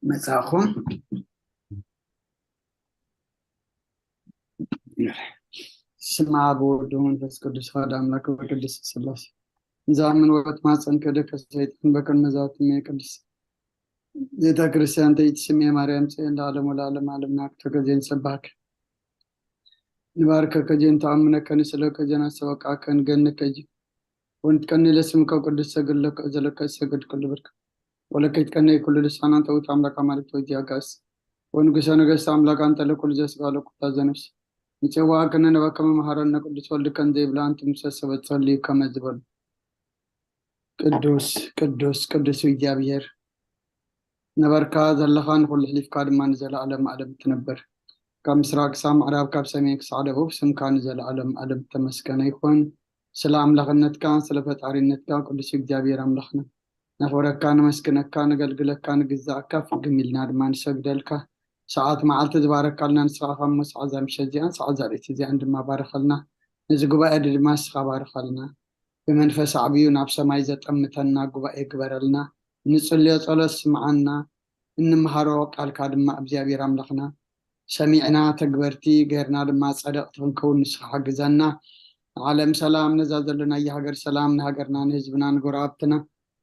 መጻኹም። ስም ኣብ ወወልድ ወመንፈስ ቅዱስ ሓደ ኣምላክ ቅድስት ስላሴ። እዛ ምንወት ማፀን ከደከ ሰይጣን በከን መዛት ቅድስት ቤተ ክርስቲያን ተይት ስሜ ማርያም ጽዮን ለዓለም ወለዓለም ዓለም ናቅቶ ገዜን ሰባክ ንባርከ ከጀን ተኣምነከ ንስለከ ጀና ሰበቃከን ገንከ ጂ ወንትቀኒ ለስምከ ቅዱስ ሰግድ ለከ ዘለከ ሰግድ ኩሉ ብርክ ወለከ ይትቀነ ኩሉ ልሳናን ተውት ኣምላክ ኣማልክት ወጂ ኣጋስ ወንጉሰ ነገስት ኣምላክ ኣንተ ለኩሉ ዘስጋ ለኩታ ዘነፍስ ንጽዋዕከ ነነበከ መምሃረነ ቅዱስ ወልድከን ዘይብላ ኣንቱም ሰሰበት ጸልዩ ከመ ዝበሉ ቅዱስ ቅዱስ ቅዱስ እግዚኣብሔር ነበርካ ዘለኻ ንኹሉ ሕሊፍካ ድማ ንዘለኣለም ዓለም ትነብር። ካብ ምስራቅ ክሳብ ምዕራብ ካብ ሰሜን ክሳዕ ደቡብ ስምካ ንዘለኣለም ዓለም ተመስገነ ይኹን። ስለ ኣምላኽነትካ ስለ ፈጣሪነትካ ቅዱስ እግዚኣብሔር ኣምላኽና ነኽብረካ፣ ነመስግነካ፣ ነገልግለካ፣ ንግዛእካ፣ ፍግም ኢልና ድማ ንሰግደልካ። ሰዓት መዓልቲ ዝባረካልና ንስኻ ካብ ሞ ሰዓት እዛ ምሸት እዚኣን ሰዓት እዛ ርእቲ እዚኣን ድማ ባረኸልና። ነዚ ጉባኤ እዚ ድማ ንስኻ ባረኸልና። ብመንፈስ ኣዕብዩ ናብ ሰማይ ዘጠምተና ጉባኤ ግበረልና። እንጽልዮ ጸሎት ስምዓና። እንምሃሮ ቃልካ ድማ እግዚኣብሔር ኣምላኽና ሰሚዕና ተግበርቲ ገይርና ድማ ጸደቕቲ ክንከውን ንስኻ ሓግዘና። ንዓለም ሰላም፣ ነዛ ዘለናያ ሃገር ሰላም፣ ንሃገርና ንህዝብና ንጎረባብትና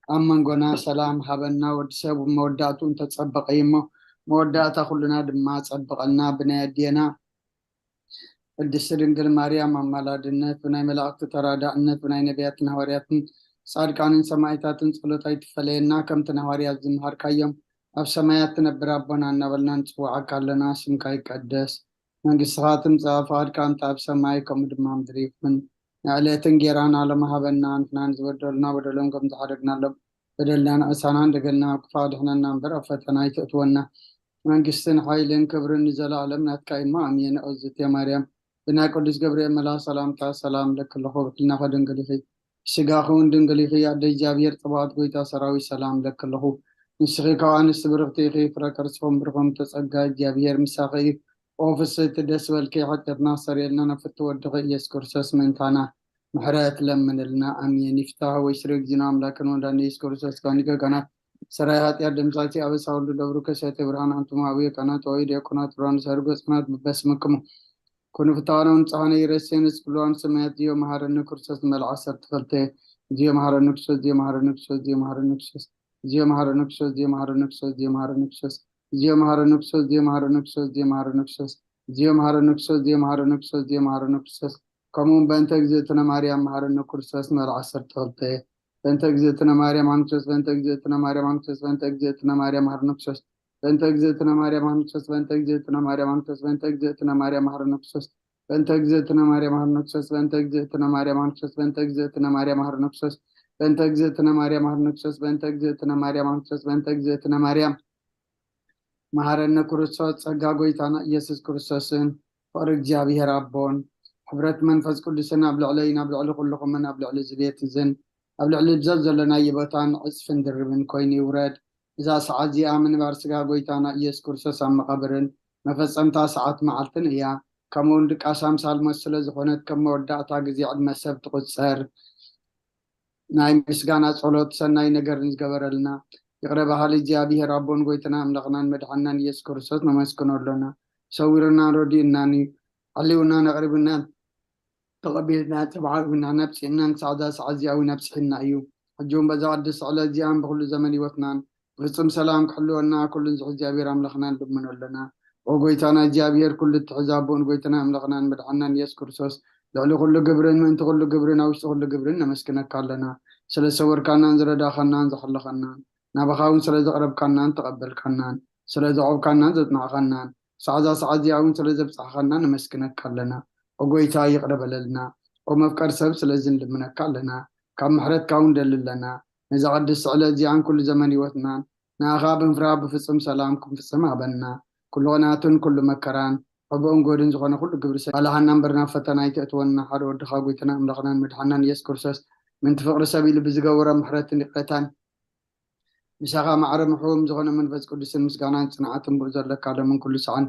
ኣብ መንጎና ሰላም ሃበና። ወዲ ሰብ መወዳእቱ እንተጸበቐ እዩ እሞ መወዳእታ ኩሉና ድማ ጸብቐልና። ብናይ ኣዴና ቅድስቲ ድንግል ማርያም ኣማላድነት፣ ብናይ መላእክቲ ተራዳእነት፣ ብናይ ነቢያትን ሃዋርያትን ጻድቃንን ሰማዕታትን ጸሎት ኣይትፈለየና። ከምቲ ንሃዋርያት ዝምሃርካዮም ኣብ ሰማያት ትነብር ኣቦና እናበልና ንጽውዓካ ኣለና። ስምካ ይቀደስ፣ መንግስትኻ ትምጻእ፣ ፍቓድካ እንተ ኣብ ሰማይ ከምኡ ድማ ምድሪ ይኹን። ንዕለት እንጌራና ሎሚ ሃበና፣ ንሕና ንዝበደሉና በደሎም ከም ዝሓደግናሎም በደልና ንዕሳና እንደገልና ኣብ ክፋ ድሕነና እምበር ኣብ ፈተና ኣይትእትወና። መንግስትን ሓይልን ክብርን ንዘለኣለም ናትካ እሞ ኣሜን። ኦዝት ማርያም ብናይ ቅዱስ ገብርኤል መልኣ ሰላምታ ሰላም ለክለኹ ብሕልና ከድንግል ኢኺ ስጋ ኸውን ድንግል ኢኺ ኣደ እግዚኣብሔር ጽባኦት ጎይታ ሰራዊት ሰላም ለክለኹ ንስኺ ካብ ኣንስቲ ብርኽቲ ኢኺ ፍረ ከርስኹም ብርኹም ተጸጋ እግዚኣብሔር ምሳኺ እዩ። ኦ ፍስሕቲ ደስ በልኪ ሓጢኣትና ኣስተርእየልና ናብ ፍትወድኺ ኢየሱስ ክርስቶስ ምእንታና ምሕረት ለምንልና ኣሜን። ይፍታህ ወይ ስረ ጊዜና ኣምላክን ወዳን ኢየሱስ ክርስቶስ ካኒ ገጋናት ሰራይ ኃጢአት ደምሳሲ አበሳ ሁሉ ደብሩ ከሰተ ብርሃን አንትሙ አቡየ ካህናት ወይ ዲያቆናት ብርሃን ሰርጎ ጽናት በስምክሙ ኩኑ ፍታዋና ንጽሐነ ይረሴን እስክሉዋን ሰማያት ዚዮ መሐረነ ክርስቶስ መልዓ ሰርተፈልተ ዚዮ መሐረነ ክርስቶስ ዚዮ መሐረነ ክርስቶስ ዚዮ መሐረነ ክርስቶስ ዚዮ መሐረነ ክርስቶስ ዚዮ መሐረነ ክርስቶስ ዚዮ መሐረነ ክርስቶስ ዚዮ መሐረነ ክርስቶስ ዚዮ መሐረነ ክርስቶስ ዚዮ መሐረነ ክርስቶስ ዚዮ መሐረነ ክርስቶስ ዚዮ መሐረነ ክርስቶስ ከምኡ በእንተ እግዝእትነ ማርያም መሐረነ ክርስቶስ መልዓ ሰርተፈልተ በእንተ እግዝእትነ ማርያም ኣንክሶስ በእንተ እግዝእትነ ማርያም ኣንክሶስ በእንተ እግዝእትነ ማርያም ኣርነክሶስ በእንተ እግዝእትነ ማርያም ኣርነክሶስ በእንተ እግዝእትነ ማርያም ኣርነክሶስ በእንተ እግዝእትነ ማርያም ኣርነክሶስ በእንተ እግዝእትነ ማርያም ኣርነክሶስ በእንተ እግዝእትነ ማርያም ኣርነክሶስ በእንተ እግዝእትነ ማርያም ኣርነክሶስ በእንተ እግዝእትነ ማርያም ኣርነክሶስ በእንተ እግዝእትነ ማርያም ኣርነክሶስ በእንተ እግዝእትነ ማርያም መሐረነ ክርስቶስ ጸጋ ጎይታና ኢየሱስ ክርስቶስን ፍቅሪ እግዚኣብሔር ኣቦን ሕብረት መንፈስ ቅዱስን ኣብ ልዕለይን ኣብ ልዕሊ ኩልኹምን ኣብ ልዕሊ እዚ ቤት እዝን ኣብ ልዕሊ ብዘብ ዘለናዮ ቦታን ዕጽፍን ድርብን ኮይኑ ይውረድ። እዛ ሰዓት እዚኣ ምንባር ስጋ ጎይታና ኢየሱስ ክርስቶስ ኣብ መቓብርን መፈጸምታ ሰዓት መዓልትን እያ። ከምኡ እውን ድቃስ ኣምሳል ሞት ስለ ዝኾነት ከም መወዳእታ ግዜ ዕድመ ሰብ ትቑጸር። ናይ ምስጋና ጸሎት ሰናይ ነገርን ዝገበረልና ይቕረ በሃሊ እግዚኣብሔር ኣቦን ጎይታና ኣምላኽናን መድሓንናን ኢየሱስ ክርስቶስ ነመስግኖ ኣሎና። ሰዊሩናን ረዲኡናን እዩ። ሓልዩናን ኣቕሪቡናን ተቐቢልና ተባዕርብና ነብጺሕናን ክሳዕ እዛ ሰዓት እዚኣ እውን ኣብጺሕና እዩ። ሕጂ እውን በዛ ቅድስቲ ዕለት እዚኣን ብኩሉ ዘመን ህይወትናን ብፍጹም ሰላም ክሕልወና ኩሉ ንዝሕ እግዚኣብሔር ኣምላኽና ንልምኖ ኣለና። ኦ ጎይታና እግዚኣብሔር ኩሉ እትሕዝ ኣቦን ጎይታና ኣምላኽናን መድሓንናን ኢየሱስ ክርስቶስ ልዕሊ ኩሉ ግብርን ምእንቲ ኩሉ ግብርን ኣብ ውሽጢ ኩሉ ግብርን ነመስግነካ ኣለና። ስለ ዝሰወርካናን ዝረዳኻናን ዝሓለኻናን ናባኻ እውን ስለ ዘቕረብካናን ተቐበልካናን ስለ ዘዕብካናን ዘጽናዕኻናን ሳዕዛ ሰዓት እዚኣ እውን ስለ ዘብጻሕኻና ነመስግነካ ኣለና። ኦ ጎይታ ይቕረ በለልና። ኦ መፍቀር ሰብ ስለዚ ንልምነካ ኣለና። ካብ ምሕረትካ እውን ደሊ ኣለና። ነዛ ቅድስቲ ዕለት እዚኣን ኩሉ ዘመን ህይወትናን ንኣኻ ብምፍራህ ብፍጹም ሰላም ክንፍጽም ሃበና። ኩሉ ቅንኣትን ኩሉ መከራን ዕቡእን ጎድን ዝኾነ ኩሉ ግብሪ ሰ ኣላሃና እምበር ናብ ፈተና ኣይተእትወና ሓደ ወድኻ ጎይታና ኣምላኽናን መድሓናን ኢየሱስ ክርስቶስ ምንቲ ፍቅሪ ሰብ ኢሉ ብዝገበሮ ምሕረትን ይቅረታን ምሳኻ ማዕረ ምሕዎም ዝኾነ መንፈስ ቅዱስን ምስጋናን ጽንዓትን ብኡ ዘለካ ሎምን ኩሉ ሰዓን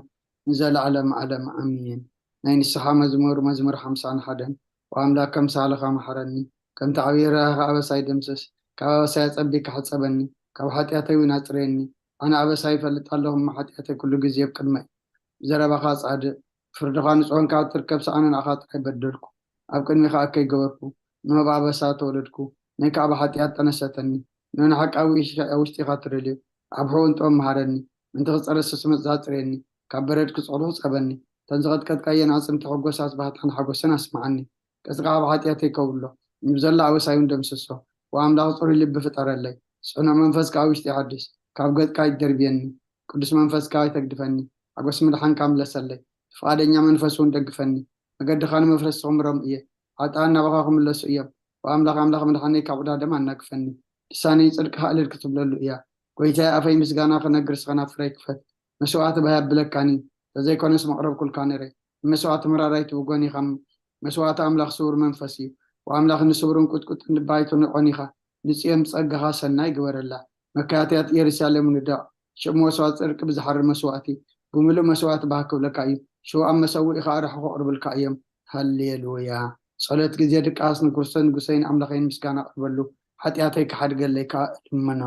ንዘለዓለም ዓለም ኣሜን። ናይ ንስሓ መዝሙር መዝሙር ሓምሳን ሓደን ወኣምላክ ከም ሳልኻ መሓረኒ ከምቲ ዓብዪ ርህራኸ ኣበሳይ ደምስስ ካብ ኣበሳይ ኣጸቢካ ሕጸበኒ ካብ ሓጢኣተይ እውን ኣጽርየኒ ኣነ ኣበሳ ይፈልጥ ኣለኹ እሞ ሓጢኣተይ ኩሉ ግዜ ኣብ ቅድመይ። ብዘረባኻ ጻድቕ፣ ፍርድኻ ንጹህ እንካ ትርከብ ሰኣነ ንኣኻ ጥራይ በደልኩ። ኣብ ቅድሚኻ እከይ ገበርኩ፣ ንህብ ኣበሳ ተወለድኩ። ነይ ከኣ ብሓጢኣት ጠነሰተኒ። ንሕና ሓቃዊ ኢኻ ውሽጢኻ ትደልዮ። ኣብ ሕውን ጥበብ መሃረኒ። ምእንቲ ክጸረ ስስመት ዛጽርየኒ። ካብ በረድ ክጽቕሉ ክጸበኒ። እተን ዝቐጥቀጥካየን ኣጽምቲ ሕጎሳት ባህታን ሓጎሰን ኣስምዓኒ። ቅጽቃ ብሓጢኣተይ ከውሎ፣ ንብዘላ ኣበሳይ እውን ደምስሶ። ወኣምላኽ ጽሩይ ልቢ ፍጠረለይ፣ ጽኑዕ መንፈስ ከኣ ውሽጢ ሓድስ። ካብ ገጽካ ኣይትደርብየኒ፣ ቅዱስ መንፈስካ ኣይተግድፈኒ። ሓጎስ ምድሓንካ ምለሰለይ፣ ፍቓደኛ መንፈስ እውን ደግፈኒ። መገድኻ ንመፍረስቲ ክምሮም እየ፣ ሓጥኣን ናባኻ ክምለሱ እዮም። ወኣምላኽ ኣምላኽ ምድሓነይ ካብ ዕዳ ደም ኣናግፈኒ። ልሳነይ ጽድቅኻ እልል ክትብለሉ እያ። ጎይታየ ኣፈይ ምስጋና ክነግር ስኸና ፍረይ ክፈት። መስዋእቲ ባህ ኣብለካኒ፣ ተዘይኮነስ መቕረብኩልካ ነይረ። ንመስዋእቲ ምራር ኣይትብጎን ኢኻ። መስዋእቲ ኣምላኽ ስውር መንፈስ እዩ። ወኣምላኽ ንስውርን ቁጥቁጥን ልቢ ኣይትንዖን ኢኻ። ንጽዮን ብጸጋኻ ሰናይ ግበረላ። መካያትያት ኢየሩሳሌም ንደቕ። ሽዑ መስዋእቲ ጽድቂ ብዝሓርር መስዋእቲ ብምሉእ መስዋእቲ ባህ ክብለካ እዩ። ሽዑ ኣብ መሰውኢኻ ኣርሑ ከቕርብልካ እዮም። ሃሌሉያ። ጸሎት ግዜ ድቃስ ንክርስቶስ ንጉሰይን ኣምላኸይን ምስጋና ኣቕርበሉ። ሓጢኣተይ ክሓድገለይ ከኣ እልምኖ።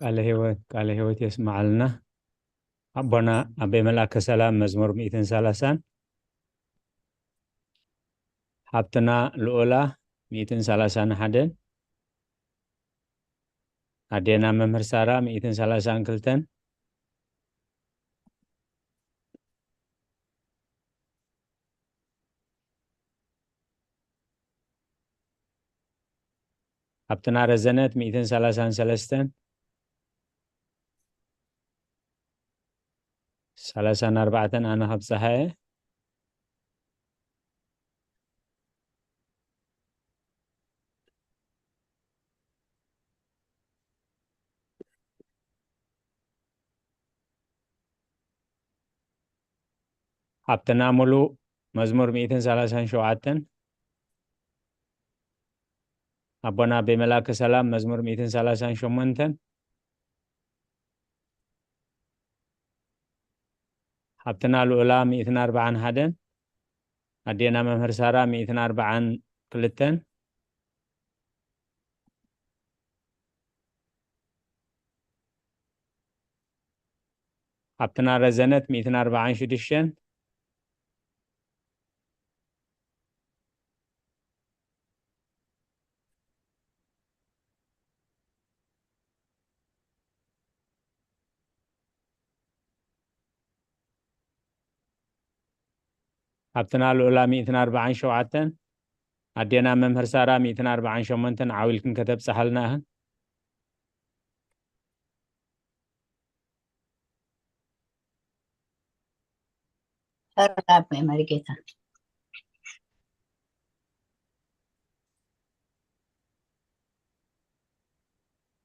ቃለ ህይወት ቃለ ህይወት የስምዓልና። ኣቦና ኣበይ መልኣከ ሰላም መዝሙር ሚእትን ሰላሳን፣ ሓብትና ልኡላ ሚእትን ሰላሳን ሓደን፣ ኣዴና መምህር ሳራ ሚእትን ሰላሳን ክልተን፣ ሓብትና ረዘነት ሚእትን ሰላሳን ሰለስተን፣ ሰላሳን ኣርባዕተን ኣነ ካብ ፀሃየ፣ ሓብትና ሙሉ መዝሙር ሚእትን ሰላሳን ሸውዓተን፣ ኣቦና ኣቤ መላከ ሰላም መዝሙር ሚእትን ሰላሳን ሸሞንተን፣ ሓብትና ልኡላ ሚእትን ኣርባዓን ሓደን፣ ኣዴና መምህር ሳራ ሚእትን ኣርባዓን ክልተን፣ ሓብትና ረዘነት ሚእትን ኣርባዓን ሽዱሽተን፣ ሓብትና ልኡላ ሚእትን ኣርባዓን ሸውዓተን፣ ኣዴና መምህር ሳራ ሚእትን ኣርባዓን ሸሞንተን፣ ዓዊልክን ከተብጽሓልና እህን። ተራብ መሪጌታ።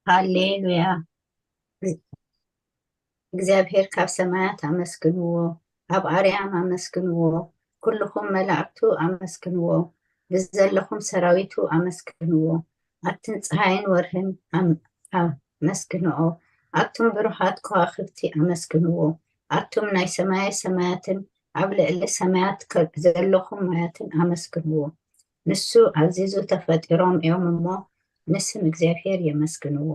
ሃሌሉያ። እግዚኣብሔር ካብ ሰማያት ኣመስግንዎ፣ ኣብ ኣርያም ኣመስግንዎ፣ ኩልኹም መላእክቱ ኣመስግንዎ፣ ብዘለኹም ሰራዊቱ ኣመስግንዎ፣ ኣብትን ፀሃይን ወርህን ኣም- ኣመስግንኦ፣ ኣቱም ብሩኻት ከዋኽብቲ ኣመስግንዎ፣ ኣቱም ናይ ሰማየ ሰማያትን ኣብ ልዕሊ ሰማያት ከ- ዘለኹም ማያትን ኣመስግንዎ። ንሱ ኣዚዙ ተፈጢሮም እዮም እሞ ንስም እግዚኣብሔር የመስግንዎ።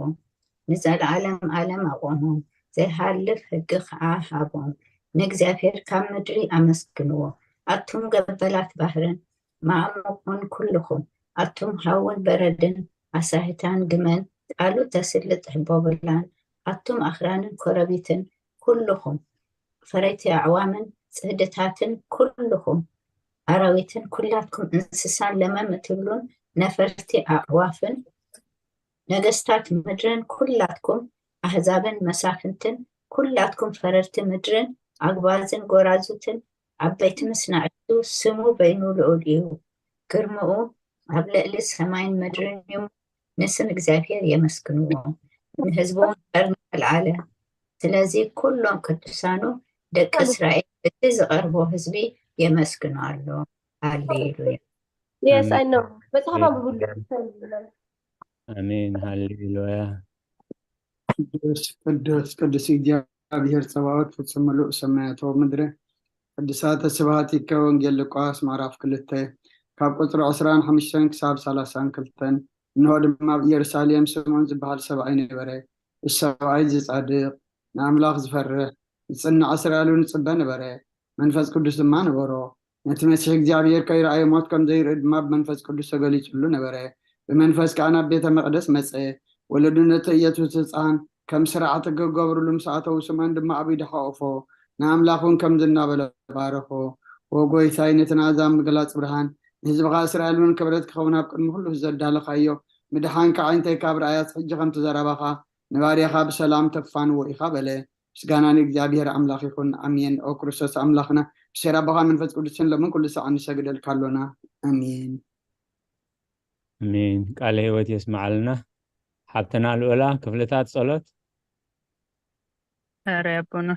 ንዘለዓለም ዓለም ኣቆሞም፣ ዘይሃልፍ ሕጊ ኸዓ ሃቦም። ንእግዚኣብሔር ካብ ምድሪ ኣመስግንዎ፣ ኣቱም ገበላት ባሕርን ማዕሙቑን ኩልኹም፣ ኣቱም ሃውን በረድን ኣሳህታን ግመን ቃሉ ተስልጥ ሕቦብላን፣ ኣቱም ኣኽራንን ኮረቢትን ኩልኹም፣ ፈረይቲ ኣዕዋምን ጽህድታትን ኩልኹም፣ ኣራዊትን ኩላትኩም እንስሳን ለመም እትብሉን ነፈርቲ ኣዕዋፍን፣ ነገስታት ምድርን ኩላትኩም ኣህዛብን መሳፍንትን ኩላትኩም ፈረርቲ ምድርን ኣግባዝን ጎራዙትን ዓበይቲ ምስ ንኣሽቱ ስሙ በይኑ ልኡል እዩ። ግርምኡ ኣብ ልዕሊ ሰማይን ምድርን እዩ። ንስም እግዚኣብሔር የመስግንዎ፣ ንህዝቡ ቀርኒ ኣልዓለ። ስለዚ ኩሎም ቅዱሳኑ ደቂ እስራኤል እቲ ዝቐርቦ ህዝቢ የመስግኖ ኣሎ። ሃሌሉያ። Yes, I know. መጽሓፍ ኣንብቡሉ። ኣሜን። ሃሌሉያ። ቅዱስ ቅዱስ ቅዱስ እግዚኣብሔር ጸባኦት ፍጹም ምሉእ ሰማያት ወምድሪ። ቅዱሳተ ስብሐት ይከ ወንጌል ሉቃስ ምዕራፍ ክልተ ካብ ቁጽሪ ዕስራን ሓሙሽተን ክሳብ ሰላሳን ክልተን። እንሆ ድማ ኣብ ኢየሩሳሌም ስምዖን ዝበሃል ሰብኣይ ነበረ። እዚ ሰብኣይ እዚ ጻድቕ፣ ንኣምላኽ ዝፈርህ፣ ዝጽናዕ እስራኤል እውን ይጽበ ነበረ። መንፈስ ቅዱስ ድማ ነበሮ። ነቲ መሲሕ እግዚኣብሔር ከይረኣየ ሞት ከም ዘይርኢ ድማ ብመንፈስ ቅዱስ ተገሊጹሉ ነበረ። ብመንፈስ ከኣ ናብ ቤተ መቕደስ መጸ። ወለዱ ነቲ ኢየሱስ ህጻን ከም ስርዓት ክገብሩሉ ምስ ኣተዉ፣ ስምዖን ድማ ኣብ ኢዱ ሓቆፎ፣ ንኣምላኽ እውን ከምዚ እናበለ ባረኾ። "ኦ ጎይታይ፣ ነቲ ናዛ ምግላጽ ብርሃን ንህዝብኻ እስራኤል እውን ክብረት ክኸውን ኣብ ቅድሚ ኩሉ ዘዳለኻዮ ምድሓን ከኣ እንታይ ካብ ረኣያስ ሕጂ ከምቲ ዘረባኻ ንባርያኻ ብሰላም ተፋንዎ ኢኻ" በለ። ምስጋና ንእግዚኣብሔር ኣምላኽ ይኹን፣ ኣሜን። ኦ ክርስቶስ ኣምላኽና፣ ብሴራ ኣቦኻ መንፈስ ቅዱስን ሎምን ኩሉ ሰዓት ንሰግደልካ ኣሎና። ኣሜን። ኣሜን። ቃለ ህይወት የስምዓልና። ሓብትና ልኡላ፣ ክፍልታት ጸሎት። ሐረ ኣቦና።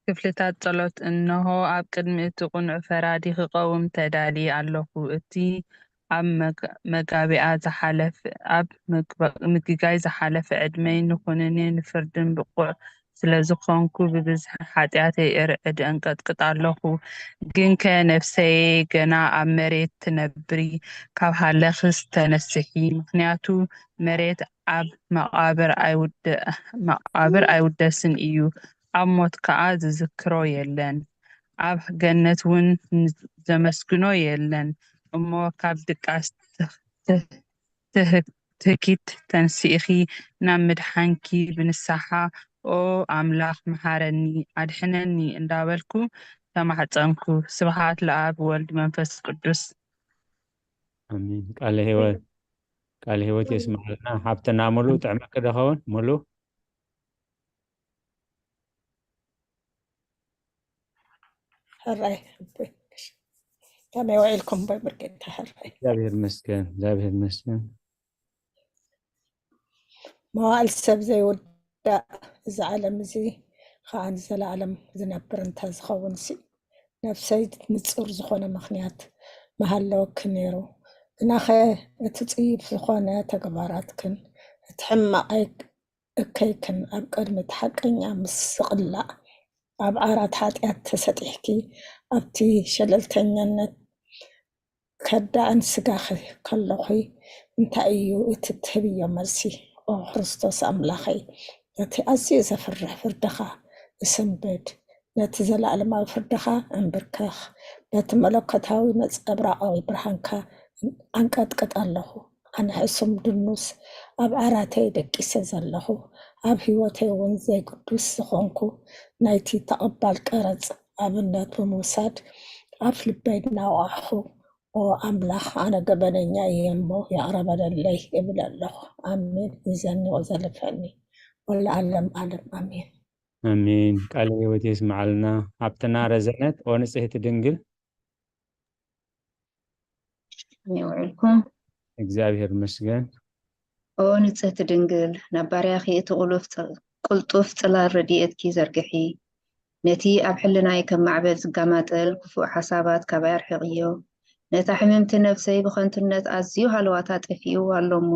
ክፍልታት ጸሎት። እንሆ፣ ኣብ ቅድሚ እቲ ቅኑዕ ፈራዲ ክቐውም ተዳልየ ኣለኹ። እቲ ኣብ መጋ- መጋቢኣ ዝሓለፈ፣ ኣብ ምግባ- ምግጋይ ዝሓለፈ ዕድመይ ንኹነኔ ንፍርድን ብቑዕ ስለ ዝኾንኩ፣ ብብዝሒ ሓጢኣተይ እርዕድ እንቀጥቅጥ ኣለኹ። ግንከ ነፍሰየ ገና ኣብ መሬት ትነብሪ፣ ካብ ሃለኽስ ተነስሒ፣ ምኽንያቱ መሬት ኣብ መቓብር ኣይውደ- መቓብር ኣይውደስን እዩ፣ ኣብ ሞት ከኣ ዝዝክሮ የለን፣ ኣብ ገነት እውን ዘመስግኖ የለን። እሞ ካብ ድቃስ ትኽ- ትህ- ትህ- ትህኪት ተንሲእኺ ናብ ምድሓንኪ ብንስሓ፣ ኦ ኣምላኽ፣ መሓረኒ፣ ኣድሕነኒ እንዳበልኩ ተማሕጸንኩ። ስብሃት ለኣብ ወልድ መንፈስ ቅዱስ። ኣሜን። ቃለ ህይወት ቃለ ህይወት የስምዓልና። ሓብትና ሙሉ፣ ጥዕመኪ ዶ ኸውን? ሙሉ። ሕራይ፣ ከመይ ውዒልኩም? ቦይ ብርጌታ፣ ሕራይ። እግዚኣብሔር ይመስገን፣ እግዚኣብሔር ይመስገን። መዋእል ሰብ ዘይውዳእ፣ እዚ ዓለም እዚ ከዓ ንዘለኣለም ዝነብር እንተ ዝኸውን ሲ፣ ነፍሰይ ንጹር ዝኾነ ምኽንያት ምሃለወኪ ነይሩ። ግናኸ እቲ ጽዩፍ ዝኾነ ተግባራትክን እቲ ሕማቕ ኣይ- እከይክን ኣብ ቅድሚ እቲ ሓቀኛ ምስ ዝቕላዕ፣ ኣብ ዓራት ሓጢኣት ተሰጢሕኪ፣ ኣብቲ ሸለልተኛነት ከዳዕን ስጋኺ ከለኹ፣ እንታይ እዩ እቲ ትህብዮ መልሲ? ኦ ክርስቶስ ኣምላኸይ፣ ነቲ ኣዝዩ ዘፍርሕ ፍርድኻ እሰንብድ፣ ነቲ ዘለኣለማዊ ፍርድኻ እንብርከኽ፣ በቲ መለኮታዊ ነጸብራቓዊ ብርሃንካ ኣንቀጥቅጥ ኣለኹ። ኣነ ሕሱም ድኑስ ኣብ ዓራተይ ደቂሰ ዘለኹ፣ ኣብ ህይወተይ እውን ዘይግዱስ ዝኾንኩ፣ ናይቲ ተቐባል ቀረጽ ኣብነት ብምውሳድ ኣፍ ልበይ እናወቓዕኹ፣ ኦ ኣምላኽ፣ ኣነ ገበነኛ እየ እሞ ይቕረ በለለይ እብል ኣለኹ። ኣሜን። ሒዘኒ ወዘልፈኒ ወለዓለም ዓለም ኣሜን። ኣሜን። ቃለ ህይወት የስምዓልና። ሓብትና ረዘነት፣ ኦ ንጽህቲ ድንግል። ከመይ ውዒልኩም? እግዚኣብሔር ይመስገን። ኦ ንጽህቲ ድንግል፣ ናብ ባርያኺ እቲ ቁሉፍ ጽ- ቅልጡፍ ጽላል ረድኤትኪ ዘርግሒ። ነቲ ኣብ ሕልናይ ከም ማዕበል ዝጋማጠል ክፉእ ሓሳባት ካባይ ኣርሕቕዮ። ነታ ሕምምቲ ነፍሰይ ብኸንቱነት ኣዝዩ ሃለዋታ ጠፊኡ ኣሎ እሞ፣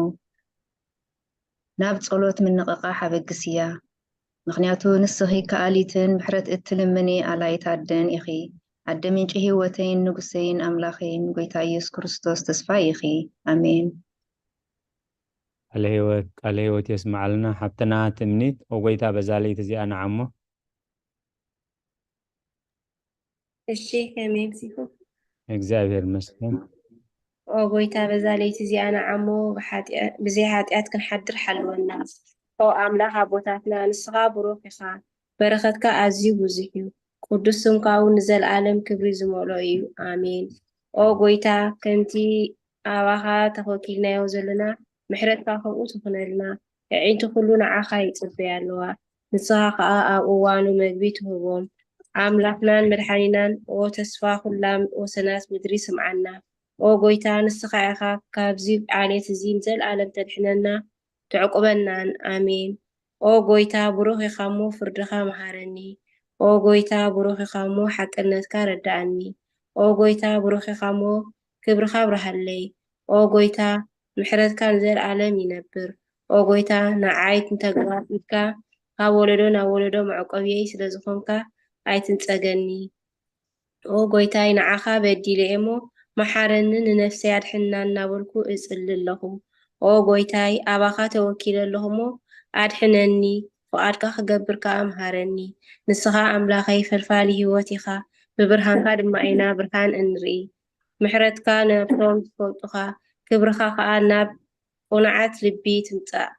ናብ ጸሎት ምንቕቓሕ ኣበግስያ። ምኽንያቱ ንስኺ ከኣሊትን ምሕረት እትልምኒ ኣላይት ኣደን ኢኺ። ኣደ ምንጪ ህይወተይን ንጉሰይን ኣምላኸይን ጎይታ ኢየሱስ ክርስቶስ ተስፋይ ኢኺ። ኣሜን። ቃለ ህይወት ቃለ ህይወት የስምዓልና። ሓብትና ትምኒት፣ ኦ ጎይታ፣ በዛ ለይቲ እዚኣ ንዓሞ። እሺ፣ ከመይ ኣምሲኹም? እግዚኣብሔር ይመስገን። ኦ ጎይታ፣ በዛ ለይቲ እዚኣ ንዓሞ ብሓጢኣ- ብዘይ ሓጢኣት ክንሓድር ሓልወና። ኦ ኣምላኽ ኣቦታትና፣ ንስኻ ብሩኽ ኢኻ፣ በረኸትካ ኣዝዩ ብዙሕ እዩ። ቅዱስ ስምካ እውን ንዘለኣለም ክብሪ ዝመልኦ እዩ። ኣሜን። ኦ ጎይታ፣ ከምቲ ኣባኻ ተኸኪልናዮ ዘለና፣ ምሕረትካ ከምኡ ትኹነልና። ኣዒንቲ ኩሉ ንዓኻ ይጽበያ ኣለዋ። ንስኻ ኸኣ ኣብ እዋኑ መግቢ ትህቦም። ኣምላኽናን መድሓኒናን፣ ኦ ተስፋ ኩላ ወሰናት ምድሪ፣ ስምዓና። ኦ ጎይታ፣ ንስኻ ኢኻ ካብዚ ዓሌት እዚ ንዘለኣለም ተድሕነና፣ ተዕቁበናን። ኣሜን። ኦ ጎይታ፣ ብሩኽ ኢኻ እሞ ፍርድኻ መሃረኒ። ኦ ጎይታ፣ ብሩኽ ኢኻ እሞ ሓቅነትካ ረድኣኒ። ኦ ጎይታ፣ ብሩኽ ኢኻ እሞ ክብርኻ ኣብርሃለይ። ኦ ጎይታ፣ ምሕረትካ ንዘለኣለም ይነብር። ኦ ጎይታ፣ ንዓይ ንተግባር ኢድካ ካብ ወለዶ ናብ ወለዶ መዕቆብየይ ስለ ዝኾንካ ኣይትንጸገኒ። ኦ ጎይታይ፣ ንዓኻ በዲለ እየ እሞ መሓረኒ፣ ንነፍሰይ ኣድሕና እናበልኩ እጽሊ ኣለኹ። ኦ ጎይታይ፣ ኣባኻ ተወኪለ ኣለኹ እሞ ኣድሕነኒ፣ ፍቓድካ ክገብር ከኣ ምሃረኒ። ንስኻ ኣምላኸይ ፈልፋሊ ህይወት ኢኻ፣ ብብርሃንካ ድማ ኢና ብርሃን እንርኢ። ምሕረትካ ነቶም ዝፈልጡኻ፣ ክብርኻ ከኣ ናብ ቁኑዓት ልቢ ትምጻእ።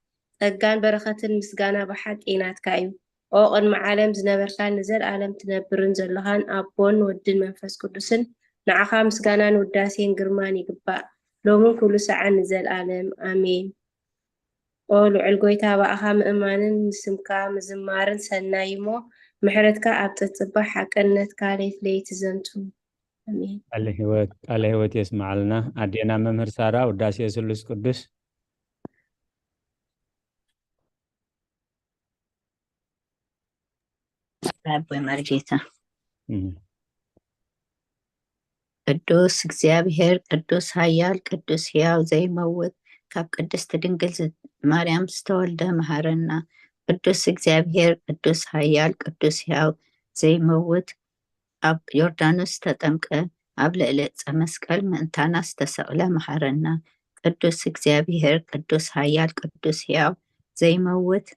ጸጋን በረኸትን ምስጋና ብሓቂ ናትካ እዩ። ኦ ቅድሚ ዓለም ዝነበርካን ንዘለኣለም ትነብርን ዘለኻን ኣቦን ወድን መንፈስ ቅዱስን፣ ንዓኻ ምስጋናን ውዳሴን ግርማን ይግባእ፣ ሎምን ኩሉ ሰዓን ንዘለኣለም። ኣሜን። ኦ ልዑል ጎይታ፣ ብኣኻ ምእማንን ንስምካ ምዝማርን ሰናይ እሞ፣ ምሕረትካ ኣብ ጽጽባ ሓቅነትካ ለይት ለይት ዘንቱ። ኣሜን። ቃለ ህይወት፣ ቃለ ህይወት የስምዓልና። ኣዴና መምህር ሳራ፣ ውዳሴ ስሉስ ቅዱስ። ኣቦይ መርጌታ። እም። ቅዱስ እግዚኣብሔር፣ ቅዱስ ኃያል፣ ቅዱስ ሕያው ዘይመውት፣ ካብ ቅድስት ድንግል ዝ-፣ ማርያም ዝተወልደ መሐረና። ቅዱስ እግዚኣብሔር፣ ቅዱስ ኃያል፣ ቅዱስ ሕያው ዘይመውት፣ ኣብ ዮርዳኖስ ዝተጠምቀ፣ ኣብ ልዕሊ ዕፀ መስቀል ምእንታና ዝተሰቕለ መሐረና። ቅዱስ እግዚኣብሔር፣ ቅዱስ ኃያል፣ ቅዱስ ሕያው ዘይመውት፣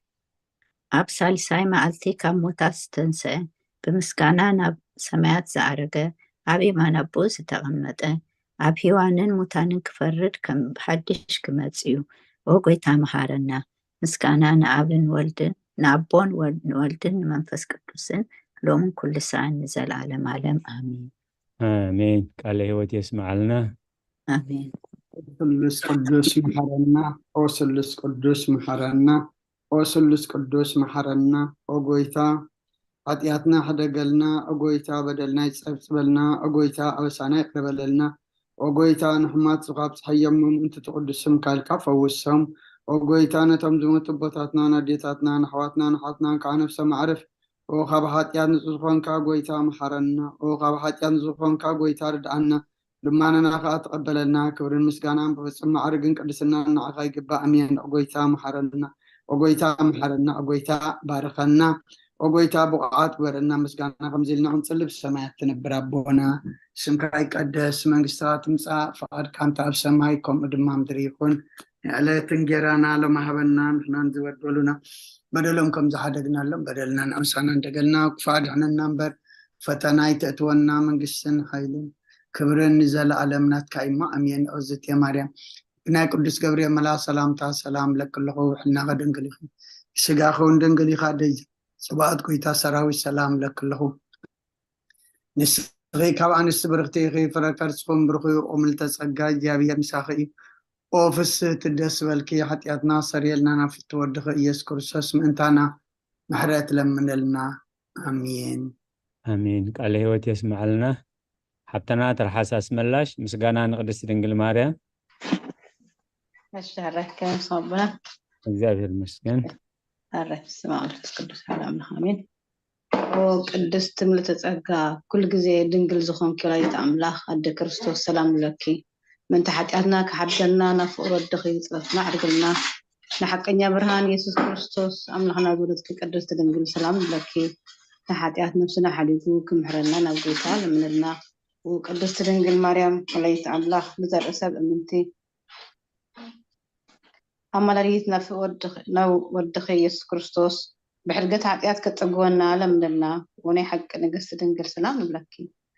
ኣብ ሳልሳይ መዓልቲ ካብ ሞታት ዝተንስአ፣ ብምስጋና ናብ ሰማያት ዝኣረገ፣ ኣብ የማን ኣቦ ዝተቐመጠ፣ ኣብ ሕያዋንን ሙታንን ክፈርድ ከም ብሓድሽ ክመጽእ እዩ። ኦ ጐይታ መሓረና። ምስጋና ንኣብን ወልድን፣ ንኣቦን ወል-፣ ንወልድን ንመንፈስ ቅዱስን ሎምን ኩሉ ሰዓን ንዘለዓለም ዓለም። ኣሜን። ኣሜን። ቃለ ሕይወት የስምዓልና። ኣሜን። ስሉስ ቅዱስ መሓረና። ኦ ስሉስ ቅዱስ መሓረና። ኦ ስሉስ ቅዱስ መሓረና። ኦ ጐይታ ሓጢኣትና ሕደገልና። ኦ ጐይታ በደልና ይጸብጽበልና። ኦ ጐይታ ኣበሳና ይቕረ በለልና። ኦ ጐይታ ንሕማት ካብ ጸሓዮም ምእንቲ ትቕዱስ ስምካ ኢልካ ፈውሶም። ኦ ጐይታ ነቶም ዝሞቱ ኣቦታትናን ኣዴታትናን ኣሕዋትናን ኣሓትናን ከዓ ነፍሶም ኣዕርፍ። ኦ ካብ ሓጢኣት ንጹህ ዝኾንካ ጐይታ መሓረና። ኦ ካብ ሓጢኣት ንጹህ ዝኾንካ ጐይታ ርድኣና። ልማናና ከኣ ተቐበለልና። ክብርን ምስጋናን ብፍጹም ማዕርግን ቅድስናን ንዓኻ ይግባእ። ኣሜን። ኦ ጐይታ መሓረና። ኦ ጐይታ መሓረና። ኦ ጐይታ ባርኸና። ኦ ጐይታ ብቑዓት ግበረና። ምስጋና ከምዚ ኢልና ክንጽሊ ብሰማያት ትነብር ኣቦና፣ ስምካ ይቀደስ፣ መንግስትኻ ትምጻእ፣ ፍቓድካ እንተ ኣብ ሰማይ ከምኡ ድማ ምድሪ ይኹን። ንዕለት እንጌራና ሎሚ ሃበና፣ ንሕናን ዝበደሉና በደሎም ከም ዝሓደግናሎም በደልና ንኣምሳና እንደገልና፣ ክፉእ ኣድሕነና እምበር፣ ፈተና ኣይተእትወና፣ መንግስትን ሓይልን ክብርን ንዘለኣለም ናትካ እዩ እሞ፣ ኣሜን። ኦዝቴ ማርያም፣ ብናይ ቅዱስ ገብርኤል መልኣኽ ሰላምታ ሰላም እለኪ ኣለኹ፣ ሕልናኺ ድንግል ኢኺ፣ ስጋኺ እውን ድንግል ኢኻ፣ ኣደይ ጽባኦት ጐይታ ሰራዊት ሰላም እለኪ ኣለኹ። ንስኺ ካብ ኣንስቲ ብርኽቲ ኢኺ፣ ፍረ ከርስኹም ብሩኽ እዩ፣ ኦ ምልዕተ ጸጋ፣ እግዚኣብሔር ምሳኺ እዩ። ኦ ፍስህቲ ደስ በልኪ፣ ሓጢኣትና ሰሪየልና ናብ ፍትው ወድኺ ኢየሱስ ክርስቶስ ምእንታና ምሕረት ለምነልና። ኣሜን። ኣሜን። ቃለ ሕይወት የስምዓልና። ሓብትና ትርሓስ ኣስመላሽ፣ ምስጋና ንቅድስት ድንግል ማርያም። እሺ፣ ኣረከ ሰብና። እግዚኣብሔር ይመስገን። ኣረ፣ በስመ ኣብ ወመንፈስ ቅዱስ ሓደ ኣምላኽ ኣሜን። ኦ ቅድስት ምልዕተ ጸጋ፣ ኩሉ ግዜ ድንግል ዝኾንኪ ወላዲት ኣምላኽ ኣደ ክርስቶስ ሰላም ንብለኪ። ምእንቲ ሓጢኣትና ክሓድገልና ናብ ፍቕሪ ወድኺ ጸሎትና ኣዕርግልና። ንሓቀኛ ብርሃን የሱስ ክርስቶስ ኣምላኽና ዝወለድኪ ቅድስት ድንግል ሰላም ንብለኪ። ንሓጢኣት ነፍስና ሓዲጉ ክምሕረና ናብ ጐይታ ለምንልና። ኦ ቅድስት ድንግል ማርያም ወላዲት ኣምላኽ ንዘርኢ ሰብ እምንቲ ኣማላዲት ናብ ወድኺ፣ ናብ ወድኺ የሱስ ክርስቶስ ብሕድገት ሓጢኣት ከጸግወና ለምንልና። ኦ ናይ ሓቂ ንግስቲ ድንግል ሰላም ንብለኪ።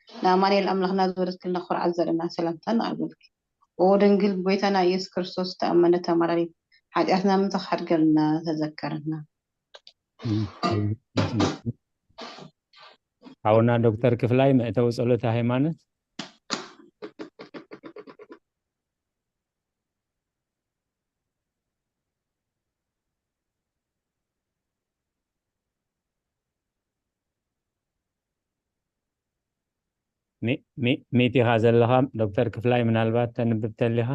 ንኣማኑኤል ኣምላኽና ዝወለድክልና ኩርዓት ዘለና ሰላምታ ነቕርበልኪ። ኦ ድንግል ብጎይታና ኢየሱስ ክርስቶስ ዝተኣመነት ኣማላዲት ሓጢኣትና ምእንቲ ክሓድገልና ተዘከረና። ሓውና ዶክተር ክፍላይ መእተዊ ጸሎተ ሃይማኖት። ሚ-፣ ሚ-፣ ሚት ኢኻ ዘለኻ ዶክተር ክፍላይ፣ ምናልባት ተንብብ ተሊኻ።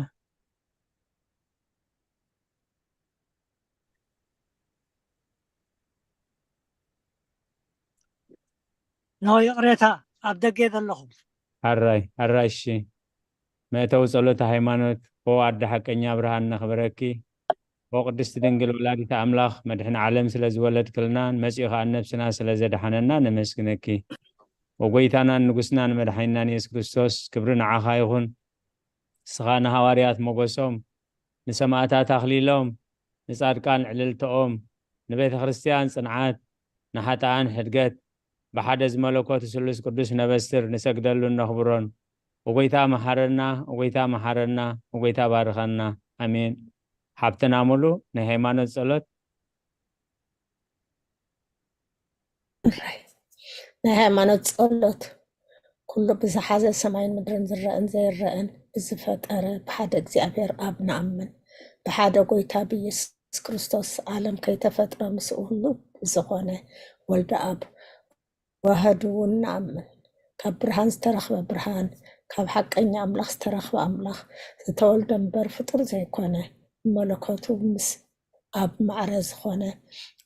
ኖ፣ ይቕሬታ፣ ኣብ ደገ ዘለኹም። ኣራይ፣ ኣራይ፣ እሺ። መእተዊ ጸሎተ ሃይማኖት። ኦ ኣደ ሓቀኛ ብርሃን ነኽብረኪ። ኦ ቅድስቲ ድንግል ወላዲተ ኣምላኽ፣ መድሕን ዓለም ስለ ዝወለድክልና፣ መጺኡ ኸኣ ነብስና ስለ ዘድሓነና ነመስግነኪ። ወጎይታናን ንጉስናን መድሓኒናን የሱስ ክርስቶስ፣ ክብሪ ንዓኻ ይኹን። ንስኻ ንሃዋርያት ሞገሶም፣ ንሰማእታት ኣኽሊሎም፣ ንጻድቃን ዕልልተኦም፣ ንቤተ ክርስቲያን ጽንዓት፣ ንሓጥኣን ሕድገት፣ ብሓደ ዝመለኮት ስሉስ ቅዱስ ነበስትር ንሰግደሉን ነኽብሮን። እጎይታ መሓረና፣ እጎይታ መሓረና፣ እጎይታ ባርኸና። ኣሜን። ሓብትና ሙሉ ናይ ሃይማኖት ጸሎት። ናይ ሃይማኖት ጸሎት። ኩሉ ብዝሓዘ ሰማይን ምድርን ዝረአን ዘይረአን ብዝፈጠረ ብሓደ እግዚኣብሔር ኣብ ንኣምን። ብሓደ ጎይታ ብኢየሱስ ክርስቶስ ዓለም ከይተፈጥረ ምስኡ ህሉው ዝኾነ ወልደ ኣብ ዋህድ እውን ንኣምን። ካብ ብርሃን ዝተረኽበ ብርሃን፣ ካብ ሓቀኛ ኣምላኽ ዝተረኽበ ኣምላኽ፣ ዝተወልደ እምበር ፍጡር ዘይኮነ፣ መለኮቱ ምስ ኣብ ማዕረ ዝኾነ፣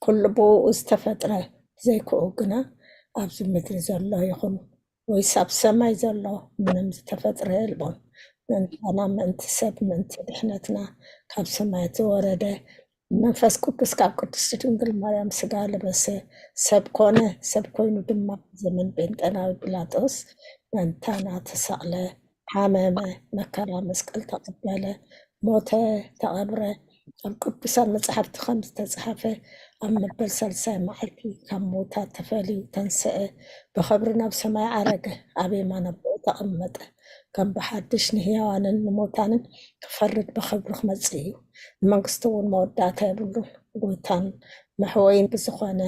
ኩሉ ብኡ ዝተፈጥረ ዘይክኡ ግና ኣብዚ ምድሪ ዘሎ ይኹን ወይስ ኣብ ሰማይ ዘሎ ምንም ዝተፈጥረ የልቦን። ምእንታና፣ ምእንቲ ሰብ፣ ምእንቲ ድሕነትና ካብ ሰማያት ዝወረደ መንፈስ ቅዱስ ካብ ቅድስቲ ድንግል ማርያም ስጋ ለበሰ፣ ሰብ ኮነ። ሰብ ኮይኑ ድማ ዘመን ጴንጠናዊ ጲላጦስ ምእንታና ተሰቕለ፣ ሓመመ፣ መከራ መስቀል ተቐበለ፣ ሞተ፣ ተቐብረ። ኣብ ቅዱሳን መጻሕፍቲ ከም ዝተጻሕፈ ኣብ መበል ሳልሳይ መዓልቲ ካብ ምዉታት ተፈልዩ ተንስአ፣ ብኽብሪ ናብ ሰማይ ዓረገ፣ ኣብ የማን ኣቦኡ ተቐመጠ። ከም ብሓድሽ ንህያዋንን ንሞታንን ክፈርድ ብኽብሪ ክመጽእ እዩ። ንመንግስቱ እውን መወዳእታ የብሉን። ጎይታን መሕወይን ብዝኾነ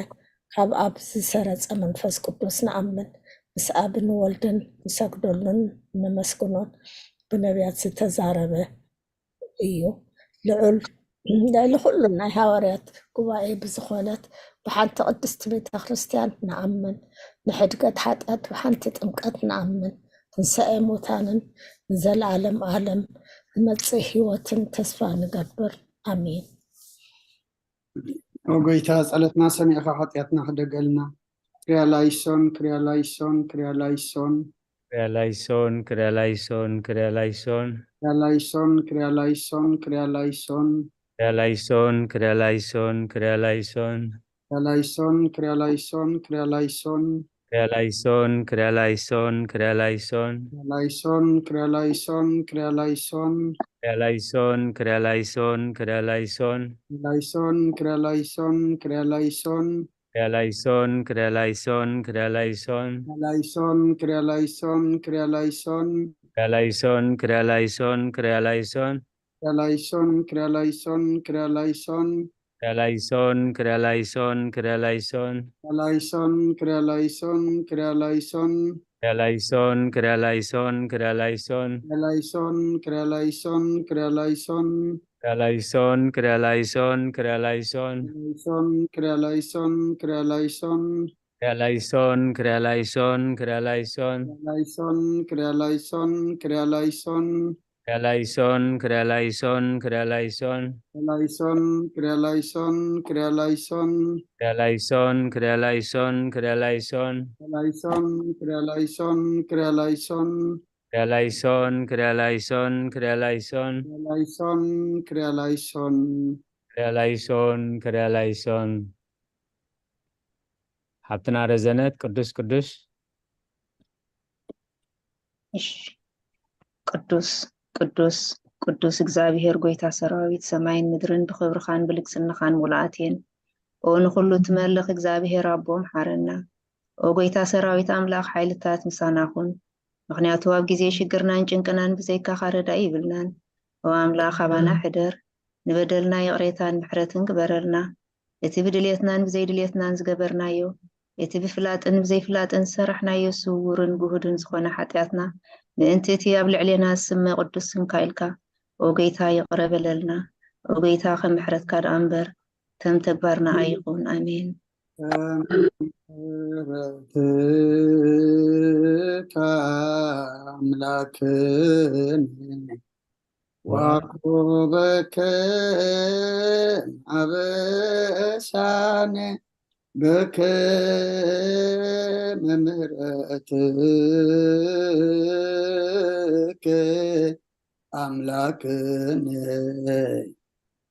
ካብ ኣብ ዝሰረጸ መንፈስ ቅዱስ ንኣምን። ምስ ኣብን ወልድን ንሰግደሉን ነመስግኖን ብነቢያት ዝተዛረበ እዩ። ልዑል ልዕሊ ኩሉ ናይ ሃዋርያት ጉባኤ ብዝኾነት ብሓንቲ ቅድስቲ ቤተ ክርስቲያን ንኣምን። ንሕድገት ሓጢኣት ብሓንቲ ጥምቀት ንኣምን። ትንሳኤ ሙታንን ንዘለኣለም ዓለም ዝመጽእ ህይወትን ተስፋ ንገብር። ኣሜን። ኦ ጎይታ፣ ጸሎትና ሰሚዕካ ሓጢኣትና ክደገልና። ክሪያ ላይሶን፣ ክሪያ ላይሶን፣ ክሪያ ላይሶን። ክሪያ ላይሶን፣ ክሪያ ላይሶን፣ ክሪያ ላይሶን። ክሪያ ላይሶን፣ ክሪያ ላይሶን፣ ክሪያ ላይሶን። ክሪያ ላይሶን፣ ክሪያ ላይሶን፣ ክሪያ ላይሶን። ክሪያ ላይሶን፣ ክሪያ ላይሶን፣ ክሪያ ላይሶን። ክሪያ ላይሶን፣ ክሪያ ላይሶን፣ ክሪያ ላይሶን። ክሪያ ላይሶን፣ ክሪያ ላይሶን፣ ክሪያ ላይሶን። ክሪያ ላይሶን፣ ክሪያ ላይሶን፣ ክሪያ ላይሶን። ላይሶን፣ ክሪያ ላይሶን፣ ክሪያ ላይሶን። ክሪያ ላይሶን፣ ክሪያ ላይሶን፣ ክሪያ ላይሶን። ላይሶን፣ ክሪያ ላይሶን፣ ክሪያ ላይሶን። ክሪያ ላይሶን፣ ክሪያ ላይሶን፣ ክሪያ ላይሶን። ክሪያ ላይሶን፣ ክሪያ ላይሶን፣ ክሪያ ላይሶን። ክሪያ ላይሶን፣ ክሪያ ላይሶን፣ ክሪያ ላይሶን። ላይሶን፣ ክሪያ ላይሶን፣ ክሪያ ላይሶን። ክሪያ ላይሶን፣ ክሪያ ላይሶን፣ ክሪያ ላይሶን። ላይሶን፣ ክሪያ ላይሶን፣ ክሪያ ላይሶን። ክሪያ ላይሶን፣ ክሪያ ላይሶን፣ ክሪያ ላይሶን። ላይሶን፣ ክሪያ ላይሶን፣ ክሪያ ላይሶን። ክሪያ ላይሶን፣ ክሪያ ላይሶን፣ ክሪያ ላይሶን። ላይሶን፣ ክሪያ ላይሶን፣ ክሪያ ላይሶን። ክሪያ ላይሶን፣ ክሪያ ላይሶን፣ ክሪያ ላይሶን። ላይሶን፣ ክሪያ ላይሶን፣ ክሪያ ላይሶን። ክሪያ ላይሶን፣ ክሪያ ላይሶን፣ ክሪያ ላይሶን። ላይሶን፣ ክሪያ ላይሶን፣ ክሪያ ላይሶን። ክሪያ ላይሶን፣ ክሪያ ላይሶን፣ ክሪያ ላይሶን። ላይሶን፣ ክሪያ ላይሶን። ክሪያ ላይሶን፣ ክሪያ ላይሶን። ሓብትና ረዘነት፣ ቅዱስ ቅዱስ። እሺ። ቅዱስ ቅዱስ ቅዱስ እግዚኣብሔር ጎይታ ሰራዊት፣ ሰማይን ምድርን ብኽብርኻን ብልግስናኻን ሙሉኣት እየን። ኦ ንኹሉ ትመልኽ እግዚኣብሔር ኣቦ፣ ምሓረና። ኦ ጎይታ ሰራዊት ኣምላኽ፣ ሓይልታት ምሳና ኩን። ምኽንያቱ ኣብ ግዜ ሽግርናን ጭንቅናን ብዘይካኻ ረዳኢ ይብልናን። ኦ ኣምላኽ፣ ኣባና ሕደር፣ ንበደልና ይቕሬታን ምሕረትን ግበረልና። እቲ ብድልየትናን ብዘይድልየትናን ዝገበርናዮ፣ እቲ ብፍላጥን ብዘይፍላጥን ዝሰራሕናዮ ስውርን ግሁድን ዝኾነ ሓጢኣትና፣ ምእንቲ እቲ ኣብ ልዕሌና ዝስመ ቅዱስ ስምካ ኢልካ፣ ኦ ጎይታ፣ ይቕረ በለልና። ኦ ጎይታ፣ ከም ምሕረትካ ደኣ እምበር፣ ከም ተግባርና ኣይኹን። ኣሜን። ምሕረትካ ኣምላክን ዋኩበከን ኣበሳነ በከመ ምሕረትከ ኣምላክነ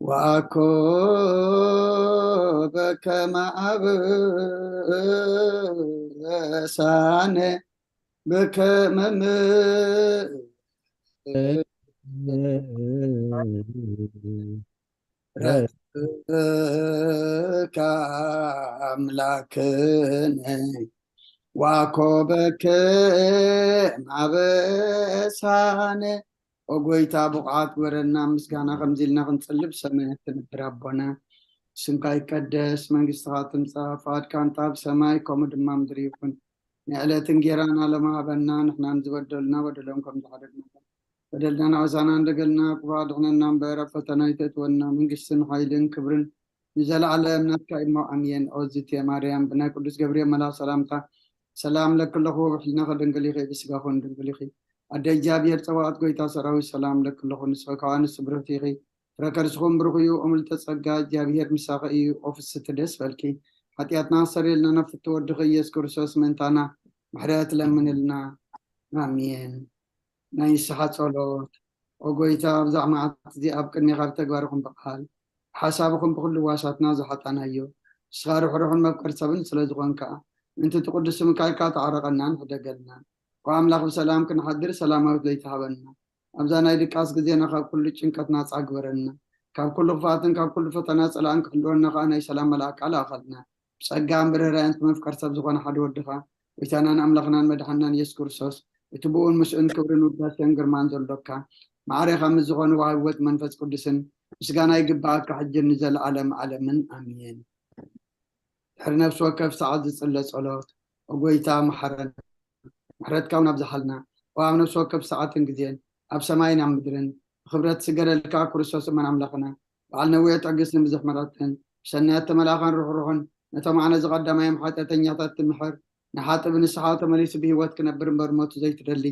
ዋኮ በከመ አብ ቅዱሳነ ብከመ ምሕረትከ ኣምላክነ ዋኮበከ ማበሳነ። ኦ ጎይታ፣ ብቑዓት ግበረና፣ ምስጋና ከምዚ ኢልና ክንጽልብ ሰማያት ትነብር ኣቦና። ስምካ ይቀደስ፣ መንግስትኻ ትምጻእ፣ ፍቓድካ እንተ ኣብ ሰማይ ከምኡ ድማ ምድሪ ይኹን። ንዕለት እንጌራና ሎሚ ሃበና፣ ንሕናን ዝበደሉና በደሎም ከም ዝሓደግና በደልና ንኣሳና እንደገልና፣ ክፉእ ኣድሕነና እምበር፣ ኣብ ፈተና ኣይተእትወና፣ መንግስትን ሓይልን ክብርን ንዘለዓለም ናትካ እሞ ኣሜን። ኦ ዝትየ ማርያም፣ ብናይ ቅዱስ ገብርኤል መልኣኽ ሰላምታ ሰላም ለኪ ኣለኹ፣ ብሕልናኺ ድንግል ኢኺ፣ ብስጋኹን ድንግል ኢኺ። ኣደ እግዚኣብሔር ጸባኦት ጎይታ ሰራዊት ሰላም ለኪ ኣለኹ፣ ንስኺ ካብ ኣንስቲ ብርኽቲ ኢኺ፣ ፍረ ከርስኹም ብሩኽ እዩ። ኦ ምልዕተ ጸጋ እግዚኣብሔር ምሳኺ እዩ፣ ኦ ፍስሕቲ ደስ በልኪ፣ ሓጢኣትና ኣስተሰርየልና ናብ ፍትው ወድኺ ኢየሱስ ክርስቶስ ምእንታና ምሕረት ለምንልና። ኣሜን። ናይ ንስሓ ጸሎት። ኦ ጎይታ፣ ኣብዛ መዓልቲ እዚ ኣብ ቅድሜኻ ብተግባርኹም ብቓል ብሓሳብኹም ብኹሉ ዋሳትና ዝሓጣናዮ፣ ንስኻ ርሕሩሕን መፍቀር ሰብን ስለ ዝኾንካ፣ ምእንቲ እቲ ቅዱስ ስምካ ኢልካ ተዓረቐናን ሕደገልና። ኦ ኣምላኽ፣ ብሰላም ክንሓድር ሰላማዊት ለይቲ ሃበና። ኣብዛ ናይ ድቃስ ግዜና ካብ ኩሉ ጭንቀት ናጻ ግበረና። ካብ ኩሉ ክፍኣትን ካብ ኩሉ ፈተና ጸላእን ክሕልወና ከኣ ናይ ሰላም መልኣካ ለኣኸልና። ብጸጋን ብርህራን እቲ መፍቀር ሰብ ዝኾነ ሓደ ወድኻ፣ ጎይታናን ኣምላኽናን መድሓንናን ኢየሱስ ክርስቶስ፣ እቲ ብኡን ምስኡን ክብርን ውዳሴን ግርማን ዘሎካ፣ ማዕሬኻ ምስ ዝኾነ ወሃቢ ህይወት መንፈስ ቅዱስን ምስጋና ይግብኣካ፣ ሕጅን ንዘለዓለም ዓለምን ኣሜን። ድሕሪ ነፍሲ ወከፍ ሰዓት ዝጽለ ጸሎት፣ ኦ ጎይታ መሓረና፣ ምሕረትካ እውን ኣብዝሓልና። ኦ ኣብ ነፍሲ ወከፍ ሰዓትን ግዜን፣ ኣብ ሰማይን ኣብ ምድርን፣ ብክብረት ዝስገደልካ ክርስቶስ እመን ኣምላኽና፣ በዓል ነዊሕ ትዕግስትን ብዙሕ ምሕረትን፣ ብሰናያት ተመላእኻን ርሕሩሕን፣ ነቶም ኣነ ዝቐዳማዮም ሓጢኣተኛታት ትምሕር፣ ንሓጥእ ብንስሓ ተመሊሱ ብህይወት ክነብር እምበር ሞቱ ዘይትደሊ፣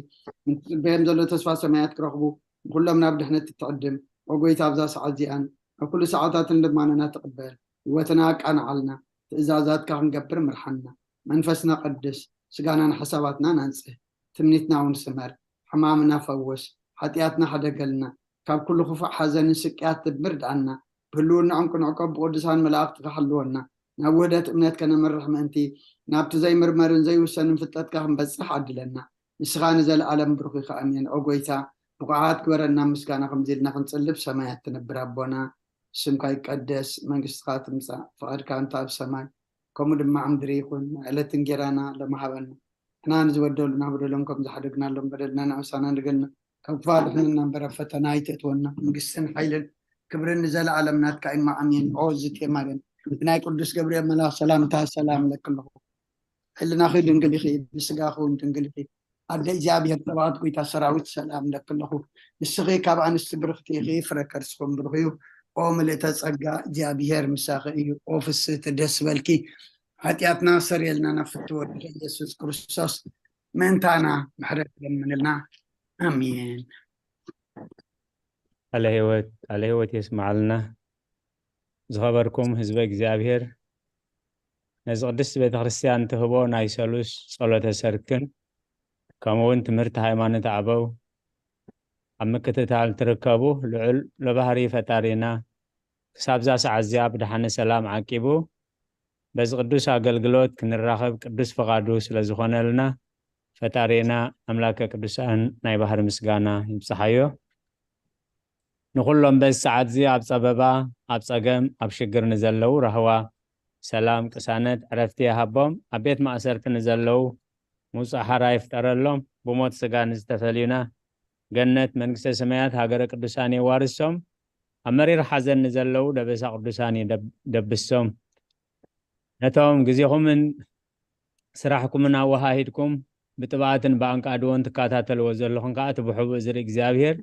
ምእንቲ ዝጽበዮም ዘሎ ተስፋ ሰማያት ክረኽቡ፣ ንኹሎም ናብ ድሕነት እትዕድም፣ ኦ ጎይታ፣ ኣብዛ ሰዓት እዚኣን ኣብ ኩሉ ሰዓታትን ልማኖና ትቕበል፣ ህይወትና ኣቃንዓልና፣ ትእዛዛትካ ክንገብር ምርሓና፣ መንፈስና ቀድስ፣ ስጋናን ሓሳባትናን ኣንጽህ፣ ትምኒትና እውን ስመር፣ ሕማምና ፈውስ፣ ሓጢኣትና ሕደገልና፣ ካብ ኩሉ ክፉእ ሓዘንን ስቅያት ትብር ድኣና፣ ብህልውናኦም ክንዕቆብ ብቅዱሳን መላእኽትኻ ሓልወና፣ ናብ ውህደት እምነት ከነምርሕ ምእንቲ፣ ናብቲ ዘይምርመርን ዘይውሰንን ፍልጠትካ ክንበጽሕ ዓድለና። ንስኻ ንዘለኣለም ብሩኽ ኢኻ። ኣሜን። ኦ ጎይታ፣ ብቑዓት ግበረና ምስጋና ከምዚ ኢልና ክንጽልብ ሰማያት ትነብር ኣቦና፣ ስምካ ይቀደስ፣ መንግስትኻ ትምጻእ፣ ፍቓድካ እንተ ኣብ ሰማይ ከምኡ ድማ ኣብ ምድሪ ይኹን። ዕለት እንጌራና ሎሚ ሃበና። ንሕና ንዝበደሉና በደሎም ከም ዝሓደግናሎም በደልና ንኣሳና ንገልና። ካብ ክፋ ድሕንና እምበር ኣብ ፈተና ኣይተእትወና። መንግስትን ሓይልን ክብርን ንዘለኣለም ናትካ እማ ኣሜን። ኦ ዝቴ ማርያም፣ ብናይ ቅዱስ ገብርኤል መልኣኽ ሰላምታ ሰላም ለክልኹ። ሕልናኺ ድንግል ኢኺ፣ ብስጋኺ እውን ድንግል ኢኺ። ኣደ እግዚኣብሔር ተባዕት ጎይታ ሰራዊት ሰላም ለክልኹ። ንስኺ ካብ ኣንስቲ ብርኽቲ ኢኺ፣ ፍረ ከርስኹም ብሩኽ እዩ። ኦ ምልእተ ጸጋ እግዚኣብሔር ምሳኺ እዩ። ኦ ፍስህቲ ደስ በልኪ። ሓጢኣትና ሰርየልና ናብ ፍትወ ኢየሱስ ክርስቶስ ምእንታና ምሕረት ለምንልና። ኣሜን። ቃለ ህይወት ቃለ ህይወት የስማዓልና። ዝኸበርኩም ህዝበ እግዚኣብሔር፣ ነዚ ቅድስቲ ቤተ ክርስቲያን ትህቦ ናይ ሰሉስ ጸሎተ ሰርክን ከምኡ እውን ትምህርቲ ሃይማኖት ኣበው ኣብ ምክትታል ትርከቡ ልዑል ለባህሪ ፈጣሪና ክሳብዛ ሰዓት እዚኣ ብድሓነ ሰላም ዓቂቡ በዚ ቅዱስ ኣገልግሎት ክንራኸብ ቅዱስ ፈቓዱ ስለ ዝኾነልና ፈጣሪና ኣምላከ ቅዱሳን ናይ ባህሪ ምስጋና ይብጽሓዮ። ንኹሎም በዚ ሰዓት እዚ ኣብ ጸበባ፣ ኣብ ጸገም፣ ኣብ ሽግር ንዘለዉ ራህዋ፣ ሰላም፣ ቅሳነት፣ ዕረፍቲ ይሃቦም። ኣብ ቤት ማእሰርቲ ንዘለዉ ምውጻእ ሓራ ይፍጠረሎም። ብሞት ስጋ ንዝተፈልዩና ገነት መንግስተ ሰማያት ሃገረ ቅዱሳን የዋርሶም። ኣብ መሪር ሓዘን ንዘለዉ ደበሳ ቅዱሳን ይደብ- ደብሶም። ነቶም ግዜኹምን ስራሕኩምን ኣወሃሂድኩም ብጥብኣትን ብኣንቃድዎን ትከታተልዎ ዘለኹም ከኣ እቲ ብሕቡእ ዝርኢ እግዚኣብሔር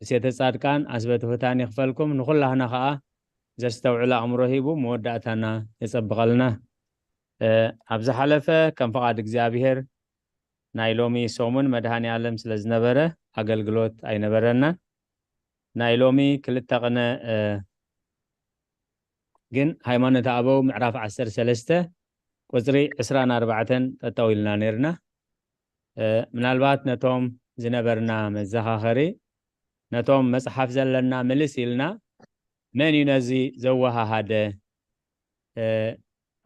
ምሴተ ጻድቃን ኣስበ ትሑታን ይኽፈልኩም። ንኹላህና ከኣ ዘስተውዕል ኣእምሮ ሂቡ መወዳእታና የጸብቐልና። እ፣ ኣብ ዝሓለፈ ከም ፍቓድ እግዚኣብሔር ናይ ሎሚ ሰሙን መድሃኔ ዓለም ስለ ዝነበረ ኣገልግሎት ኣይነበረናን። ናይ ሎሚ ክልተ ቅነ እ፣ ግን ሃይማኖተ ኣበው ምዕራፍ ዓሰርተ ሰለስተ ቁጽሪ ዕስራን ኣርባዕተን ጠጠው ኢልና ነርና። እ፣ ምናልባት ነቶም ዝነበርና መዘኻኸሪ ነቶም መጽሓፍ ዘለና ምልስ ኢልና መን እዩ ነዚ ዘወሃሃደ እ፣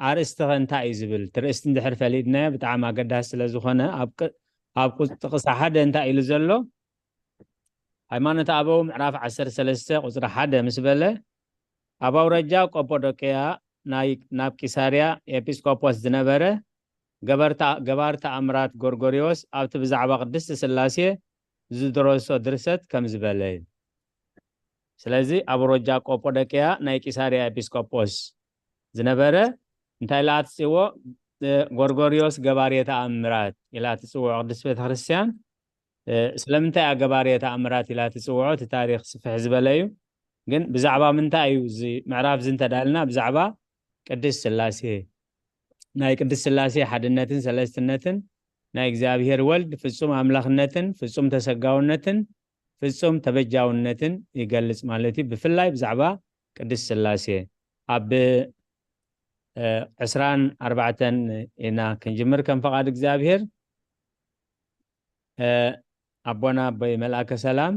ኣርእስቲ ኸ እንታይ እዩ ዝብል? እቲ ርእስቲ እንድሕር ፈሊጥናዮ ብጣዕሚ ኣገዳሲ ስለ ዝኾነ፣ ኣብ ቅ-፣ ኣብ ቁ-፣ ጥቕሲ ሓደ እንታይ ኢሉ ዘሎ? ሃይማኖተ ኣበው ምዕራፍ ዓሰርተ ሰለስተ ቁጽሪ ሓደ ምስ በለ፣ ኣብ ኣውራጃ ቆጶዶቅያ ናይ፣ ናብ ቂሳርያ ኤጲስቆጶስ ዝነበረ ገበርታ-፣ ገባር ተኣምራት ጎርጎርዮስ ኣብቲ ብዛዕባ ቅድስቲ ስላሴ ዝደረሶ ድርሰት ከም ዝበለ እዩ። ስለዚ ኣብ ኣውራጃ ቆጶዶቅያ ናይ ቂሳርያ ኤጲስቆጶስ ዝነበረ እንታይ ኢላ ትጽዎ? እ፣ ጎርጎርዮስ ገባርየ ተኣምራት ኢላ ትጽውዖ ቅድስት ቤተክርስትያን። እ፣ ስለምንታይ እያ ገባርየ ተኣምራት ኢላ ትጽውዖ? እቲ ታሪኽ ስፍሕ ዝበለ እዩ። ግን ብዛዕባ ምንታይ እዩ እዚ ምዕራፍ እዚ እንተዳልና፣ ብዛዕባ ቅድስት ስላሴ፣ ናይ ቅድስት ስላሴ ሓድነትን ሰለስትነትን፣ ናይ እግዚኣብሔር ወልድ ፍጹም ኣምላኽነትን ፍጹም ተሰጋውነትን ፍጹም ተበጃውነትን ይገልጽ ማለት እዩ። ብፍላይ ብዛዕባ ቅድስት ስላሴ ኣብ፣ እ፣ ዕስራን ኣርባዕተን ኢና ክንጅምር ከም ፈቓድ እግዚኣብሔር። እ፣ ኣቦና ኣቦይ መልኣከ ሰላም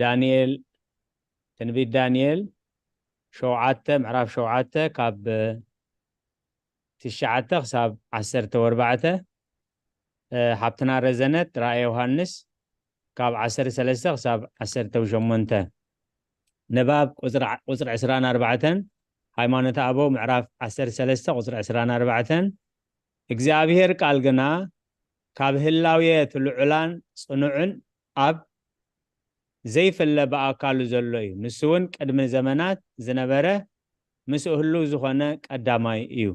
ዳንኤል፣ ትንቢት ዳንኤል ሸውዓተ፣ ምዕራፍ ሸውዓተ ካብ ትሽዓተ ክሳብ ዓሰርተ ወርባዕተ፣ እ፣ ሓብትና ረዘነት ራእየ ዮሃንስ ካብ ዓሰርተ ሰለስተ ክሳብ ዓሰርተ ሸሞንተ። ንባብ ቁጽሪ ዓ-፣ ቁጽሪ ዕስራን ኣርባዕተን፣ ሃይማኖተ ኣበው ምዕራፍ ዓሰርተ ሰለስተ ቁጽሪ ዕስራን ኣርባዕተን፣ እግዚኣብሔር ቃል ግና ካብ ህላዌ እቲ ልዑላን ጽኑዕን ኣብ ዘይፍለ ብኣካሉ ዘሎ እዩ። ንሱ እውን ቅድሚ ዘመናት ዝነበረ፣ ምስኡ ህልው ዝኾነ ቀዳማይ እዩ።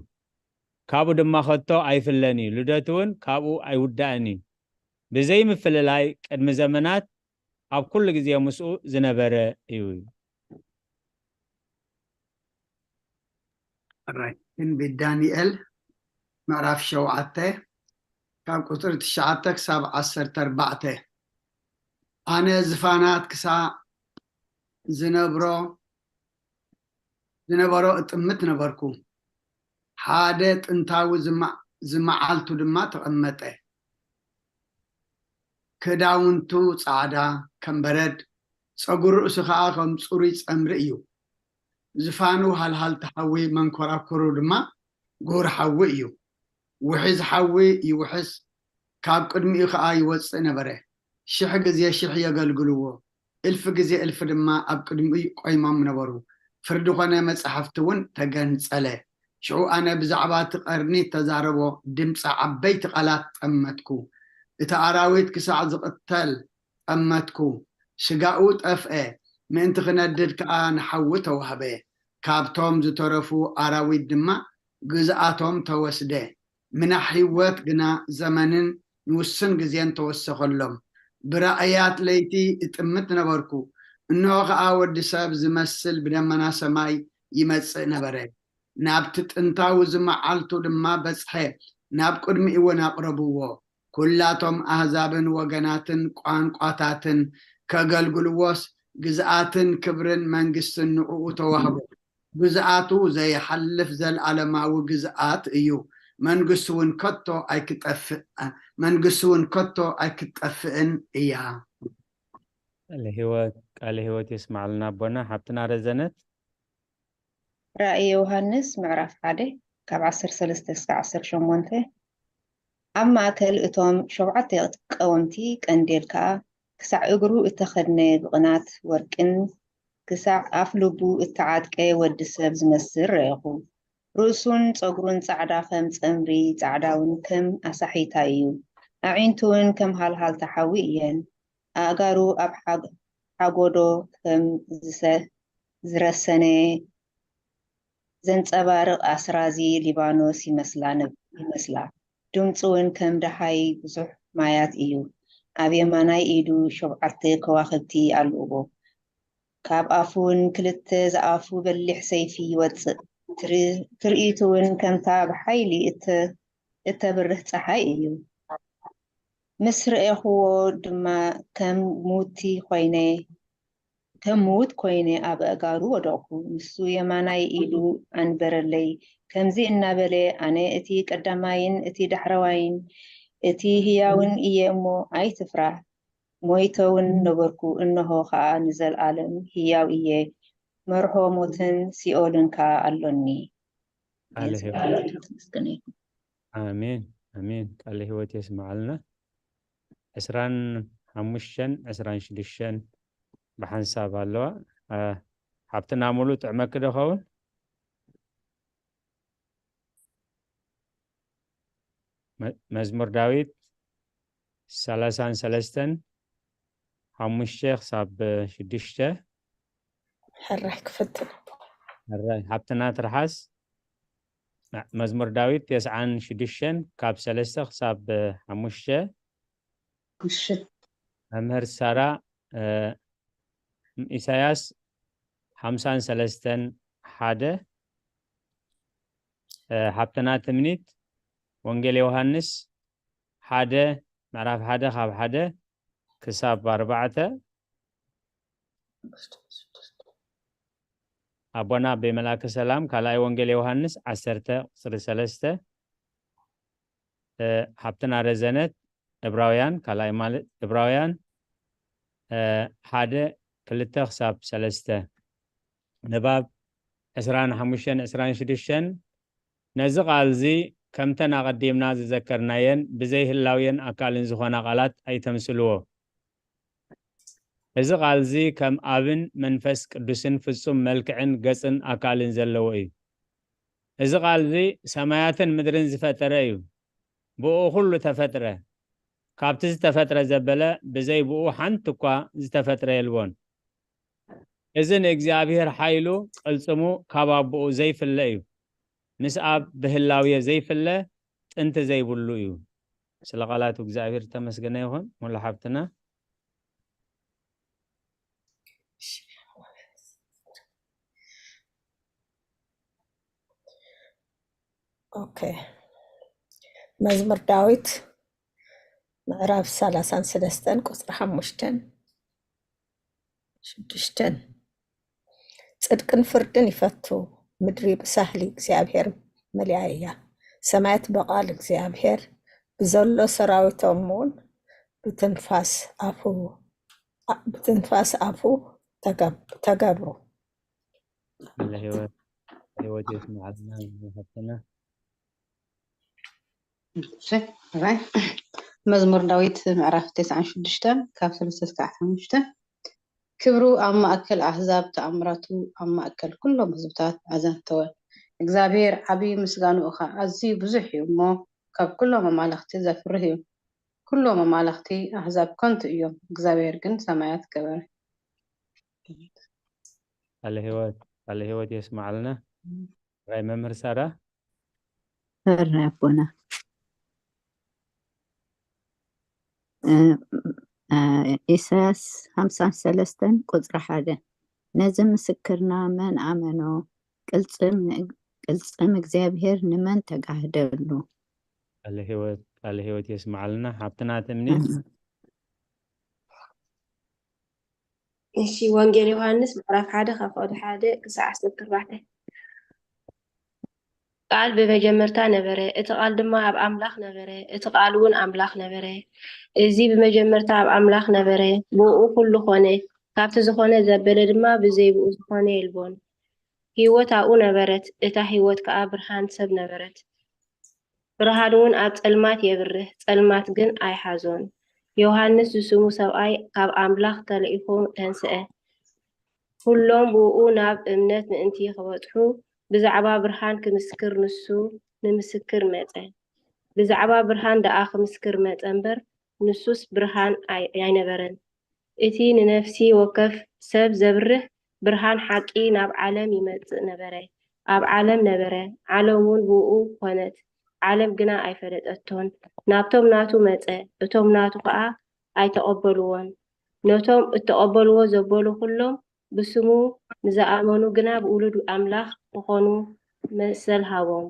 ካብኡ ድማ ከቶ ኣይፍለን እዩ። ልደቱ እውን ካብኡ ኣይውዳእን እዩ። ብዘይ ምፍልላይ ቅድሚ ዘመናት ኣብ ኩሉ ግዜ ምስኡ ዝነበረ እዩ። ራይት። ትንቢት ዳንኤል ምዕራፍ ሸውዓተ ካብ ቁጽሪ ትሽዓተ ክሳብ ዓሰርተ ኣርባዕተ። ኣነ ዝፋናት ክሳዕ ዝነብሮ፣ ዝነበሮ እጥምት ነበርኩ። ሓደ ጥንታዊ ዝማ-፣ ዝመዓልቱ ድማ ተቐመጠ። ክዳውንቱ ጻዕዳ ከም በረድ፣ ጸጉሪ ርእሱ ኸኣ ከም ጽሩይ ጸምሪ እዩ። ዝፋኑ ሃልሃልቲ ሓዊ፣ መንኮራኩሩ ድማ ጉር ሓዊ እዩ። ውሒዝ ሓዊ ይውሕዝ፣ ካብ ቅድሚኡ ኸኣ ይወጽእ ነበረ። ሽሕ ግዜ ሽሕ የገልግልዎ፣ እልፊ ግዜ እልፊ ድማ ኣብ ቅድሚኡ ቆይሞም ነበሩ። ፍርዲ ኾነ፣ መጻሕፍቲ እውን ተገንጸለ። ሽዑ ኣነ ብዛዕባ እቲ ቀርኒ እተዛረቦ ድምጺ ዓበይቲ ቃላት ጠመትኩ። እቲ ኣራዊት ክሳዕ ዝቕተል ጠመትኩ። ስጋኡ ጠፍአ፣ ምእንቲ ክነድድ ከኣ ንሓዊ ተዋህበ። ካብቶም ዝተረፉ ኣራዊት ድማ ግዝኣቶም ተወስደ። ምናሕ ህይወት ግና ዘመንን ንውሱን ግዜን ተወሰኸሎም። ብራእያት ለይቲ እጥምት ነበርኩ። እንሆ ኸኣ ወዲ ሰብ ዝመስል ብደመና ሰማይ ይመጽእ ነበረ። ናብቲ ጥንታዊ ዝመዓልቱ ድማ በጽሐ፣ ናብ ቅድሚኡ እውን ኣቕረብዎ። ኩላቶም ኣህዛብን ወገናትን ቋንቋታትን ከገልግልዎስ፣ ግዝኣትን ክብርን መንግስትን ንዕኡ ተዋህቦ። ግዝኣቱ ዘይሓልፍ ዘለኣለማዊ ግዝኣት እዩ። መንግስቱ እውን ከቶ ኣይክጠፍእ፣ መንግስቱ እውን ከቶ ኣይክጠፍእን እያ። ቃለ ህይወት፣ ቃለ ህይወት የስማዕልና ኣቦና። ሓብትና ረዘነት። ራእይ ዮሃንስ ምዕራፍ ሓደ ካብ ዓሰርተ ሰለስተ እስከ ዓሰርተ ሸሞንተ። ኣብ ማእከል እቶም ሸውዓተ ቀወምቲ ቀንዴል ከኣ ክሳዕ እግሩ እተኸድነ ብቕናት ወርቅን ክሳዕ ኣፍ ልቡ እተዓጥቀ ወዲ ሰብ ዝመስል ረኣኹ። ርእሱን ጸጉሩን ጻዕዳ ከም ጸምሪ፣ ጻዕዳውን ከም ኣሳሒታ እዩ። ኣዒንቱ እውን ከም ሃልሃልታ ሓዊ እየን። ኣእጋሩ ኣብ ሓግ-፣ ሓጎዶ ከም ዝሰ-፣ ዝረሰነ ዘንጸባርቕ ኣስራዚ ሊባኖስ ይመስላ ነብ-፣ ይመስላ። ድምጹ እውን ከም ደሃይ ብዙሕ ማያት እዩ። ኣብ የማናይ ኢዱ ሸውዓተ ከዋኽብቲ ኣለውዎ። ካብ ኣፉ እውን ክልተ ዝኣፉ በሊሕ ሰይፊ ይወጽእ። ትር-፣ ትርኢቱ እውን ከምታ ብሓይሊ እተ-፣ እተብርህ ጸሓይ እዩ። ምስ ረኤኽዎ ድማ ከም ምውቲ ኮይነ፣ ከም ምዉት ኮይነ ኣብ ኣእጋሩ ወደቕኩ። ንሱ የማናይ ኢዱ ኣንበረለይ። ከምዚ እናበለ፣ ኣነ እቲ ቀዳማይን እቲ ዳሕረዋይን እቲ ህያውን እየ እሞ ኣይትፍራህ። ሞይተ እውን ነበርኩ፣ እንሆ ኸኣ ንዘለኣለም ህያው እየ። መርሆ ሞትን ሲኦልን ከኣ ኣሎኒ። ቃለ ሕይወት ኣሜን ኣሜን። ቃለ ሕይወት የስምዓልና። ዕስራን ሓሙሽተን ዕስራን ሽዱሽተን ብሓንሳብ ኣለዋ። ሓብትና ሙሉ ጥዕመኪ ዶ ኸውን? መዝሙር ዳዊት ሰላሳን ሰለስተን ሓሙሽተ ክሳብ ሽዱሽተ። ሕራይ ክፍትን ሕራይ ሓብትና ትርሓስ። መዝሙር ዳዊት ተስዓን ሽዱሽተን ካብ ሰለስተ ክሳብ ሓሙሽተ። እሺ መምህር ሳራ፣ ኢሳያስ ሓምሳን ሰለስተን ሓደ። ሓብትና ትምኒት፣ ወንጌል ዮሃንስ ሓደ፣ ምዕራፍ ሓደ ካብ ሓደ ክሳብ ኣርባዕተ። ኣቦና ኣበይ መልኣከ ሰላም፣ ካልኣይ ወንጌል ዮሃንስ ዓሰርተ ቁፅሪ ሰለስተ። ሓብትና ረዘነት፣ ዕብራውያን ካልኣይ ማለት ዕብራውያን ሓደ፣ ክልተ ክሳብ ሰለስተ። ንባብ ዕስራን ሓሙሽተን ዕስራን ሽዱሽተን። ነዚ ቃል እዚ ከምተን ኣቐዲምና ዝዘከርናየን ብዘይ ህላውየን ኣካልን ዝኾና ቃላት ኣይተምስልዎ። እዚ ቃል እዚ ከም ኣብን መንፈስ ቅዱስን ፍጹም መልክዕን ገጽን ኣካልን ዘለዎ እዩ። እዚ ቃል እዚ ሰማያትን ምድርን ዝፈጠረ እዩ። ብኡ ኩሉ ተፈጥረ። ካብቲ ዝተፈጥረ ዘበለ ብዘይ ብኡ ሓንቲ እኳ ዝተፈጥረ የልቦን። እዚ ንእግዚኣብሔር ሓይሉ ቅልጽሙ ካብ ኣቦኡ ዘይፍለ እዩ። ምስ ኣብ ብህላውየ ዘይፍለ ጥንቲ ዘይብሉ እዩ። ስለ ቃላቱ እግዚኣብሔር ዝተመስገነ ይኹን። ሙሉ ሓብትና። ኦኬ። መዝሙር ዳዊት ምዕራፍ ሰላሳን ሰለስተን ቁጽሪ ሓሙሽተን ሽዱሽተን። ጽድቅን ፍርድን ይፈቱ፣ ምድሪ ብሳህሊ እግዚኣብሔር መሊኣ እያ። ሰማያት ብቓል እግዚኣብሔር፣ ብዘሎ ሰራዊቶም እውን ብትንፋስ ኣፉ፣ ብትንፋስ ኣፉ ተገብ-፣ ተገብሩ። ቃለ ህይወት፣ ህይወት የስምዓልና ሓፍትና። እሺ፣ ራይ። መዝሙር ዳዊት ምዕራፍ ተስዓን ሽዱሽተን ካብ ሰለስተ እስካዕ ሓሙሽተ። ክብሩ ኣብ ማእከል ኣህዛብ፣ ተኣምራቱ ኣብ ማእከል ኩሎም ህዝብታት ኣዘንተወ። እግዚኣብሔር ዓቢ፣ ምስጋንኡ ኸኣ ኣዝዩ ብዙሕ እዩ እሞ፣ ካብ ኩሎም ኣማልኽቲ ዘፍርህ እዩ። ኩሎም ኣማልኽቲ ኣህዛብ ከንቱ እዮም፣ እግዚኣብሔር ግን ሰማያት ገበረ። ቃለ ህይወት፣ ቃለ ህይወት የስምዓልና። ራይ መምህር ሳራ። ሕራይ ኣቦና። እ፣ እ፣ ኢሳያስ ሓምሳን ሰለስተን ቁጽሪ ሓደ። ነዚ ምስክርና መን ኣመኖ? ቅልጽም ን-፣ ቅልጽም እግዚኣብሔር ንመን ተጋህደሉ? ቃለ ህይወት፣ ቃለ ህይወት የስምዓልና። ሓብትና ትምኒት። እም። እሺ፣ ወንጌል ዮሃንስ ምዕራፍ ሓደ ካብ ፍቕዲ ሓደ ክሳዕ ዓሰርተ ኣርባዕተ። ቃል ብመጀመርታ ነበረ፣ እቲ ቃል ድማ ኣብ ኣምላኽ ነበረ፣ እቲ ቃል እውን ኣምላኽ ነበረ። እዚ ብመጀመርታ ኣብ ኣምላኽ ነበረ፣ ብእኡ ኩሉ ኾነ፣ ካብቲ ዝኾነ ዘበለ ድማ ብዘይ ብኡ ዝኾነ የልቦን። ህይወት ኣብኡ ነበረት፣ እታ ህይወት ከኣ ብርሃን ሰብ ነበረት። ብርሃን እውን ኣብ ጸልማት የብርህ፣ ጸልማት ግን ኣይሓዞን። ዮሃንስ ዝስሙ ሰብኣይ ካብ ኣምላኽ ተለኢኹ ተንስአ። ኩሎም ብእኡ ናብ እምነት ምእንቲ ክበጽሑ፣ ብዛዕባ ብርሃን ክምስክር ንሱ ንምስክር መጸ። ብዛዕባ ብርሃን ደኣ ክምስክር መጸ እምበር፣ ንሱስ ብርሃን ኣይ-፣ ኣይነበረን። እቲ ንነፍሲ ወከፍ ሰብ ዘብርህ ብርሃን ሓቂ ናብ ዓለም ይመጽእ ነበረ። ኣብ ዓለም ነበረ፣ ዓለም እውን ብእኡ ኾነት፣ ዓለም ግና ኣይፈለጠቶን። ናብቶም ናቱ መጸ፣ እቶም ናቱ ኸኣ ኣይተቐበልዎን። ነቶም እተቐበልዎ ዘበሉ ኩሎም ብስሙ ንዝኣመኑ ግና ብውሉድ ኣምላኽ ክኾኑ መሰል ሃቦም።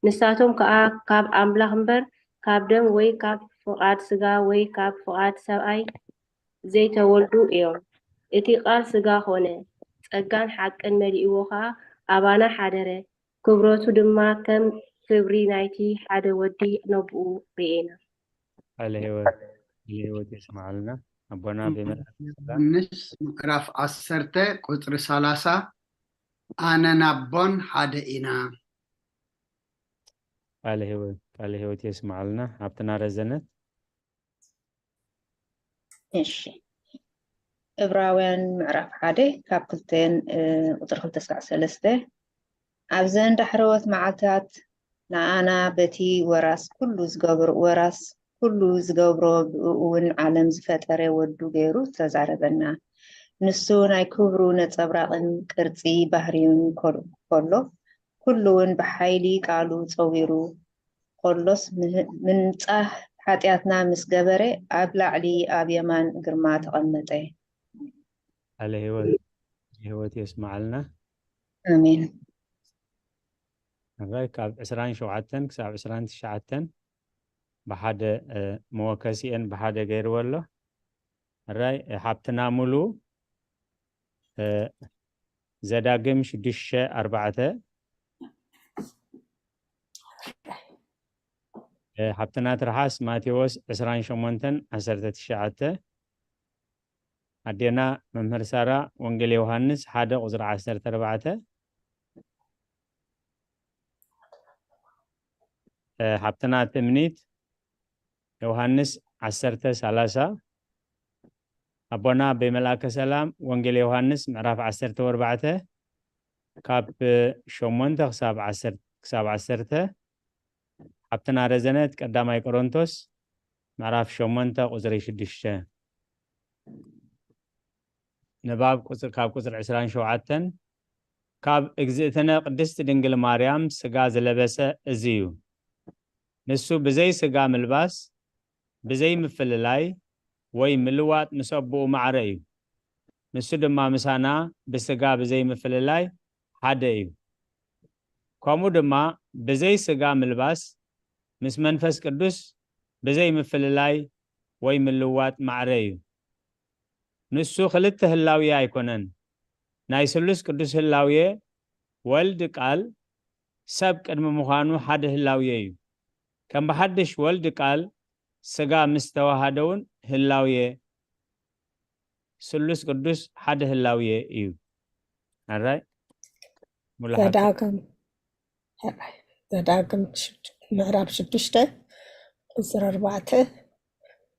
ንሳቶም ከኣ ካብ ኣምላኽ እምበር ካብ ደም ወይ ካብ ፍቓድ ስጋ ወይ ካብ ፍቓድ ሰብኣይ ዘይተወልዱ እዮም። እቲ ቃል ስጋ ኾነ፣ ጸጋን ሓቅን መሊእዎ ኸኣ ኣባና ሓደረ። ክብረቱ ድማ ከም ክብሪ ናይቲ ሓደ ወዲ ነብኡ ርኤና። ቃለ ህይወት፣ ቃለ ህይወት የስምዓልና። ኣቦና ብመልኣክ ሰላም። ዮሃንስ ምዕራፍ ዓሰርተ ቁጽሪ ሰላሳ፣ ኣነን ኣቦን ሓደ ኢና። ቃለ ህይወት ቃለ ህይወት የስማዓልና። ሃብትና ረዘነት። እሺ፣ ዕብራውያን ምዕራፍ ሓደ ካብ ክልተን እ፣ ቁፅሪ ክልተ እስካዕ ሰለስተ። ኣብዘን ዳሕረዎት መዓልታት ንኣና በቲ ወራስ ኩሉ ዝገብር ወራስ ኩሉ ዝገብሮ ብእኡ እውን ዓለም ዝፈጠረ ወዱ ገይሩ ተዛረበና። ንሱ ናይ ክብሩ ነጸብራቕን ቅርጺ ባህሪውን ኮል- ኮሎ ኩሉ እውን ብሓይሊ ቃሉ ጸዊሩ ኮሎስ ምህንጻህ ሓጢኣትና ምስ ገበረ ኣብ ላዕሊ ኣብ የማን ግርማ ተቐመጠ። ቃለ ህይወት ህይወት የስማዓልና። ኣሜን። ሕራይ ካብ ዕስራን ሸውዓተን ክሳብ ዕስራን ትሽዓተን ብሓደ መወከሲኤን ብሓደ ገይርዎ ኣሎ። ሕራይ ሓብትና ሙሉ ዘዳግም ሽዱሽተ ኣርባዕተ፣ ሓብትና ትርሓስ ማቴዎስ ዕስራን ሸሞንተን ዓሰርተ ትሽዓተ፣ ኣዴና መምህር ሳራ ወንጌል ዮሃንስ ሓደ ቁፅሪ ዓሰርተ ኣርባዕተ፣ ሓብትና ትምኒት ዮሃንስ ዓሰርተ ሰላሳ፣ ኣቦና ኣበይ መልኣከ ሰላም ወንጌል ዮሃንስ ምዕራፍ ዓሰርተ ኣርባዕተ ካብ ሸሞንተ ክሳብ ዓሰርተ ክሳብ ዓሰርተ፣ ሓብትና ረዘነት ቀዳማይ ቆሮንቶስ ምዕራፍ ሸሞንተ ቁፅሪ ሽዱሽተ። ንባብ ቁፅሪ ካብ ቁፅሪ ዕስራን ሸውዓተን፣ ካብ እግዝእትነ ቅድስቲ ድንግል ማርያም ስጋ ዝለበሰ እዚ እዩ። ንሱ ብዘይ ስጋ ምልባስ ብዘይ ምፍልላይ ወይ ምልዋጥ ምስ ኣቦኡ ማዕረ እዩ። ንሱ ድማ ምሳና ብስጋ ብዘይ ምፍልላይ ሓደ እዩ። ከምኡ ድማ ብዘይ ስጋ ምልባስ ምስ መንፈስ ቅዱስ ብዘይ ምፍልላይ ወይ ምልዋጥ ማዕረ እዩ። ንሱ ክልተ ህላውየ ኣይኮነን። ናይ ስሉስ ቅዱስ ህላውየ ወልድ ቃል ሰብ ቅድሚ ምዃኑ ሓደ ህላውየ እዩ። ከም ብሓድሽ ወልድ ቃል ስጋ ምስ ተዋሃደ እውን ህላውየ ስሉስ ቅዱስ ሓደ ህላውየ እዩ። ኣራይ ሙሉ ሓቂ። ዘዳግም ዘዳግም ሽድ- ምዕራፍ ሽዱሽተ ቁፅሪ ኣርባዕተ፣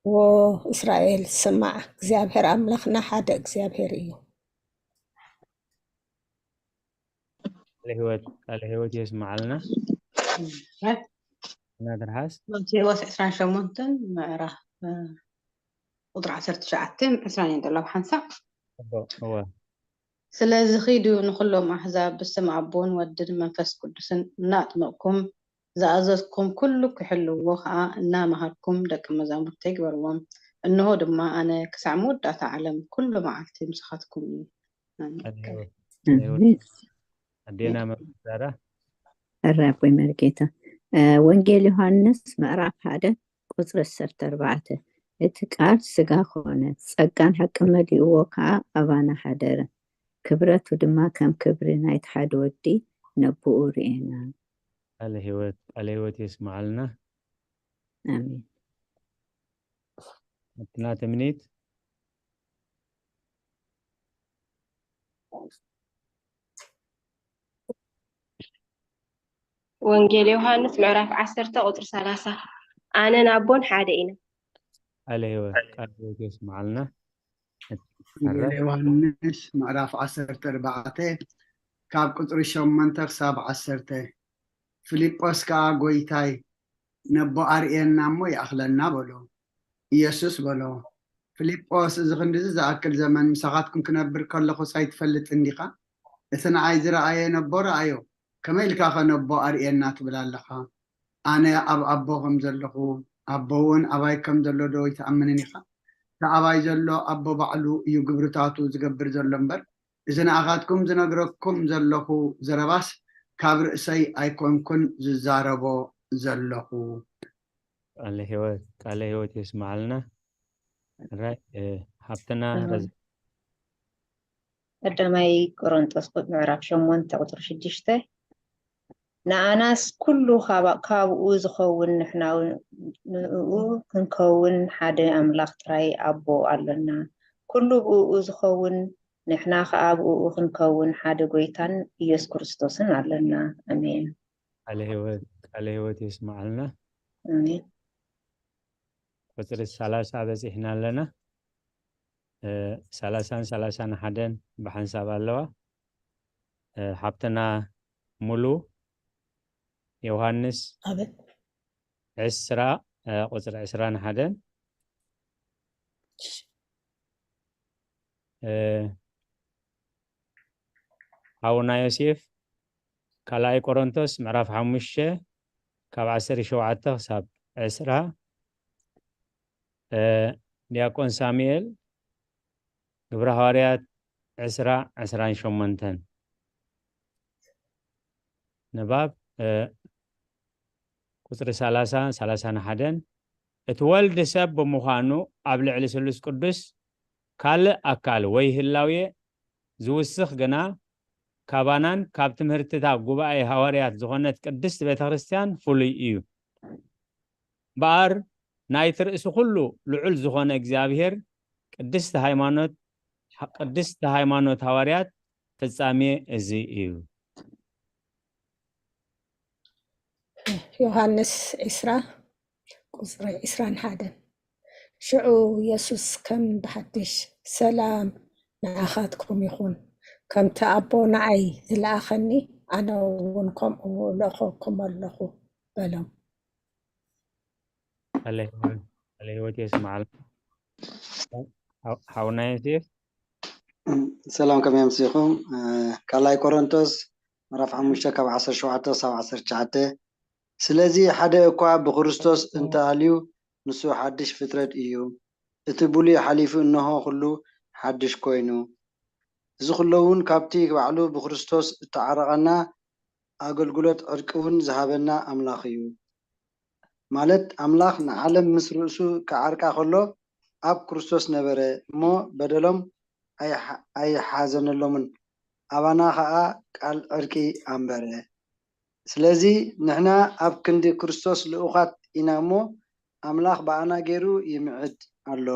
ወ እስራኤል ስማዕ፣ እግዚኣብሔር ኣምላኽና ሓደ እግዚኣብሔር እዩ። ቃለ ህይወት ቃለ ህይወት የስማዓልና። እና ትርሓስ ማቴዎስ ዕስራን ሸሞንተን ምዕራፍ እ፣ ቁጥሪ ዓሰርተ ትሽዓተ ዕስራን እየን ዘለዋ ሓንሳብ። እወ ስለዚ ኺዱ ንኹሎም ኣሕዛብ ብስም ኣቦን ወድን መንፈስ ቅዱስን እናኣጥመቕኩም ዝኣዘዝኩም ኩሉ ክሕልዎ ኸዓ እናመሃርኩም ደቂ መዛሙርተይ ግበርዎም። እንሆ ድማ ኣነ ክሳዕ መወዳእታ ዓለም ኩሉ መዓልቲ ምሳኻትኩም እየ። ኣሜን። ቃለ ህይወት ቃለ ህይወት። ኣዴና መምህር ሳራ ሕራይ ኣቦይ መርጌታ። እ፣ ወንጌል ዮሃንስ ምዕራፍ ሓደ ቁፅሪ ዓሰርተ ኣርባዕተ፣ እቲ ቃል ስጋ ኮነ፣ ጸጋን ሓቂ መሊእዎ ከዓ ኣባና ሓደረ፣ ክብረቱ ድማ ከም ክብሪ ናይቲ ሓደ ወዲ ነብኡ ርኤና። ቃለ ህይወት ቃለ ህይወት የስማዓልና። ኣሜን። ሓብትና ትምኒት ወንጌል ዮሃንስ ምዕራፍ ዓሰርተ ቁፅሪ ሰላሳ፣ ኣነን ኣቦን ሓደ ኢና። ቃለ ህይወት ቃለ ህይወት የስማዓልና። ወንጌል ዮሃንስ ምዕራፍ ዓሰርተ ኣርባዕተ ካብ ቁፅሪ ሸሞንተ ክሳብ ዓሰርተ። ፊልጶስ ከዓ ጎይታይ ነቦ ኣርእየና እሞ ይኣኽለና በሎ። ኢየሱስ በሎ፣ ፊልጶስ፣ እዚ ክንድዚ ዝኣክል ዘመን ምሳኻትኩም ክነብር ከለኹስ ኣይትፈልጥን ዲኻ? እቲ ንዓይ ዝረኣየ ነቦ ረኣዮ፣ ከመይ ኢልካ ኸ ነቦ ኣርእየና ትብል ኣለኻ? ኣነ ኣብ ኣቦ ከም ዘለኹ ኣቦ እውን ኣባይ ከም ዘሎ ዶ ኣይትኣምንን ኢኻ? እቲ ኣባይ ዘሎ ኣቦ ባዕሉ እዩ ግብርታቱ ዝገብር ዘሎ እምበር፣ እዚ ንኣኻትኩም ዝነግረኩም ዘለኹ ዘረባስ ካብ ርእሰይ ኣይኮንኩን ዝዛረቦ ዘለኹ። ቃለ ህይወት ቃለ ህይወት የስማዓልና። ሕራይ እ፣ ሓብትና ኣሜን። ረዝ ቀዳማይ ቆሮንጦስ ቁ- ምዕራፍ ሸሞንተ ቁፅሪ ሽዱሽተ፣ ንኣናስ ኩሉ ካባ- ካብኡ ዝኸውን ንሕና እውን ንእኡ ክንከውን ሓደ ኣምላኽ ጥራይ ኣቦ ኣሎና። ኩሉ ብእኡ ዝኸውን ንሕና ከዓ ብእኡ ክንከውን ሓደ ጎይታን ኢየሱስ ክርስቶስን ኣሎና። ኣሜን። ቃለ ህይወት ቃለ ህይወት የስማዓልና። ኣሜን። ቁፅሪ ሰላሳ በፂሕና ኣለና። እ፣ ሰላሳን ሰላሳን ሓደን ብሓንሳብ ኣለዋ። እ፣ ሓብትና ሙሉ ዮሃንስ ኣቤት። ዕስራ፣ እ፣ ቁፅሪ ዕስራን ሓደን። እ፣ ሓውና ዮሴፍ ካልኣይ ቆሮንቶስ ምዕራፍ ሓሙሽተ ካብ ዓሰርተ ሸውዓተ ክሳብ ዕስራ። እ፣ ዲያቆን ሳሙኤል ግብረ ሃዋርያት ዕስራ፣ ዕስራን ሸሞንተን። ንባብ፣ እ፣ ቁፅሪ ሰላሳ፣ ሰላሳን ሓደን። እቲ ወልድ ሰብ ብምዃኑ ኣብ ልዕሊ ስሉስ ቅዱስ ካልእ ኣካል ወይ ህላዌ ዝውስኽ ግና ካባናን ካብ ትምህርትታ ጉባኤ ሃዋርያት ዝኾነት ቅድስት ቤተ ክርስቲያን ፍሉይ እዩ። እምበኣር ናይቲ ርእሲ ኩሉ ልዑል ዝኾነ እግዚኣብሔር ቅድስቲ ሃይማኖት፣ ቅድስቲ ሃይማኖት ሃዋርያት ፍጻሜ እዚ እዩ። ዮሃንስ ዕስራ ቁፅሪ ዕስራን ሓደን። ሽዑ የሱስ ከም ብሓድሽ፣ "ሰላም ንዓኻትኩም ይኹን፣ ከምቲ ኣቦ ንዓይ ዝለኣኸኒ፣ ኣነ እውን ከምኡ እልእኸኩም ኣለኹ" በሎም። ቃለ ህይወት፣ ቃለ ህይወት የስማዓልና። ሓው-፣ ሓውና ዮሴፍ። ሰላም፣ ከመይ ኣምሲኹም? እ፣ ካልኣይ ቆሮንቶስ ምዕራፍ ሓሙሽተ ካብ ዓሰርተ ሸውዓተ ክሳብ ዓሰርተ ትሽዓተ። ስለዚ ሓደ እኳ ብክርስቶስ እንተኣልዩ ንሱ ሓድሽ ፍጥረት እዩ። እቲ ብሉይ ሓሊፉ፣ እንሆ ኩሉ ሓድሽ ኮይኑ። እዚ ኩሉ እውን ካብቲ ባዕሉ ብክርስቶስ እተዓረቐና ኣገልግሎት ዕርቂ እውን ዝሃበና ኣምላኽ እዩ። ማለት ኣምላኽ ንዓለም ምስ ርእሱ ክዓርቃ ከሎ ኣብ ክርስቶስ ነበረ እሞ በደሎም ኣይሓ-፣ ኣይሓዘነሎምን። ኣባና ኸኣ ቃል ዕርቂ ኣንበረ። ስለዚ ንሕና ኣብ ክንዲ ክርስቶስ ልኡኻት ኢና እሞ ኣምላኽ ብኣና ገይሩ ይምዕድ ኣሎ።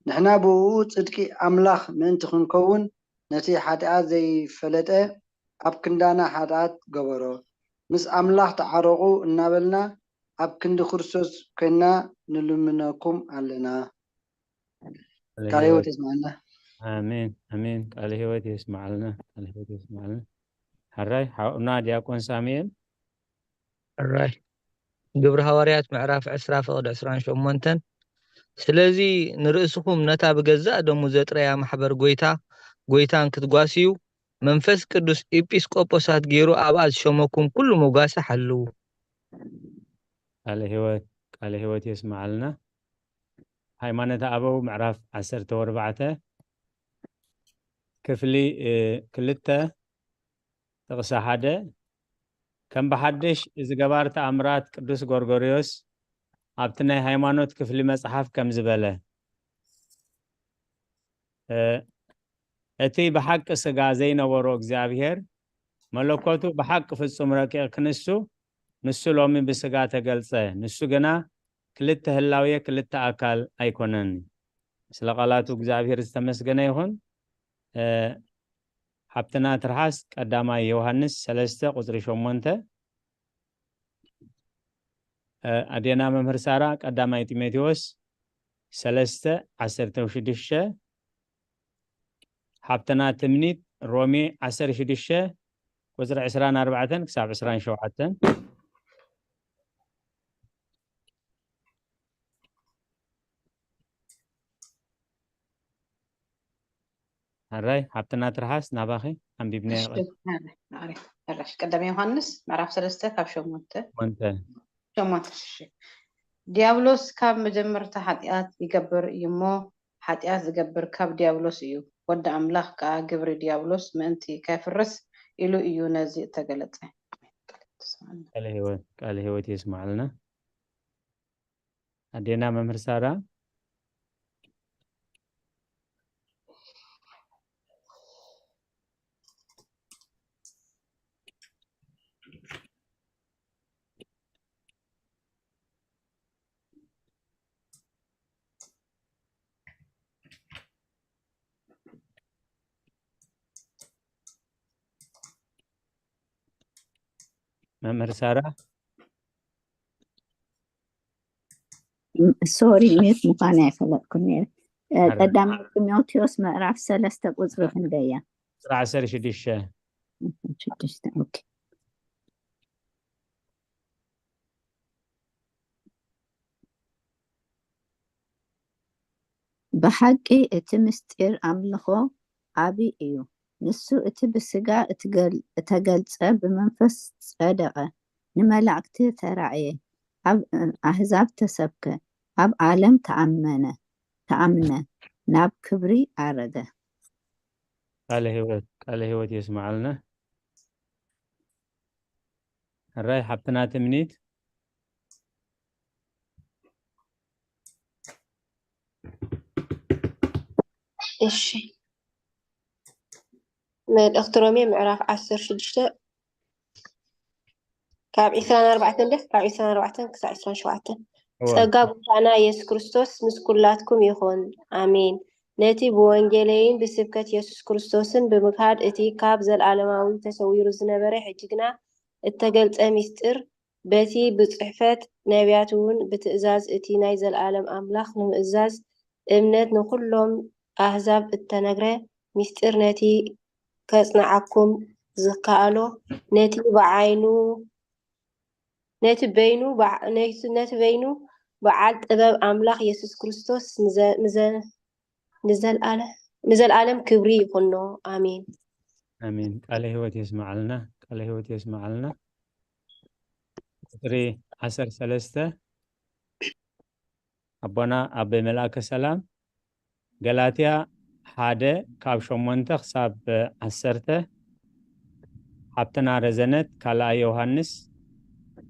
ንሕና ብእኡ ጽድቂ ኣምላኽ ምእንቲ ክንከውን ነቲ ሓጢኣት ዘይፈለጠ ኣብ ክንዳና ሓጢኣት ገበሮ። ምስ ኣምላኽ ተዓረቑ እናበልና ኣብ ክንዲ ክርስቶስ ኮይንና ንልምነኩም ኣለና። ቃለ ህይወት የስምዓልና። ኣሜን፣ ኣሜን። ቃለ ህይወት የስምዓልና፣ ቃለ ህይወት የስምዓልና። ሕራይ፣ ሓውና ዲያቆን ሳሙኤል። ሕራይ። ግብሪ ሃዋርያት ምዕራፍ ዕስራ ፍቕዲ ዕስራን ሸሞንተን። ስለዚ ንርእስኹም ነታ ብገዛእ ደሙ ዘጥረያ ማሕበር ጎይታ፣ ጎይታን ክትጓስዩ፣ መንፈስ ቅዱስ ኤጲስቆጶሳት ገይሩ ኣብኣ ዝሸመኩም ኩሉ መጓሰ ሓልዉ። ቃለ ህይወት፣ ቃለ ህይወት የስምዓልና። ሃይማኖተ ኣበው ምዕራፍ ዓሰርተ ወርባዕተ ክፍሊ፣ እ፣ ክልተ ጥቕሲ ሓደ፣ ከም ብሓድሽ እዚ ገባር ተኣምራት ቅዱስ ጎርጎርዮስ ኣብቲ ናይ ሃይማኖት ክፍሊ መጽሓፍ ከምዚ በለ፣ እ፣ እቲ ብሓቂ ስጋ ዘይነበሮ እግዚኣብሔር መለኮቱ ብሓቂ ፍጹም ረቂቕ ክንሱ፣ ንሱ ሎሚ ብስጋ ተገልጸ። ንሱ ግና ክልተ ህላዌ ክልተ ኣካል ኣይኮነን። ስለ ቃላቱ እግዚኣብሔር ዝተመስገነ ይኹን። እ፣ ሓብትና ትርሓስ ቀዳማይ ዮሃንስ ሰለስተ ቁጽሪ ሸሞንተ። እ፣ ኣዴና መምህር ሳራ ቀዳማይ ጢሞቴዎስ ሰለስተ ዓሰርተ ሽዱሽተ። ሓብትና ትምኒት ሮሜ ዓሰርተ ሽዱሽተ ቁጽሪ ዕስራን ኣርባዕተን ክሳብ ዕስራን ሸውዓተን። ሕራይ፣ ሓብትና ትርሓስ ናባኺ ኣንቢብናዮ። እሺ፣ ሕራይ፣ ሕራይ። ቀዳማይ ዮሃንስ ምዕራፍ ሰለስተ ካብ ሸሞንተ። ሸሞንተ። ሸሞንተ፣ እሺ። ዲያብሎስ ካብ መጀመርታ ሓጢኣት ይገብር እዩ እሞ፣ ሓጢኣት ዝገብር ካብ ዲያብሎስ እዩ። ወዲ ኣምላኽ ከኣ ግብሪ ዲያብሎስ ምእንቲ ከፍርስ ኢሉ እዩ ነዚ እተገለጸ። ቃለ ህይወት፣ ቃለ ህይወት የስማዓልና። ኣዴና መምህር ሳራ። መምህር ሳራ። ሶሪ፣ ሚዩት ምዃን ኣይፈለጥኩን ነይረ። እ፣ ኣረ። ቀዳማይ ጢሞቴዎስ ምዕራፍ ሰለስተ ቁጽሪ ክንደይ እያ? ቁጽሪ ዓሰርተ ሽዱሽተ። ሽዱሽተ። ኦኬ። ብሓቂ እቲ ምስጢር ኣምልኾ ዓቢ እዩ። ንሱ እቲ ብስጋ እትገል-፣ እተገልጸ፣ ብመንፈስ ጸደቐ፣ ንመላእክቲ ተራእየ፣ ኣብ ኣህዛብ ተሰብከ፣ ኣብ ዓለም ተኣመነ፣ ተኣምነ፣ ናብ ክብሪ ኣረገ። ቃለ ህይወት፣ ቃለ ህይወት የስምዓልና። ሕራይ ሓብትና ትምኒት። እሺ፣ መልእኽቲ ሮሜ ምዕራፍ ዓሰርተ ሽዱሽተ ካብ ዕስራን ኣርባዕተን ደስ ካብ ዕስራን ኣርባዕተን ክሳብ ዕስራን ሸውዓተን። እወ። ጸጋ ጎይታና የሱስ ክርስቶስ ምስ ኩላትኩም ይኹን። ኣሜን። ነቲ ብወንጌለይን ብስብከት የሱስ ክርስቶስን ብምክሃድ እቲ ካብ ዘለዓለማዊ ተሰዊሩ ዝነበረ ሕጂ ግና እተገልጸ ምስጢር በቲ ብጽሕፈት ነቢያት እውን ብትእዛዝ እቲ ናይ ዘለዓለም ኣምላኽ ንምእዛዝ እምነት ንኹሎም ኣህዛብ እተነግረ ምስጢር ነቲ ከጽንዓኩም ዝከኣሎ ነቲ ብዓይኑ ነቲ በይኑ በዓ-፣ ነቲ፣ ነቲ በይኑ በዓል ጥበብ ኣምላኽ የሱስ ክርስቶስ ንዘ-፣ ንዘ-፣ ንዘልኣለ-፣ ንዘልኣለም ክብሪ ይኹኖ። ኣሜን። ኣሜን። ቃለ ህይወት የስምዓልና፣ ቃለ ህይወት የስምዓልና። ቁጽሪ ዓሰርተ ሰለስተ ኣቦና ኣበይ መልኣከ ሰላም። ገላትያ ሓደ ካብ ሸሞንተ ክሳብ ዓሰርተ። ሓብትና ረዘነት ካልኣይ ዮሃንስ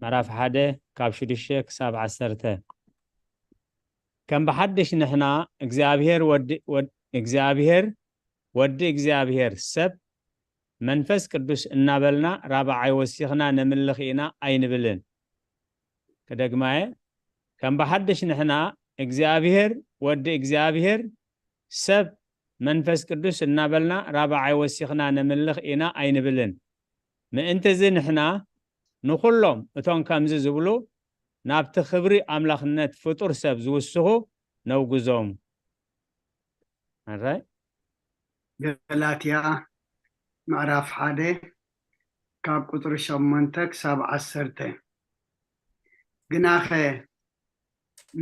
ምዕራፍ ሓደ ካብ ሽዱሽተ ክሳብ ዓሰርተ። ከም ብሓድሽ ንሕና እግዚኣብሔር ወዲ፣ ወድ-፣ እግዚኣብሔር ወዲ እግዚኣብሔር ሰብ መንፈስ ቅዱስ እናበልና ራብዓይ ወሲኽና ነምልኽ ኢና ኣይንብልን። ክደግማየ፣ ከም ብሓድሽ ንሕና እግዚኣብሔር ወዲ እግዚኣብሔር ሰብ መንፈስ ቅዱስ እናበልና ራብዓይ ወሲኽና ነምልኽ ኢና ኣይንብልን። ምእንቲ እዚ ንሕና ንኹሎም እቶም ከምዚ ዝብሉ ናብቲ ክብሪ ኣምላኽነት ፍጡር ሰብ ዝውስኹ ነውግዞም። ኣራይ? ገላትያ ምዕራፍ ሓደ ካብ ቁጽሪ ሸሞንተ ክሳብ ዓሰርተ። ግናኸ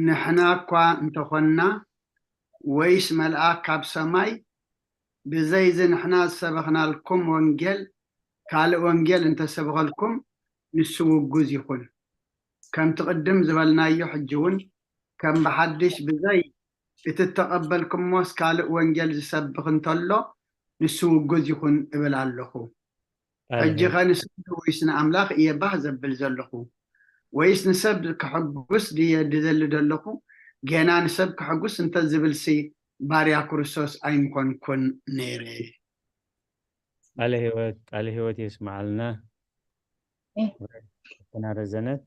ንሕና እኳ እንተኾንና፣ ወይስ መልኣክ ካብ ሰማይ፣ ብዘይ እዚ ንሕና ዝሰበኽናልኩም ወንጌል፣ ካልእ ወንጌል እንተሰብኸልኩም፣ ንሱ ውጉዝ ይኹን። ከምቲ ቅድም ዝበልናዮ፣ ሕጂ እውን ከም ብሓድሽ ብዘይ እቲ እተቐበልኩሞስ ካልእ ወንጌል ዝሰብኽ እንተሎ፣ ንሱ ውጉዝ ይኹን እብል ኣለኹ። ሕጂ ኸ ንሰብ ወይስ ንኣምላኽ እየ ባህ ዘብል ዘለኹ? ወይስ ንሰብ ከሐጉስ ድየ ድደሊ ዘለኹ? ጌና ንሰብ ከሐጉስ እንተ ዝብልሲ፣ ባርያ ክርስቶስ ኣይምኾንኩን ነይረ። ቃለ ህይወት፣ ቃለ ህይወት የስምዓልና። እ። ሓብትና ረዘነት።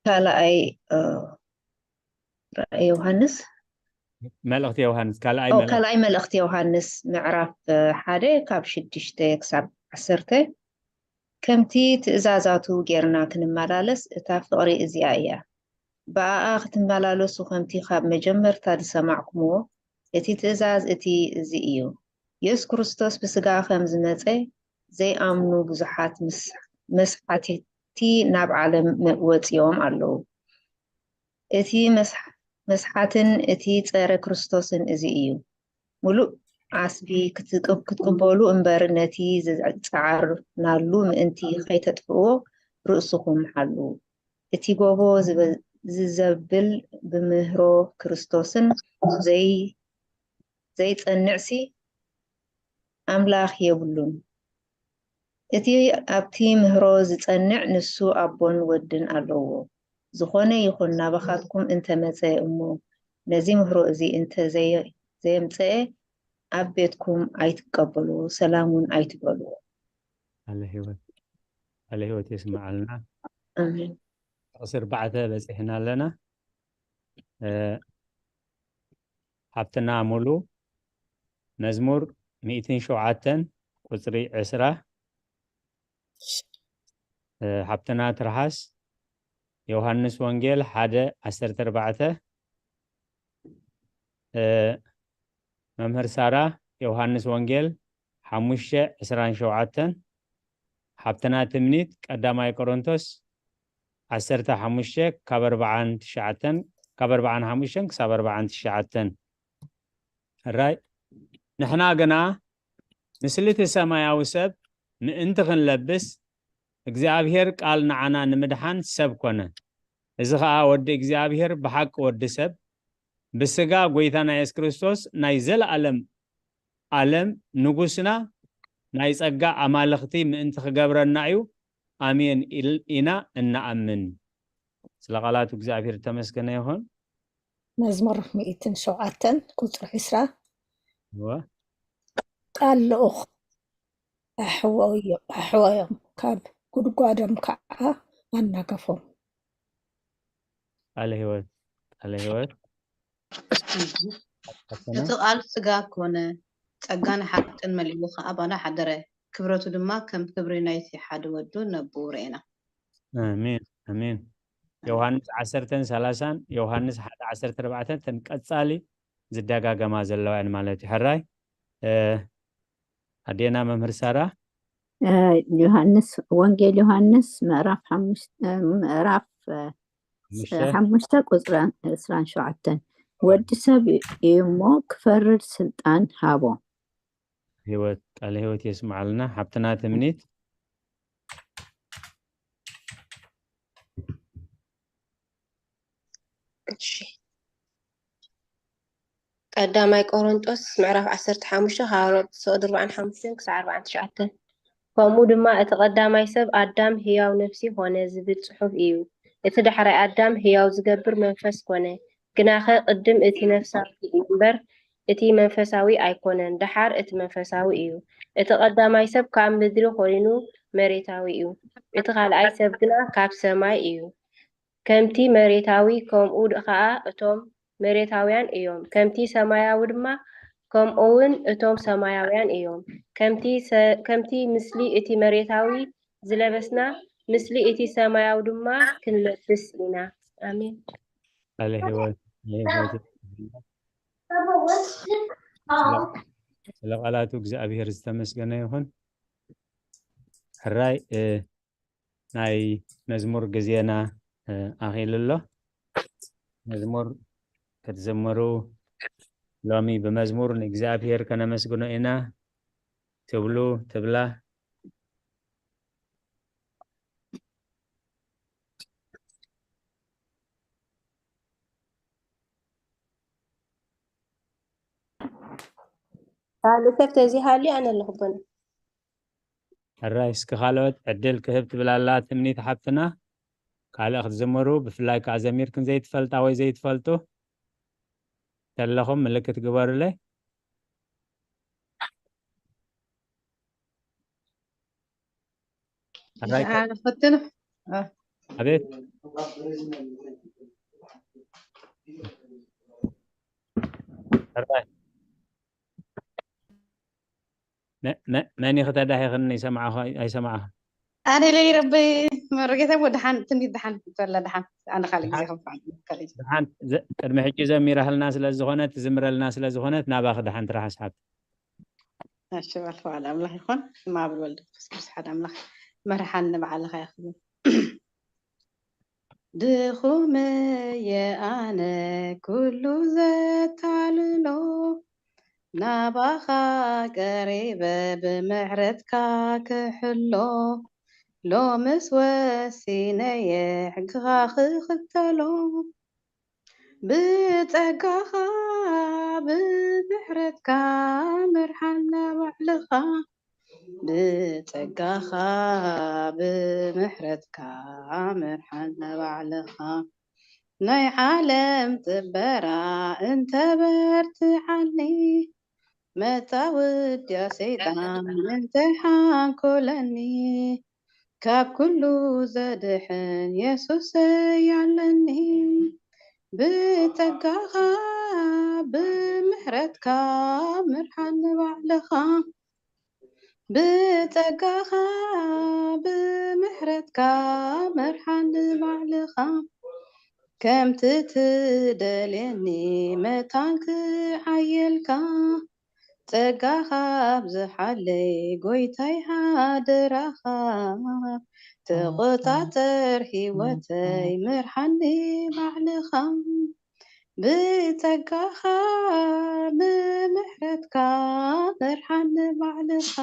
ካልኣይ፣ እ፣ ራእይ ዮሃንስ። መልእኽቲ ዮሃንስ፣ ካልኣይ ኦ፣ መልእኽቲ። ካልኣይ መልእኽቲ ዮሃንስ ምዕራፍ፣ እ፣ ሓደ ካብ ሽዱሽተ ክሳብ ዓሰርተ። ከምቲ ትእዛዛቱ ጌርና ክንመላለስ እታ ፍቕሪ እዚኣ እያ። ብኣኣ ክትመላለሱ ከምቲ ካብ መጀመርታ ዝሰማዕኩምዎ እቲ ትእዛዝ እቲ እዚ እዩ። የሱስ ክርስቶስ ብስጋ ከም ዝመጸ ዘይኣምኑ ብዙሓት ምስ-፣ መስሓትቲ ናብ ዓለም መ-፣ ወጺኦም ኣለዉ። እቲ መስሓ-፣ መስሓትን እቲ ጸረ ክርስቶስን እዚ እዩ። ምሉእ ዓስቢ ክትቅ-፣ ክትቅበሉ እምበር ነቲ ዝጸዓርናሉ ምእንቲ ከይተጥፍእዎ ርእስኹም ሓልዉ። እቲ ጎቦ ዝበ-፣ ዝዘብል ብምህሮ ክርስቶስን ዘይ-፣ ዘይጸንዕሲ ኣምላኽ የብሉን። እቲ ኣብቲ ምህሮ ዝጸንዕ ንሱ ኣቦን ወድን ኣለዎ። ዝኾነ ይኹን ናባኻትኩም እንተ መጸ እሞ ነዚ ምህሮ እዚ እንተ ዘየ-፣ ዘየምጸኤ ኣብ ቤትኩም ኣይትቀበልዎ፣ ሰላም እውን ኣይትበልዎ። ቃለ ህይወት፣ ቃለ ህይወት የስምዓልና። ኣሜን። ጥቕሲ ኣርባዕተ በጺሕና ኣለና። እ፣ ሓብትና ሙሉ መዝሙር ሚእትን ሸውዓተን ቁጽሪ ዕስራ። እ፣ ሓብትና ትርሃስ ዮሃንስ ወንጌል ሓደ ዓሰርተ ኣርባዕተ። እ፣ መምህር ሳራ፣ ዮሃንስ ወንጌል ሓሙሽተ ዕስራን ሸውዓተን። ሓብትና ትምኒት፣ ቀዳማይ ቆሮንቶስ ዓሰርተ ሓሙሽተ ካብ ኣርባዓን ትሽዓተን፣ ካብ ኣርባዓን ሓሙሽተን ክሳብ ኣርባዓን ትሽዓተን። ሕራይ፣ ንሕና ግና ምስልቲ ሰማያዊ ሰብ ምእንቲ ክንለብስ፣ እግዚኣብሔር ቃል ንዓና ንምድሓን ሰብ ኮነ። እዚ ኸኣ ወዲ እግዚኣብሔር ብሓቂ ወዲ ሰብ፣ ብስጋ ጐይታና የሱስ ክርስቶስ ናይ ዘለኣለም ኣለም ንጉስና፣ ናይ ጸጋ ኣማልኽቲ ምእንቲ ክገብረና እዩ። ኣሜን ኢል-፣ ኢና እንኣምን። ስለ ቃላቱ እግዚኣብሔር ዝተመስገነ ይኹን። መዝሙር ሚእትን ሸውዓተን ቁጽሪ ዕስራ። እወ። ቃል ልኡኽ ኣሕወዮ-፣ ኣሕወዮም፣ ካብ ጉድጓዶም ከዓ ኣናገፎም። ቃለ ህይወት፣ ቃለ ህይወት። እቲ ቃል ስጋ ኮነ፣ ጸጋን ሓቅን መሊኡ ከኣ ባና ሓደረ። ክብረቱ ድማ ከም ክብሪ ናይቲ ሓደ ወዱ ነብኡ ርኤና። ኣሜን፣ ኣሜን። ዮሃንስ ዓሰርተን ሰላሳን፣ ዮሃንስ ሓደ ዓሰርተ ኣርባዕተን፣ ተን ቀጻሊ ዝደጋገማ ዘለዋ እየን ማለት እዩ። ሕራይ፣ እ፣ ኣዴና መምህር ሳራ። እ፣ ዮሃንስ፣ ወንጌል ዮሃንስ ምዕራፍ ሓሙሽተ፣ እ፣ ምዕራፍ፣ እ፣ ሓሙሽተ። ሓሙሽተ ቁጽሪ ዕስራን ሸውዓተን። ወዲ ሰብ እዩ እሞ ክፈርድ ስልጣን ሃቦ። ህይወት፣ ቃለ ህይወት የስምዓልና። ሓብትና ትምኒት። እሺ። ቀዳማይ ቆሮንጦስ ምዕራፍ ዓሰርተ ሓሙሽተ ካብ ቁጽሪ ኣርባዓን ሓሙሽተን ክሳዕ ኣርባዓን ትሽዓተን። ከምኡ ድማ እቲ ቀዳማይ ሰብ ኣዳም ህያው ነፍሲ ኾነ ዝብል ጽሑፍ እዩ። እቲ ዳሕራይ ኣዳም ህያው ዝገብር መንፈስ ኮነ። ግናኸ ቅድም እቲ ነፍሳዊ እዩ እምበር እቲ መንፈሳዊ ኣይኮነን፣ ደሓር እቲ መንፈሳዊ እዩ። እቲ ቀዳማይ ሰብ ካብ ምድሪ ኮይኑ መሬታዊ እዩ። እቲ ካልኣይ ሰብ ግና ካብ ሰማይ እዩ። ከምቲ መሬታዊ ከምኡ ከኣ እቶም መሬታውያን እዮም። ከምቲ ሰማያዊ ድማ ከምኡውን እቶም ሰማያውያን እዮም። ከምቲ ሰ-፣ ከምቲ ምስሊ እቲ መሬታዊ ዝለበስና፣ ምስሊ እቲ ሰማያዊ ድማ ክንለብስ ኢና። ኣሜን። ቃለ ህይወት፣ ቃለ ህይወት። ስለ፣ ስለ ቃላቱ እግዚኣብሔር ዝተመስገነ ይኹን። ሕራይ፣ እ፣ ናይ መዝሙር ግዜና፣ እ፣ ኣኺሉ ኣሎ። መዝሙር ክትዝምሩ ሎሚ ብመዝሙር ንእግዚኣብሔር ከነመስግኖ ኢና ትብሉ ትብላ። ካልእ ሰብ ተዚሃልዩ ኣነ ኣለኹ በሉ። ሕራይ፣ እስኪ ካልኦት ዕድል ክህብ ትብል ኣላ ትምኒት ሓብትና። ካልእ ክትዝምሩ፣ ብፍላይ ከኣ ዘሚርክን ዘይትፈልጣ ወይ ዘይትፈልጡ ተለኹም ምልክት ግበሩለይ። ሕራይ፣ ኣነ ፈትኑ። እ። ኣቤት። ሕራይ። መ-፣ መ-፣ መን ኢኺ ተዳሂኽኒ? ይሰማዕኹ ኣይ-፣ ኣይሰማዕኹ? ኣነ ኢለ ይረቢ መርጌታ እሞ ደሓን፣ ትንቢት ደሓን፣ ተላ ደሓን። ኣነ ካልእ ግዜ ደሓን። ከም ካልእ ግዜ። ደሓን፣ ዘ-፣ ቅድሚ ሕጂ ዘሚራህልና ስለ ዝኾነት፣ ትዝምረልና ስለ ዝኾነት፣ ናባኺ ደሓን ትረሓስ ሓብቲ። እሺ፣ በል፣ ዋላ ኣምላኽ ይኹን። ስማ ብወልድ መንፈስ ቅዱስ ሓደ ኣምላኽ። መርሓኒ ንባዕልኻ ኢኻ። ድኹም እየ ኣነ ኩሉ ዘታልሎ፣ ናባኻ ቀሪበ ብምሕረትካ ክሕሎ፣ ሎምስ ወሲነየ ሕግኻ ክኽተሎ። ብጸጋኻ ብምሕረትካ ምርሓና ባዕልኻ፣ ብጸጋኻ ብምሕረትካ ምርሓና ባዕልኻ። ናይ ዓለም ጽበራ እንተበርትዓኒ፣ መጻወድያ ሰይጣን እንተይሓንኮለኒ፣ ካብ ኩሉ ዘድሕን የሱሰይ ኣለኒ። ብጸጋኻ ብምሕረትካ ምርሓኒ ባዕልኻ፣ ብጸጋኻ ብምሕረት ምሕረትካ መርሓኒ ባዕልኻ፣ ከምቲ ትደልየኒ መታን ክዓየልካ፣ ጸጋኻ ኣብዝሓለይ ጎይታይ ሓደራኻ፣ ተቖጻጸር ህይወተይ መርሓኒ ባዕልኻ። ብጸጋኻ ብምሕረትካ መርሓኒ ባዕልኻ፣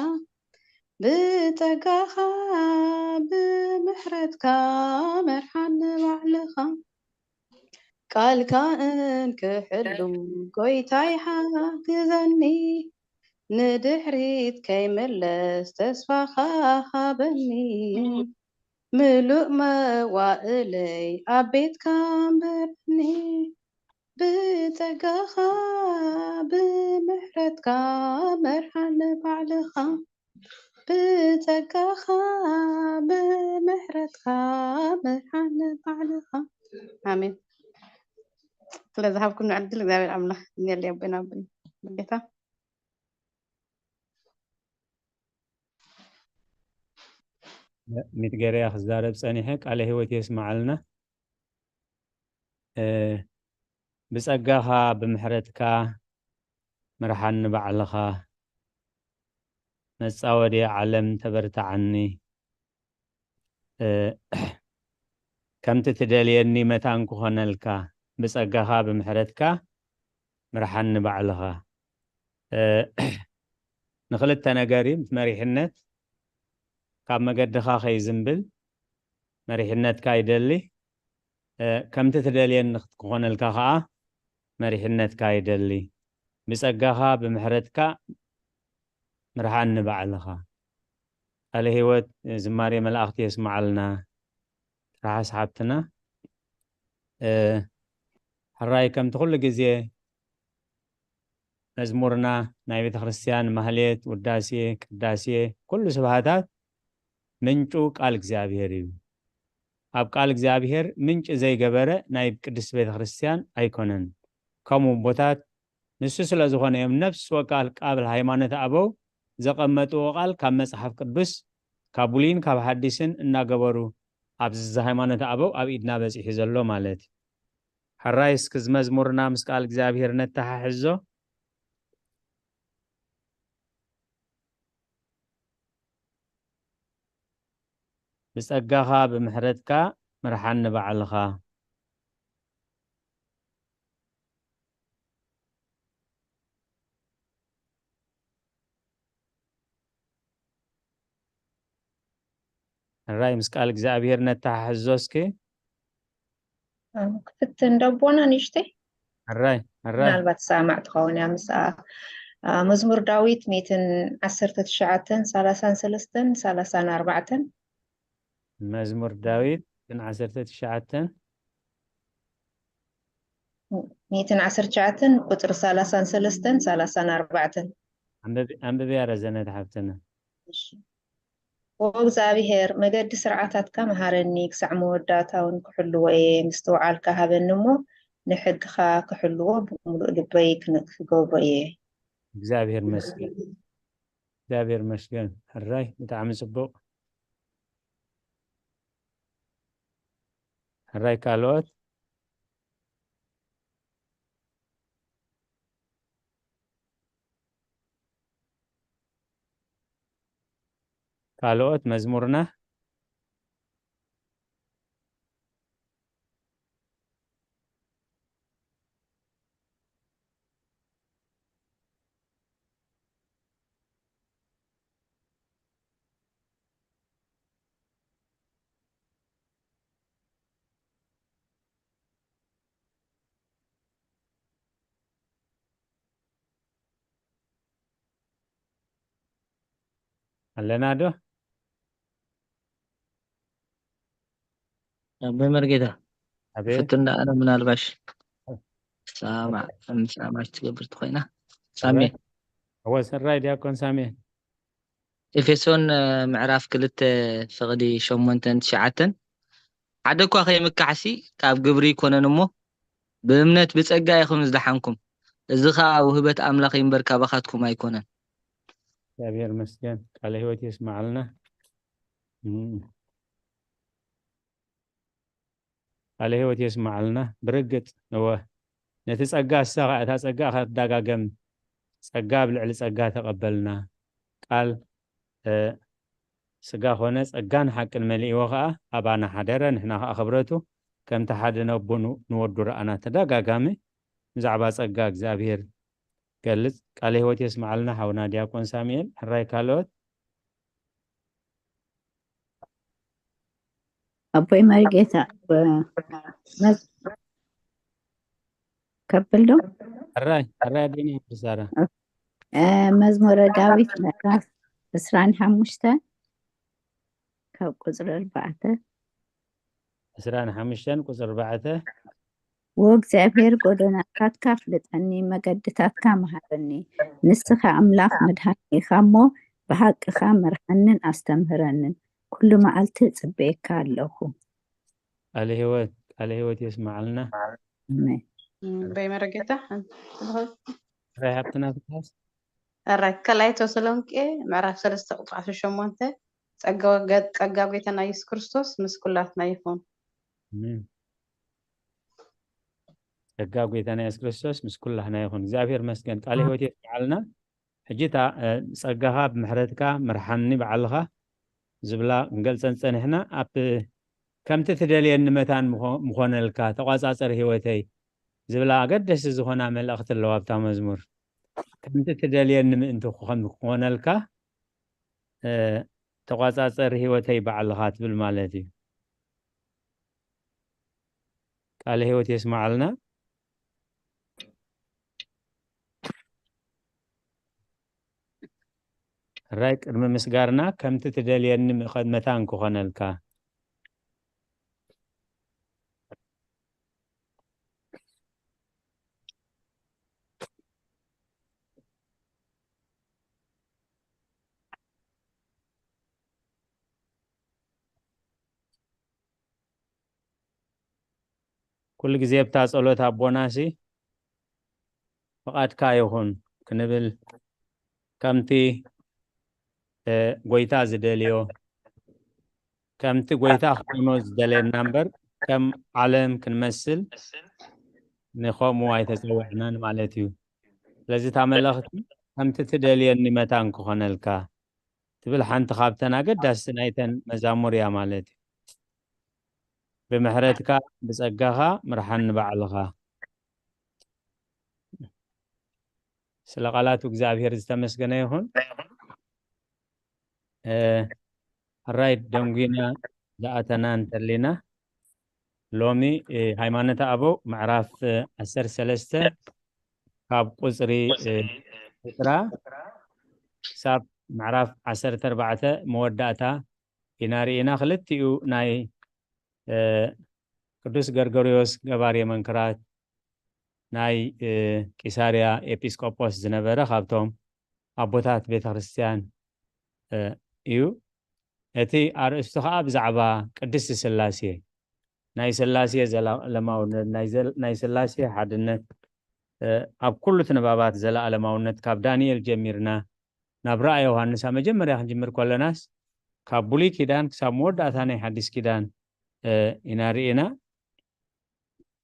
ብጸጋኻ ብምሕረትካ መርሓኒ ባዕልኻ። ቃልካ እንክሕሉ ጎይታይ ሓግዘኒ፣ ንድሕሪት ከይምለስ ተስፋኻ ሃበኒ። ምሉእ መዋእለይ ኣብ ቤትካ ኣንብረኒ፣ ብጸጋኻ ብምሕረትካ መርሓኒ ባዕልኻ፣ ብጸጋኻ ብምሕረትካ መርሓኒ ባዕልኻ። ኣሜን። ስለ ዝሃብኩም ዕድል እግዚኣብሔር ኣምላኽ የቀንየለይ ኣቦና ኣቦይ ጌታ። ሚት ገረያ ክዛረብ ጸኒሐ። ቃለ ህይወት የስመዓልና። እ፣ ብጸጋኻ ብምሕረትካ ምርሓኒ ባዕልኻ፣ መጻወዲ ዓለም ተበርትዓኒ። እ፣ ከምቲ ትደልየኒ መታን ክኾነልካ፣ ብጸጋኻ ብምሕረትካ ምርሓኒ ባዕልኻ። እ፣ ንኽልተ ነገር እዩ፣ ምስ መሪሕነት ካብ መገድኻ ከይዝንብል መሪሕነትካ ይደሊ። እ፣ ከምቲ ትደልየኒ ክትኮነልካ ኸኣ መሪሕነትካ ይደሊ። ብጸጋኻ ብምሕረትካ ምርሓኒ ባዕልኻ። ቃለ ህይወት ዝማሬ መላእኽቲ የስመዓልና። ትርሓስ ሓብትና። እ፣ ሕራይ ከምቲ ኩሉ ግዜ መዝሙርና ናይ ቤተ ክርስቲያን ማህሌት፣ ውዳሴ፣ ቅዳሴ፣ ኩሉ ስብሃታት ምንጩ ቃል እግዚኣብሔር እዩ። ኣብ ቃል እግዚኣብሔር ምንጭ ዘይገበረ ናይ ቅድስት ቤተ ክርስቲያን ኣይኮነን። ከምኡ ኣቦታት ንሱ ስለ ዝኾነ እዮም ነፍሲ ወከፍ ቃል ሃይማኖተ ኣበው ዘቐመጥዎ ቃል ካብ መጽሓፍ ቅዱስ ካብ ብሉይን ካብ ሓዲስን እናገበሩ ኣብዚ ሃይማኖተ ኣበው ኣብ ኢድና በጺሑ ዘሎ ማለት እዩ። ሕራይ እስኪ እዚ መዝሙርና ምስ ቃል እግዚኣብሔር ነተሓሕዞ። ብጸጋኻ ብምሕረትካ ምርሓኒ ባዕልኻ። ሕራይ ምስ ቃል እግዚኣብሔር ነተሓሕዞ እስኪ። ክፍትን ደቦና ንእሽተይ። ሕራይ ሕራይ። ምናልባት ሰማዕ ትኸውን እያ ምስኣ። አ፣ መዝሙር ዳዊት ሚእትን ዓሰርተ ትሽዓተን ሰላሳን ሰለስተን ሰላሳን ኣርባዕተን። መዝሙር ዳዊት ግን ዓሰርተ ትሽዓተን። ሚእትን ዓሰርተ ትሽዓተን ቁጽሪ ሰላሳን ሰለስተን ሰላሳን ኣርባዕተን። ኣንብቢ፣ ኣንብቢ ኣረዘነት ሓብትና። እሺ። ወእግዚኣብሔር፣ መገዲ ስርዓታትካ መሃረኒ፣ ክሳዕ መወዳእታ እውን ክሕልዎ እየ። ምስትውዓልካ ሃበኒ እሞ፣ ንሕግኻ ክሕልዎ ብምሉእ ልበይ ክን-፣ ክገብሮ እየ። እግዚኣብሔር መስገን። እግዚኣብሔር መስገን። ሕራይ፣ ብጣዕሚ ጽቡቕ። ሕራይ ካልኦት? ካልኦት መዝሙርና? ኣለና ዶ? ኣቦይ መርጌታ፣ ኣቤት። ፍትን ደኣ ኣነ ምናልባሽ ሳማ፣ ሳማ ትገብር ትኾይና። ሳሜ። ኣቤት። እወ፣ ሰራይ ዲያቆን ሳሜ። ኤፌሶን፣ እ፣ ምዕራፍ ክልተ ፍቕዲ ሸሞንተን ትሽዓተን፣ ሓደ እኳ ከይምካሕሲ ካብ ግብሪ ኣይኮነን እሞ፣ ብእምነት ብጸጋ ኢኹም ዝደሓንኩም። እዚ ኸኣ ውህበት ኣምላኽ እዩ እምበር ካባኻትኩም ኣይኮነን። እግዚኣብሔር ይመስገን። ቃለ ሕይወት የስምዓልና። እም። ቃለ ህይወት የስማዓልና። ብርግጽ እወ፣ ነቲ ጸጋ እሳ ኸኣ፣ እታ ጸጋ ኸኣ ትዳጋገም፣ ጸጋ ኣብ ልዕሊ ጸጋ ተቐበልና። ቃል፣ እ፣ ስጋ ኾነ፣ ጸጋን ሓቅን መሊእዎ ኸኣ ኣባና ሓደረ፣ ንሕና ኸኣ ክብረቱ ከምቲ ሓደ ነቦ ን-፣ ንወዱ ረኣና። ተደጋጋሚ ብዛዕባ ጸጋ እግዚኣብሔር ገልጽ። ቃለ ህይወት የስማዓልና ሓውና ዲያቆን ሳሙኤል። ሕራይ ካልኦት? ኣቦይ መሪጌታ፣ እ፣ መዝ-፣ ከብል ዶ? ሕራይ፣ ሕራይ ኣዴና ብሳራ። እ፣ መዝሙረ ዳዊት ምዕራፍ ዕስራን ሓሙሽተን ካብ ቁጽሪ ኣርባዕተ። ዕስራን ሓሙሽተን ቁጽሪ ኣርባዕተ። ወእግዚኣብሔር፣ ጎደናታትካ ኣፍልጠኒ፣ መገድታትካ ምሃረኒ። ንስኻ ኣምላኽ መድሃኒ ኢኻ እሞ፣ ብሓቅኻ ምርሓንን ኣስተምህረንን። ኩሉ መዓልቲ እጽበየካ ኣለኹ። ቃለ ህይወት፣ ቃለ ህይወት የስማዓልና። ኣሜን። እም፣ በይ መረጌታ፣ ሓንቲ ትልኸ። ራይ ሃብትና ፍታስ። ኣራይ፣ ካልኣይ ተሰሎንቄ ምዕራፍ ሰለስተ ቁጽሪ ዓሰርተ ሸሞንተ፣ ጸጋ ወገ-፣ ጸጋ ጎይታና ኢየሱስ ክርስቶስ ምስ ኩላትና ይኹን። ኣሜን። ጸጋ ጎይታና ኢየሱስ ክርስቶስ ምስ ኩላህና ይኹን። እግዚኣብሔር መስገን። ቃለ ህይወት የስምዓልና። ሕጂ እታ፣ እ፣ ጸጋኻ ብምሕረትካ ምርሓኒ ባዕልኻ ዝብላ ክንገልጸን ጸኒሕና። ኣብ ከምቲ ትደልየኒ መታን ምኾ-፣ ምኾነልካ፣ ተቋጻጸር ህይወተይ ዝብላ ኣገደስቲ ዝኾና መልእኽቲ ኣለዋ ኣብታ መዝሙር። ከምቲ ትደልየኒ ምእንቲ ክኾን-፣ ክኾነልካ፣ እ፣ ተቋጻጸር ህይወተይ ባዕልኻ ትብል ማለት እዩ። ቃለ ህይወት የስምዓልና። ሕራይ ቅድሚ ምስጋርና ከምቲ ትደልየኒ ምኸ-፣ መታን ክኾነልካ። ኩሉ ግዜ ኣብታ ጸሎት ኣቦናሲ ፍቓድካ ይኹን ክንብል ከምቲ፣ እ፣ ጎይታ ዝደልዮ፣ ከምቲ ጎይታ ክኾኖ ዝደልየና እምበር፣ ከም ዓለም ክንመስል ንኸምኡ ኣይተጸውዕናን ማለት እዩ። ስለዚ እታ መልእኽቲ ከምቲ ትደልየኒ መታን ክኾነልካ ትብል ሓንቲ ካብተን ኣገዳስቲ ናይተን መዛሙር እያ ማለት እዩ። ብምሕረትካ ብጸጋኻ ምርሓኒ ባዕልኻ። ስለ ቃላቱ እግዚኣብሔር ዝተመስገነ ይኹን። እ፣ ሕራይ ደንጒና ዝኣተና እንተሊና፣ ሎሚ፣ እ፣ ሃይማኖተ ኣበው ምዕራፍ፣ እ፣ ዓሰርተ ሰለስተ ካብ ቁጽሪ፣ እ፣ ዕስራ ክሳብ ምዕራፍ ዓሰርተ ኣርባዕተ መወዳእታ ኢና ርኢና። ክልቲኡ ናይ፣ እ፣ ቅዱስ ገርገርዮስ ገባሬ መንክራት ናይ፣ እ፣ ቂሳርያ ኤጲስቆጶስ ዝነበረ ካብቶም ኣቦታት ቤተ ክርስቲያን፣ እ፣ እዩ። እቲ ኣርእስቱ ኸኣ ብዛዕባ ቅድስቲ ስላሴ፣ ናይ ስላሴ ዘለኣለማውነት፣ ናይ ዘል-፣ ናይ ስላሴ ሓድነት፣ እ፣ ኣብ ኩሉ እቲ ንባባት ዘለኣለማውነት ካብ ዳንኤል ጀሚርና ናብ ራእየ ዮሃንስ ኣብ መጀመርያ ክንጅምር ከለናስ ካብ ብሉይ ኪዳን ክሳብ መወዳእታ ናይ ሓዲስ ኪዳን፣ እ፣ ኢና ርኢና።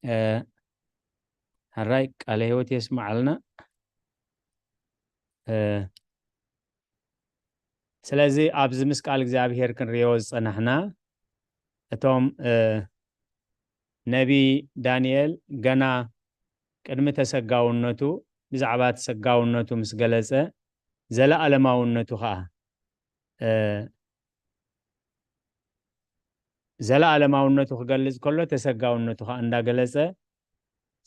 እ፣ ሕራይ ቃለ ህይወት የስምዓልና። እ፣ ስለዚ ኣብዚ ምስ ቃል እግዚኣብሔር ክንርእዮ ዝጸናሕና እቶም፣ እ፣ ነቢ ዳንኤል ገና ቅድሚ ተሰጋውነቱ ብዛዕባ ተሰጋውነቱ ምስ ገለጸ ዘለኣለማውነቱ ኸኣ፣ እ፣ ዘለኣለማውነቱ ክገልጽ ከሎ ተሰጋውነቱ ኸኣ እንዳገለጸ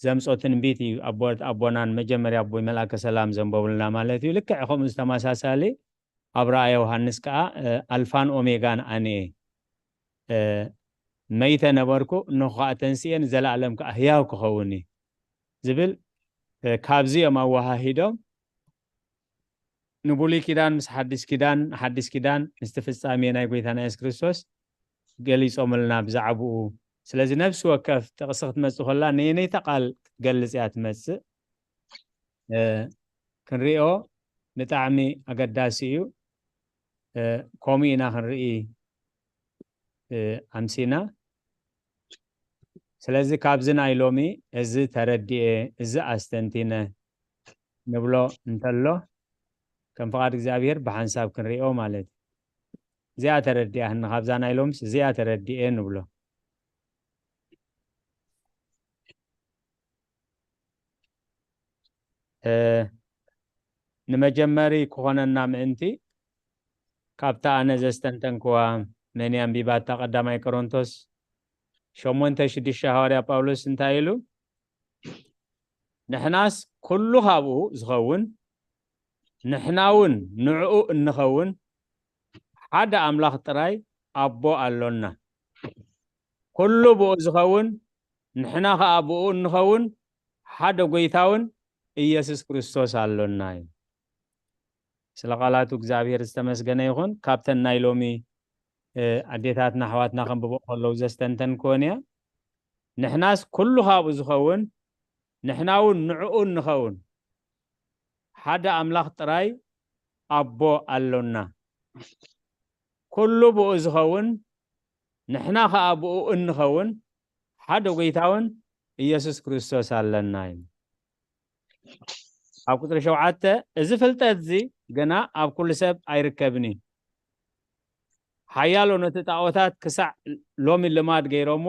ዘምጾ ትንቢት እዩ። ኣቦ-፣ ኣቦናን መጀመርያ ኣቦይ መልኣከ ሰላም ዘንበቡልና ማለት እዩ። ልክዕ ከምኡ ዝተመሳሳሊ ኣብ ራእየ ዮሃንስ ከኣ፣ እ፣ ኣልፋን ኦሜጋን ኣነ እየ፣ እ፣ መይተ ነበርኩ፣ እንሆ ከኣ ተንስኤ፣ ንዘለኣለም ከኣ ህያው ክኸውን እዩ ዝብል፣ እ፣ ካብዚ እዮም ኣወሃሂዶም ንብሉይ ኪዳን ምስ ሓዲስ ኪዳን፣ ሓዲስ ኪዳን ምስቲ ፍጻሜ ናይ ጎይታና የሱስ ክርስቶስ ገሊጾምልና ብዛዕባኡ። ስለዚ ነፍሲ ወከፍ ጥቕሲ ክትመጽእ ከላ ነየነይታ ቃል ክትገልጽ እያ ትመጽእ፣ እ፣ ክንሪኦ ብጣዕሚ ኣገዳሲ እዩ። እ፣ ከምኡ ኢና ክንርኢ፣ እ፣ ኣምሲና። ስለዚ ካብዚ ናይ ሎሚ እዚ ተረዲኤ፣ እዚ ኣስተንቲነ ንብሎ እንተሎ፣ ከም ፍቓድ እግዚኣብሔር ብሓንሳብ ክንሪኦ ማለት እዩ። እዚኣ ተረዲኣህኒ፣ ካብዛ ናይ ሎምስ እዚኣ ተረዲኤ ንብሎ። እ፣ ንመጀመሪ ክኾነና ምእንቲ፣ ካብታ ኣነ ዘስተንተንክዋ መን እያ ኣንቢባታ ቀዳማይ ቆሮንቶስ ሸሞንተ ሽዱሽተ ሃዋርያ ጳውሎስ እንታይ ኢሉ? ንሕናስ ኩሉ ካብኡ ዝኸውን፣ ንሕና እውን ንዕኡ እንኸውን ሓደ ኣምላኽ ጥራይ ኣቦ ኣሎና። ኩሉ ብኡ ዝኸውን፣ ንሕና ኸኣ ብኡ እንኸውን ሓደ ጐይታ እውን ኢየሱስ ክርስቶስ ኣሎና እዩ። ስለ ቃላቱ እግዚኣብሔር ዝተመስገነ ይኹን። ካብተን ናይ ሎሚ፣ እ፣ ኣዴታትና ኣሕዋትና ከንብቦ ከለዉ ዘስተንተንክወን እያ። ንሕናስ ኩሉ ካብኡ ዝኸውን፣ ንሕና እውን ንዕኡ እንኸውን ሓደ ኣምላኽ ጥራይ ኣቦ ኣሎና። ኩሉ ብኡ ዝኸውን፣ ንሕና ኸኣ ብኡ እንኸውን ሓደ ጐይታ እውን ኢየሱስ ክርስቶስ ኣለና እዩ። ኣብ ቁጽሪ ሸውዓተ፣ እዚ ፍልጠት እዚ ግና ኣብ ኩሉ ሰብ ኣይርከብን እዩ። ሓያሎ ነቲ ጣዖታት ክሳዕ ሎሚ ልማድ ገይሮሞ፣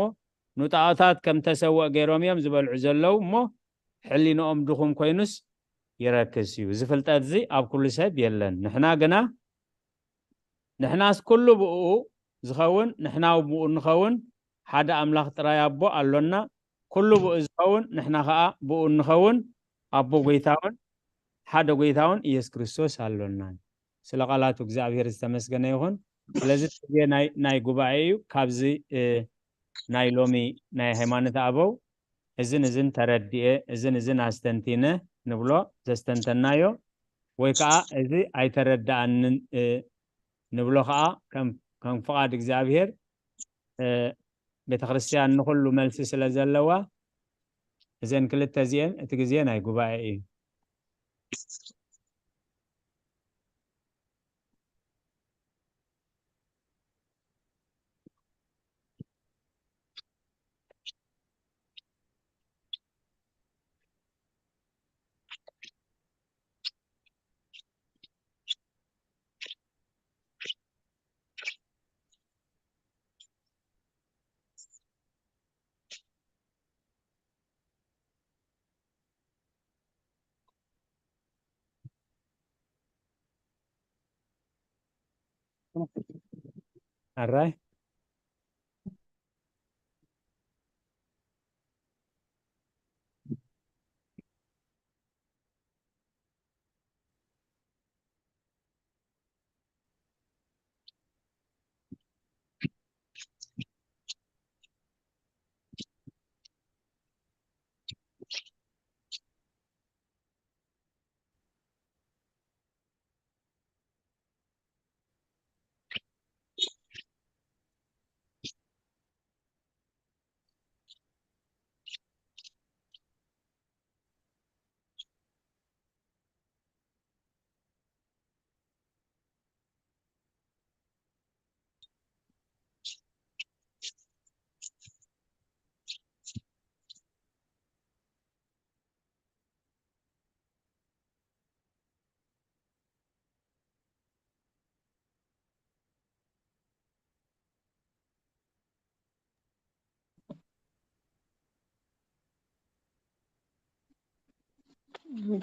ንጣዖታት ከም ተሰውእ ገይሮም እዮም ዝበልዑ ዘለዉ እሞ፣ ሕሊንኦም ድኹም ኮይኑስ ይረክስ እዩ። እዚ ፍልጠት እዚ ኣብ ኩሉ ሰብ የለን። ንሕና ግና፣ ንሕናስ ኩሉ ብኡ ዝኸውን፣ ንሕና ብኡ እንኸውን ሓደ ኣምላኽ ጥራይ ኣቦ ኣሎና። ኩሉ ብኡ ዝኸውን፣ ንሕና ኸኣ ብኡ እንኸውን ኣቦ ጐይታውን ሓደ ጐይታውን ኢየሱስ ክርስቶስ ኣሎና። ስለ ቃላቱ እግዚኣብሔር ዝተመስገነ ይኹን። ስለዚ ግዜ ናይ፣ ናይ ጉባኤ እዩ። ካብዚ፣ እ፣ ናይ ሎሚ ናይ ሃይማኖት ኣበው እዝን እዝን ተረዲኤ፣ እዝን እዝን ኣስተንቲነ ንብሎ ዘስተንተናዮ፣ ወይ ከዓ እዚ ኣይተረዳኣንን፣ እ፣ ንብሎ ከዓ ከም፣ ከም ፍቓድ እግዚኣብሔር፣ እ፣ ቤተ ክርስቲያን ንኹሉ መልሲ ስለ ዘለዋ፣ እዘን ክልተ እዚአን እቲ ግዜ ናይ ጉባኤ እዩ። ኣራይ።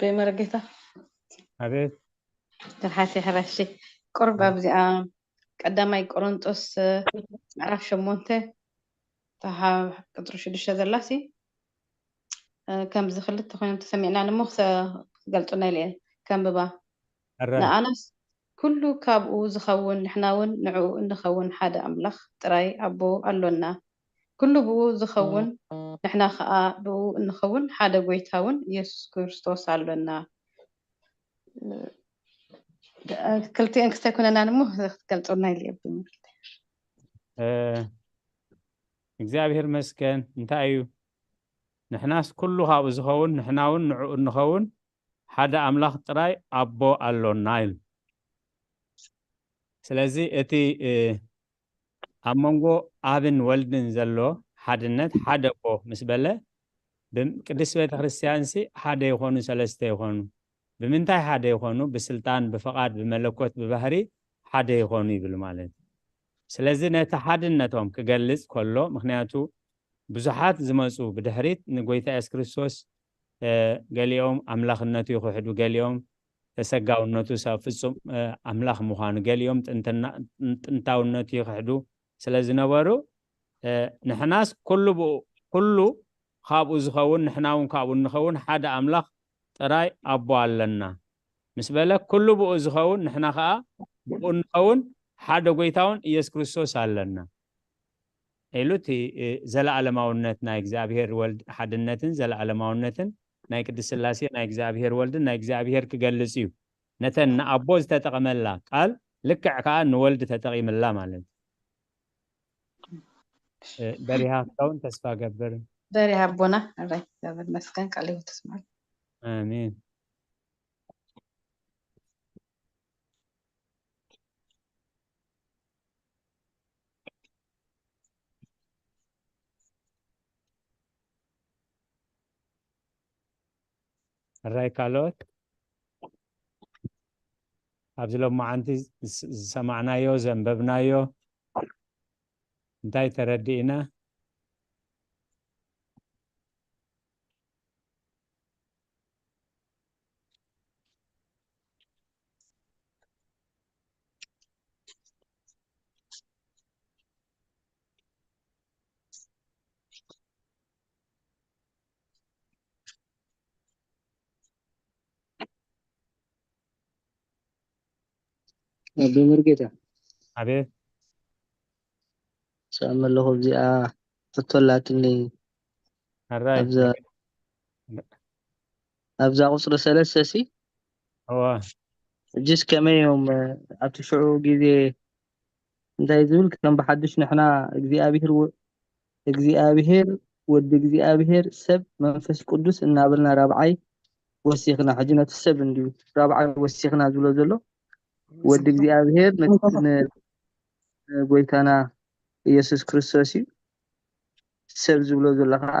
በይ መረጌታ። ኣቤት። ትርሓስ የሕራሽ። ቁርብ ኣብዚኣ ቀዳማይ ቆሮንጦስ፣ እ፣ ምዕራፍ ሸሞንተ፣ እታ ሓ-፣ ቁጽሪ ሽዱሽተ ዘላሲ፣ እ፣ ከምዚ ክልተ ኮይኖም ተሰሚዕናኒ እሞ ክሰ-፣ ክገልጹና ኢለ እየ ከንብባ። ኣረ። ንኣናስ ኩሉ ካብኡ ዝኸውን፣ ንሕና እውን ንዕኡ እንኸውን ሓደ ኣምላኽ ጥራይ ኣቦ ኣሎና። ኩሉ ብኡ ዝኸውን፣ ንሕና ኸኣ ብኡ እንኸውን ሓደ ጐይታ እውን ኢየሱስ ክርስቶስ ኣሎና። ክልቲኤን ክስተ ኣይኮነናን እሞ ክትገልጹልና ኢለ እየ። እ፣ እግዚኣብሔር መስገን። እንታይ እዩ? ንሕናስ ኩሉ ካብኡ ዝኸውን፣ ንሕና እውን ንዕኡ እንኸውን ሓደ ኣምላኽ ጥራይ ኣቦ ኣሎና ኢሉ። ስለዚ እቲ፣ እ፣ ኣብ መንጎ ኣብን ወልድን ዘሎ ሓድነት ሓደ እኮ ምስ በለ፣ ብም-፣ ቅድስት ቤተ ክርስቲያን ሲ ሓደ ይኾኑ ሰለስተ ይኾኑ። ብምንታይ ሓደ ይኾኑ? ብስልጣን፣ ብፍቓድ፣ ብመለኮት፣ ብባህሪ ሓደ ይኾኑ ይብል ማለት እዩ። ስለዚ ነቲ ሓድነቶም ክገልጽ ከሎ፣ ምኽንያቱ ብዙሓት ዝመጹ ብድሕሪት ንጎይታ የሱስ ክርስቶስ፣ እ፣ ገሊኦም ኣምላኽነቱ ይኽሕዱ፣ ገሊኦም ተሰጋውነቱ ሰብ ፍጹም፣ እ፣ ኣምላኽ ምዃኑ፣ ገሊኦም ጥንትና-፣ ጥንታውነቱ ይኽሕዱ ስለ ዝነበሩ፣ እ፣ ንሕናስ ኩሉ ብኡ፣ ኩሉ ካብኡ ዝኸውን፣ ንሕና እውን ካብኡ እንኸውን ሓደ ኣምላኽ ጥራይ ኣቦ ኣለና ምስ በለ፣ ኩሉ ብኡ ዝኸውን፣ ንሕና ኸኣ ብኡ እንኸውን ሓደ ጎይታ እውን ኢየሱስ ክርስቶስ ኣለና ኢሉ እቲ፣ እ፣ ዘለኣለማውነት ናይ እግዚኣብሔር ወልድ ሓድነትን ዘለኣለማውነትን ናይ ቅድስት ሥላሴ ናይ እግዚኣብሔር ወልድን ናይ እግዚኣብሔር ክገልጽ እዩ። ነተን ንኣቦ ዝተጠቐመላ ቃል ልክዕ ከኣ ንወልድ ተጠቒምላ ማለት እዩ። እ፣ በሪሃ ክትከውን ተስፋ ገብር። በሪሃ ኣቦና፣ ኣራይ፣ እግዚኣብሔር ይመስገን፣ ቃለ ሕይወት ተስምዓልና። ኣሜን። ሕራይ ካልኦት ኣብዚ ሎማዓንቲ ዝስ-፣ ዝሰማዕናዮ፣ ዘንበብናዮ እንታይ ተረዲእና? ኣቦ መርጌታ። ኣቤት። ሰላም ኣለኹ። እዚኣ ሕቶ ኣላትኒ። ሕራይ። ኣብዛ፣ ኣብዛ ቁጽሪ ሰለስተ ሲ? እዋ። ሕጂስ ከመይ እዮም፣ እ፣ ኣብቲ ሽዑ ግዜ እንታይ ዝብል ከም ብሓድሽ ንሕና እግዚኣብሔር ወ-፣ እግዚኣብሔር ወዲ እግዚኣብሔር ሰብ መንፈስ ቅዱስ እናበልና ራብዓይ ወሲኽና፣ ሕጂ ነቲ ሰብ እንድዩ ራብዓይ ወሲኽና ዝብሎ ዘሎ። ወዲ እግዚኣብሔር ን-፣ ን-፣ ንጎይታና ኢየሱስ ክርስቶስ እዩ። ሰብ ዝብሎ ዘሎ ከዓ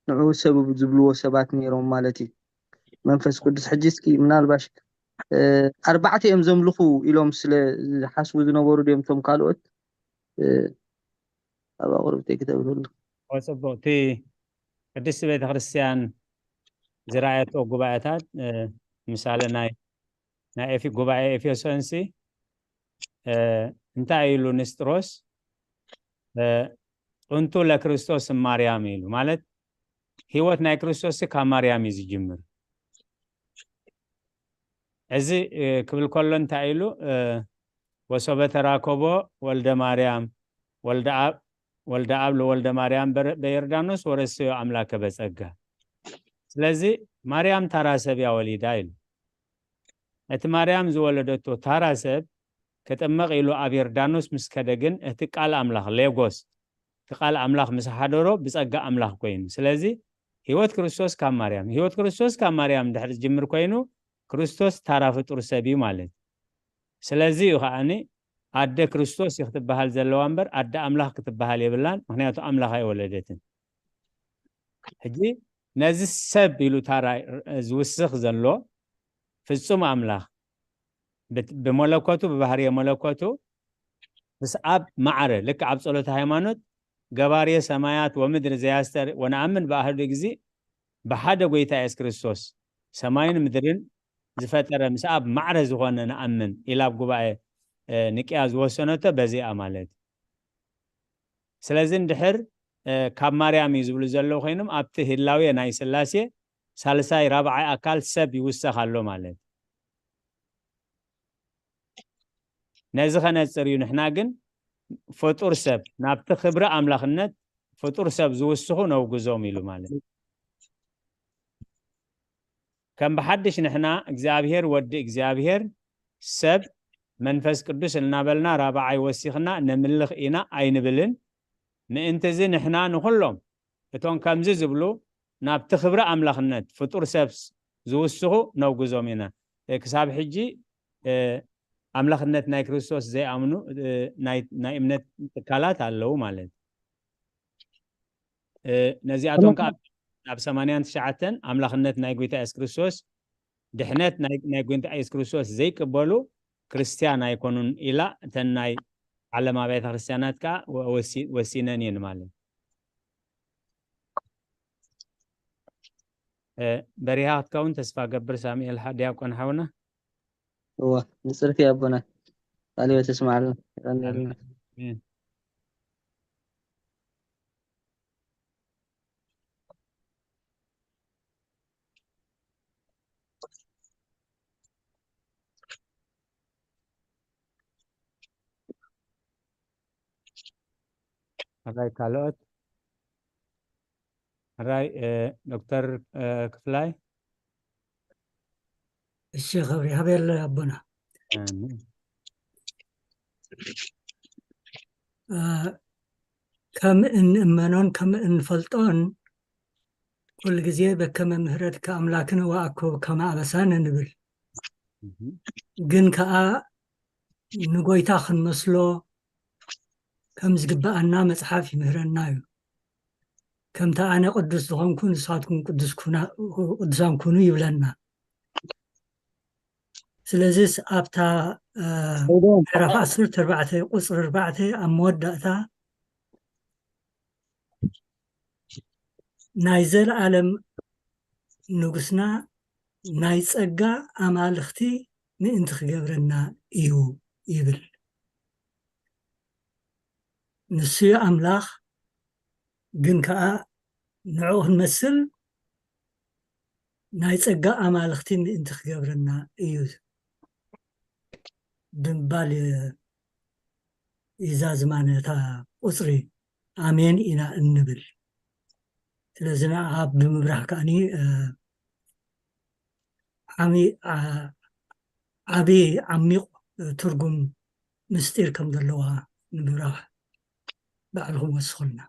ንዑ ሰብ ዝብልዎ ሰባት ነይሮም ማለት እዩ። መንፈስ ቅዱስ ሕጂ እስኪ ምናልባሽ፣ እ፣ ኣርባዕተ እዮም ዘምልኹ ኢሎም ስለ ዝሓስቡ ዝነበሩ ድዮም እቶም ካልኦት፣ እ፣ ኣብ ኣቕርብተይ ክተብልሉ። ኦ፣ ጽቡቕ። እቲ ቅድስቲ ቤተ ክርስቲያን ዝረኣየቶ ጉባኤታት፣ እ፣ ምሳሌ ናይ፣ ናይ ኤፊ-፣ ጉባኤ ኤፌሶንሲ፣ እ፣ እንታይ ኢሉ ንስጥሮስ? እ፣ ጥንቱ ለክርስቶስ እም ማርያም ኢሉ። ማለት ህይወት ናይ ክርስቶስ ካብ ማርያም እዩ ዝጅምር። እዚ፣ እ፣ ክብል ከሎ እንታይ ኢሉ? እ፣ "ወሶበ ተራከቦ ወልደ ማርያም ወልደ ኣብ፣ ወልደ ኣብ ለወልደ ማርያም በረ-፣ በዮርዳኖስ ወረሰዮ ኣምላከ በጸጋ።" ስለዚ ማርያም ታራ ሰብ እያ ወሊዳ ኢሉ። እቲ ማርያም ዝወለደቶ ታራ ሰብ ክጥመቕ ኢሉ ኣብ ዮርዳኖስ ምስ ከደ ግን እቲ ቃል ኣምላኽ ሌጎስ፣ እቲ ቃል ኣምላኽ ምስ ሓደሮ ብጸጋ ኣምላኽ ኮይኑ። ስለዚ ህይወት ክርስቶስ ካብ ማርያም፣ ህይወት ክርስቶስ ካብ ማርያም እንድሕር ዝጅምር ኮይኑ ክርስቶስ ታራ ፍጡር ሰብ እዩ ማለት እዩ። ስለዚ እዩ ከዓኒ ኣደ ክርስቶስ እዩ ክትበሃል ዘለዋ እምበር ኣደ ኣምላኽ ክትበሃል የብላን፣ ምኽንያቱ ኣምላኽ ኣይወለደትን። ሕጂ ነዚ ሰብ ኢሉ ታራ ዝውስኽ ዘሎ ፍጹም ኣምላኽ ብት-፣ ብመለኮቱ፣ ብባህርየ መለኮቱ ምስ ኣብ ማዕረ፣ ልክዕ ኣብ ጸሎተ ሃይማኖት፣ "ገባርየ ሰማያት ወምድሪ ዘያስተር ወነኣምን በኣህዱ እግዚእ" ብሓደ ጎይታ የሱስ ክርስቶስ ሰማይን ምድርን ዝፈጠረ ምስ ኣብ ማዕረ ዝኾነ ንኣምን ኢላ ኣብ ጉባኤ፣ እ፣ ኒቅያ ዝወሰነቶ በዚኣ ማለት እዩ። ስለዚ እንድሕር፣ እ፣ ካብ ማርያም እዩ ዝብሉ ዘለዉ ኮይኖም ኣብቲ ህላዌ ናይ ስላሴ ሳልሳይ ራብዓይ ኣካል ሰብ ይውሰኽ ኣሎ ማለት እዩ። ነዚ ከነጽር እዩ። ንሕና ግን ፍጡር ሰብ ናብቲ ክብሪ ኣምላኽነት ፍጡር ሰብ ዝውስኹ ነውግዞም ኢሉ ማለት እዩ። ከም ብሓድሽ ንሕና እግዚኣብሔር ወዲ እግዚኣብሔር ሰብ መንፈስ ቅዱስ እናበልና ራብዓይ ወሲኽና ነምልኽ ኢና ኣይንብልን። ምእንትዚ ንሕና ንኹሎም እቶም ከምዚ ዝብሉ ናብቲ ክብሪ ኣምላኽነት ፍጡር ሰብ ዝውስኹ ነውግዞም ኢና። እ፣ ክሳብ ሕጂ፣ እ፣ ኣምላኽነት ናይ ክርስቶስ ዘይኣምኑ፣ እ፣ ናይ፣ ናይ እምነት ትካላት ኣለዉ ማለት እዩ። ነዚኣቶም ከዓ ናብ ሰማንያን ትሽዓተን ኣምላኽነት ናይ ጎይታ የሱስ ክርስቶስ፣ ድሕነት ናይ ጎይታ የሱስ ክርስቶስ ዘይቅበሉ ክርስትያን ኣይኮኑን ኢላ እተን ናይ ዓለም ኣብያተ ክርስትያናት ከዓ ወሲነን እየን ማለት። በሪሃ ክትከውን ተስፋ ገብር። ሳሙኤል ዲያቆን ሓውና። እዋ ንፅርፊ ኣቦና ቃልዮ ተስማዕሉ። ሕራይ ካልኦት? ሕራይ ዶክተር ክፍላይ? እሺ፣ ክብሪ ሃበል ኣቦና። ከም እንእመኖን ከም እንፈልጦን ኩሉ ግዜ በከመ ምህረትከ ኣምላክነ ወአኮ ከመ አበሳነ ንብል። ግን ከኣ ንጎይታ ክንመስሎ ከም ዝግብኣና መጽሓፍ ይምህረና እዩ። ከምቲ ኣነ ቅዱስ ዝኾንኩ ንስኻትኩም ቅዱሳን ኩኑ ይብለና። ስለዚስ ኣብታ ምዕራፍ ዓሰርተ ኣርባዕተ ቁፅሪ ኣርባዕተ ኣብ መወዳእታ ናይ ዘለኣለም ንጉስና ናይ ጸጋ ኣማልኽቲ ምእንቲ ክገብረና እዩ ይብል። ንሱ እዩ ኣምላኽ፣ ግን ከኣ ንዕኡ ክንመስል ናይ ጸጋ ኣማልኽቲ ምእንቲ ክገብረና እዩ ብምባል ይዛዝማ ነታ ቁጽሪ። ኣሜን ኢና እንብል። ስለዚ ንዓ ብምብራህ ከኣኒ ዓሚ ዓቢ ዓሚቕ ትርጉም ምስጢር ከም ዘለዋ ንምብራህ ባዕልኹም ወስኹልና።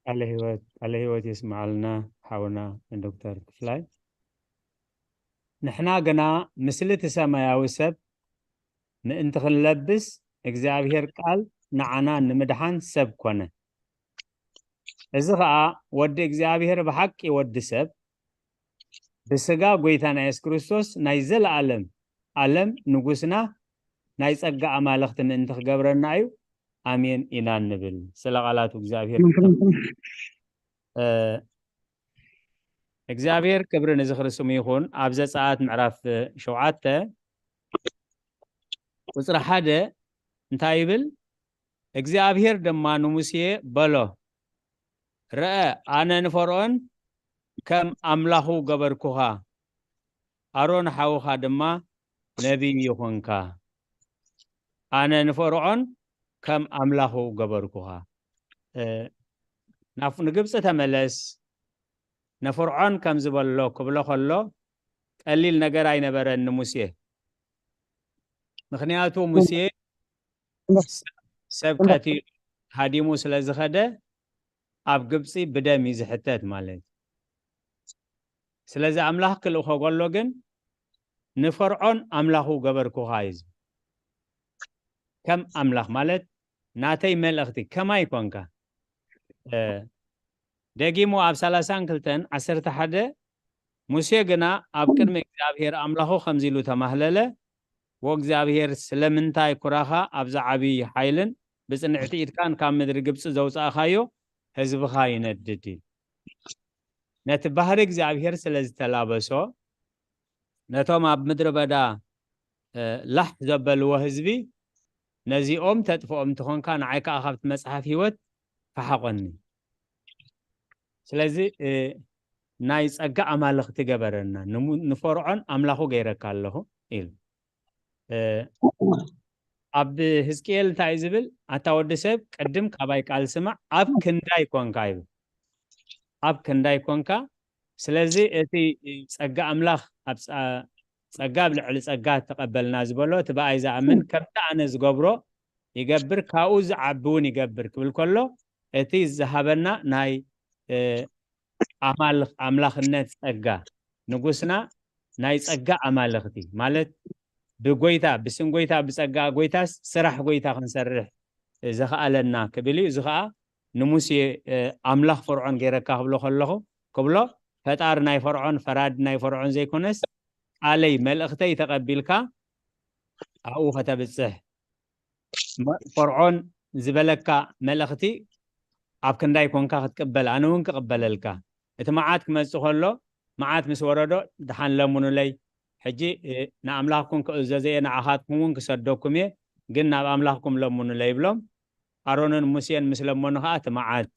ቃለ ህይወት ቃለ ህይወት የስምዓልና ሓውና ዶክተር ክፍላይ። ንሕና ግና ምስልቲ ሰማያዊ ሰብ ምእንቲ ክንለብስ እግዚኣብሔር ቃል ንዓና ንምድሓን ሰብ ኮነ። እዚ ኸኣ ወዲ እግዚኣብሔር ብሓቂ ወዲ ሰብ ብስጋ ጎይታና የሱስ ክርስቶስ ናይ ዘለኣለም ኣለም ንጉስና ናይ ጸጋ ኣማልኽቲ ምእንቲ ክገብረና እዩ። ኣሜን ኢና እንብል። ስለ ቃላቱ እግዚኣብሔር እግዚኣብሔር ክብሪ ንዝኽሪ ስሙ ይኹን። ኣብ ዘጸኣት ምዕራፍ ሸውዓተ ቁጽሪ ሓደ እንታይ ይብል? እግዚኣብሔር ድማ ንሙሴ በሎ፣ ርአ፣ ኣነ ንፈርዖን ከም ኣምላኹ ገበርኩኻ፣ ኣሮን ሓውኻ ድማ ነቢይ ይኹንካ። ኣነ ንፈርዖን ከም ኣምላኹ ገበርኩኻ። ናብ ንግብፂ ተመለስ፣ ንፍርዖን ከም ዝበሎ ክብሎ ከሎ ቀሊል ነገር ኣይነበረን ንሙሴ። ምኽንያቱ ሙሴ ሰብ ቀቲሉ ሃዲሙ ስለ ዝኸደ ኣብ ግብፂ ብደም እዩ ዝሕተት ማለት እዩ። ስለዚ ኣምላኽ ክልእኾ ከሎ ግን ንፈርዖን ኣምላኹ ገበርኩኻ እዩ ዝብል። ከም ኣምላኽ ማለት ናተይ መልእኽቲ ከማይ ኮንካ። ደጊሙ ኣብ ሰላሳን ክልተን ዓሰርተ ሓደ ሙሴ ግና ኣብ ቅድሚ እግዚኣብሔር ኣምላኹ ከምዚ ኢሉ ተማህለለ፣ ወእግዚኣብሔር ስለምንታይ ኩራኻ ኣብዚ ዓብዪ ሓይልን ብጽንዕቲ ኢድካን ካብ ምድሪ ግብጺ ዘውጻእኻዮ ህዝብኻ ይነድድ እዩ። ነቲ ባህሪ እግዚኣብሔር ስለ ዝተላበሶ ነቶም ኣብ ምድሪ በዳ ላሕ ዘበልዎ ህዝቢ ነዚኦም ተጥፍኦም እንተኾንካ ንዓይ ከዓ ካብቲ መጽሓፍ ህይወት ፈሓቆኒ። ስለዚ ናይ ጸጋ ኣማልኽቲ ገበረና። ንፈርዖን ኣምላኹ ገይረካ ኣለኹ ኢሉ። ኣብ ህዝቅኤል እንታይ እዩ ዝብል? ኣታ ወዲ ሰብ ቅድም ካባይ ቃል ስማዕ፣ ኣብ ክንዳይ ኮንካ ይብል። ኣብ ክንዳይ ኮንካ። ስለዚ እቲ ጸጋ ኣምላኽ ኣብ ጸጋ ኣብ ልዕሊ ጸጋ ተቐበልና ዝበሎ እቲ ብኣይ ዝኣምን ከምቲ ኣነ ዝገብሮ ይገብር፣ ካብኡ ዝዓቢ እውን ይገብር ክብል ከሎ እቲ ዝሃበና ናይ ኣማልኽ ኣምላኽነት ጸጋ ንጉስና ናይ ጸጋ ኣማልኽቲ ማለት ብጎይታ ብስም ጎይታ ብጸጋ ጎይታስ ስራሕ ጎይታ ክንሰርሕ ዘኽኣለና ክብል እዩ። እዚ ኸዓ ንሙሴ ኣምላኽ ፈርዖን ገይረካ ክብሎ ከለኹ፣ ክብሎ፣ ፈጣሪ ናይ ፈርዖን፣ ፈራዲ ናይ ፈርዖን ዘይኮነስ፣ ቃለይ፣ መልእኽተይ ተቐቢልካ ኣብኡ ከተብጽሕ፣ ፈርዖን ዝበለካ መልእኽቲ ኣብ ክንዳይ ኮንካ ክትቅበል፣ ኣነ እውን ክቕበለልካ። እቲ መዓት ክመጽእ ከሎ፣ መዓት ምስ ወረዶ፣ ደሓን ለምኑለይ፣ ሕጂ ንኣምላኽኩም ክእዘዘ እየ፣ ንዓኻትኩም እውን ክሰደኩም እየ፣ ግን ናብ ኣምላኽኩም ለምኑለይ ይብሎም። ኣሮንን ሙሴን ምስ ለመኑ ከዓ እቲ መዓት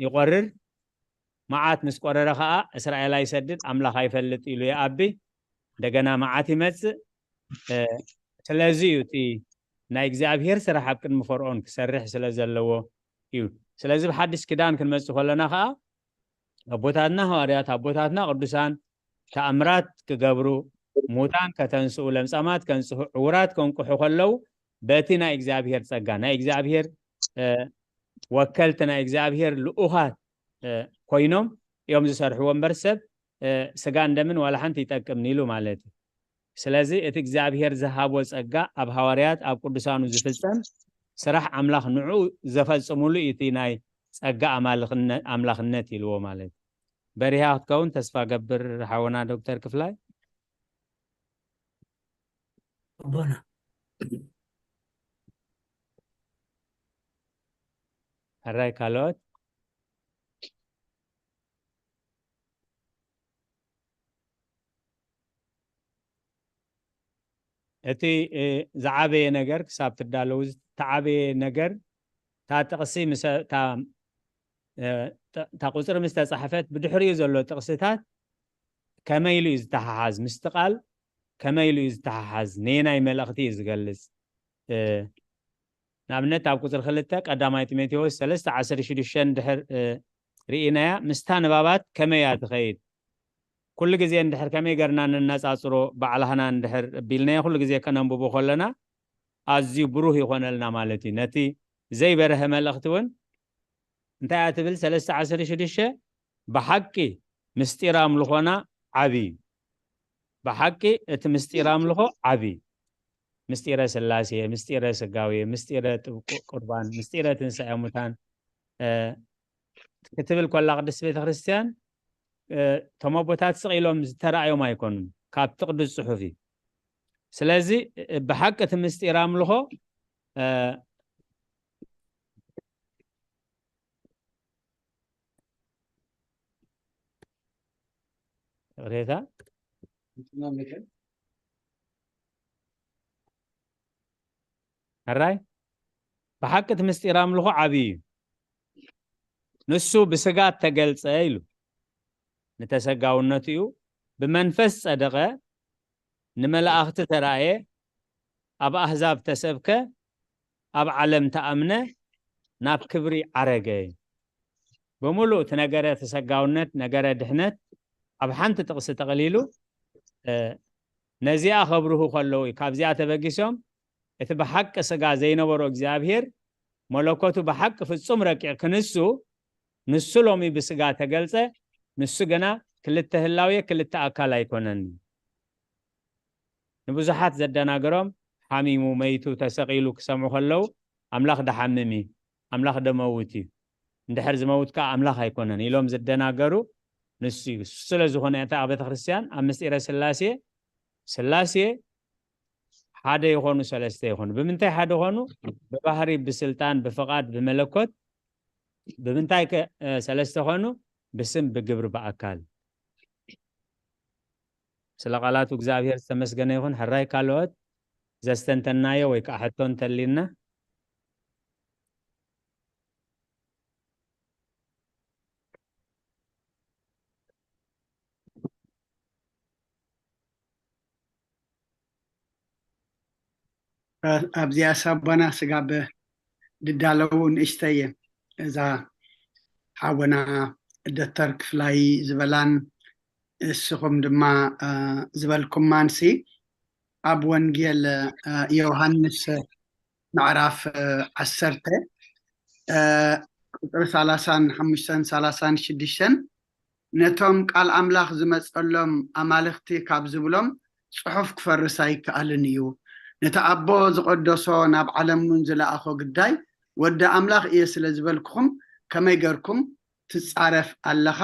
ይቆርር። መዓት ምስ ቆረረ ከዓ እስራኤል ኣይሰድድ፣ ኣምላኽ ኣይፈልጥ ኢሉ ይኣቢ። እንደገና መዓት ይመጽእ። ስለዚ እዩ እቲ ናይ እግዚኣብሔር ስራሕ ኣብ ቅድሚ ፈርዖን ክሰርሕ ስለ ዘለዎ እዩ። ስለዚ ብሓድሽ ኪዳን ክንመጽእ ከለና ከዓ ኣቦታትና ሃዋርያት፣ ኣቦታትና ቅዱሳን ተኣምራት ክገብሩ፣ ሙታን ከተንስኡ፣ ለምጻማት ከንጽሁ፣ ዕውራት ከንቅሑ ከለዉ በቲ ናይ እግዚኣብሔር ጸጋ፣ ናይ እግዚኣብሔር ወከልቲ፣ ናይ እግዚኣብሔር ልኡኻት ኮይኖም እዮም ዝሰርሕዎ እምበር ሰብ ስጋን ደምን ዋላ ሓንቲ ይጠቅምን ኢሉ ማለት እዩ። ስለዚ እቲ እግዚኣብሔር ዝሃቦ ጸጋ ኣብ ሃዋርያት ኣብ ቅዱሳኑ ዝፍጸም ስራሕ ኣምላኽ ንዑ ዘፈጽሙሉ እዩ እቲ ናይ ጸጋ ኣማልኽነ-፣ ኣምላኽነት ኢልዎ ማለት እዩ። በሪሃ ክትከውን ተስፋ ገብር ሓወና ዶክተር ክፍላይ። ኣቦና። ሕራይ ካልኦት? እቲ ዝዓበየ ነገር ክሳብ ትዳለዉ ዝተዓበየ ነገር እታ ጥቕሲ ምስ እታ ቁፅሪ ምስ ተፃሕፈት ብድሕሪኡ ዘሎ ጥቕስታት ከመይ ኢሉ እዩ ዝተሓሓዝ ምስቲ ቃል ከመይ ኢሉ እዩ ዝተሓሓዝ ነየናይ መልእኽቲ እዩ ዝገልፅ? ንኣብነት ኣብ ቁፅሪ ክልተ ቀዳማይ ጢሞቴዎስ ሰለስተ ዓሰርተ ሽዱሽተ እንድሕር ርኢናያ ምስታ ንባባት ከመይ እያ ትኸይድ? ኩሉ ግዜ እንድሕር ከመይ ገርና ነነፃፅሮ ባዕላህና እንድሕር ቢልናዮ ኩሉ ግዜ ከነንብቦ ከለና ኣዝዩ ብሩህ ይኾነልና ማለት እዩ። ነቲ ዘይበረሀ መልእኽቲ እውን እንታይ እያ ትብል? ሰለስተ ዓሰርተ ሽዱሽተ ብሓቂ ምስጢር ኣምልኾና ዓብይ እዩ። ብሓቂ እቲ ምስጢር ኣምልኾ ዓብይ እዩ። ምስጢረ ስላሴ፣ ምስጢረ ስጋዌ፣ ምስጢረ ጥብቁ ቁርባን፣ ምስጢረ ትንሳኤ ሙታን ክትብል ኮላ ቅድስት ቤተ ክርስቲያን እቶም ኣቦታት ስቕ ኢሎም ዝተራእዮም ኣይኮኑን፣ ካብቲ ቅዱስ ጽሑፍ እዩ። ስለዚ ብሓቂ እቲ ምስጢር ኣምልኾ ይቕሬታ ሕራይ ብሓቂ እቲ ምስጢር ኣምልኾ ዓብዪ እዩ። ንሱ ብስጋ እተገልጸ ኢሉ ንተሰጋውነቱ እዩ። ብመንፈስ ጸደቐ፣ ንመላእኽቲ ተራእየ፣ ኣብ ኣህዛብ ተሰብከ፣ ኣብ ዓለም ተኣምነ፣ ናብ ክብሪ ዓረገ። ብምሉእ እቲ ነገረ ተሰጋውነት፣ ነገረ ድሕነት ኣብ ሓንቲ ጥቕሲ ጠቕሊሉ ነዚኣ ከብርሁ ከለዉ እዩ። ካብዚኣ ተበጊሶም እቲ ብሓቂ ስጋ ዘይነበሮ እግዚኣብሔር መለኮቱ ብሓቂ ፍጹም ረቂቕ ክንሱ ንሱ ሎሚ ብስጋ ተገልጸ፣ ንሱ ግና ክልተ ህላዌ ክልተ ኣካል ኣይኮነን። ንብዙሓት ዘደናግሮም ሓሚሙ፣ መይቱ፣ ተሰቒሉ ክሰምዑ ከለዉ ኣምላኽ ደሓምም እዩ፣ ኣምላኽ ደመውት እዩ፣ እንድሕር ዝመውት ከኣ ኣምላኽ ኣይኮነን ኢሎም ዝደናገሩ ንሱ እዩ። እሱ ስለ ዝኾነ እታ ቤተ ክርስቲያን ኣብ ምስጢረ ስላሴ፣ ስላሴ ሓደ ይኾኑ ሰለስተ ይኾኑ። ብምንታይ ሓደ ኾኑ? ብባህሪ፣ ብስልጣን፣ ብፍቓድ፣ ብመለኮት። ብምንታይ ከ ሰለስተ ኾኑ? ብስም፣ ብግብሪ፣ ብኣካል። ስለ ቃላቱ እግዚኣብሔር ዝተመስገነ ይኹን። ሕራይ ካልኦት ዘስተንተናዮ ወይ ከዓ ሕቶ እንተሊና? ኣብዚኣ ሳባና ስጋብ ድዳለዉ ንእሽተየ እዛ ሓወና ደተር ክፍላይ ዝበላን እስኹም ድማ ዝበልኩማንሲ ኣብ ወንጌል ዮሃንስ ምዕራፍ ዓሰርተ ቁፅሪ ሰላሳን ሓሙሽተን ሰላሳን ሽዱሽተን ነቶም ቃል ኣምላኽ ዝመፀሎም ኣማልኽቲ ካብ ዝብሎም ፅሑፍ ክፈርስ ኣይከኣልን እዩ። ነቲ ኣቦ ዝቐደሶ ናብ ዓለም እውን ዝለኣኾ ግዳይ ወዲ ኣምላኽ እየ ስለ ዝበልኩኹም ከመይ ገርኩም ትጻረፍ ኣለኻ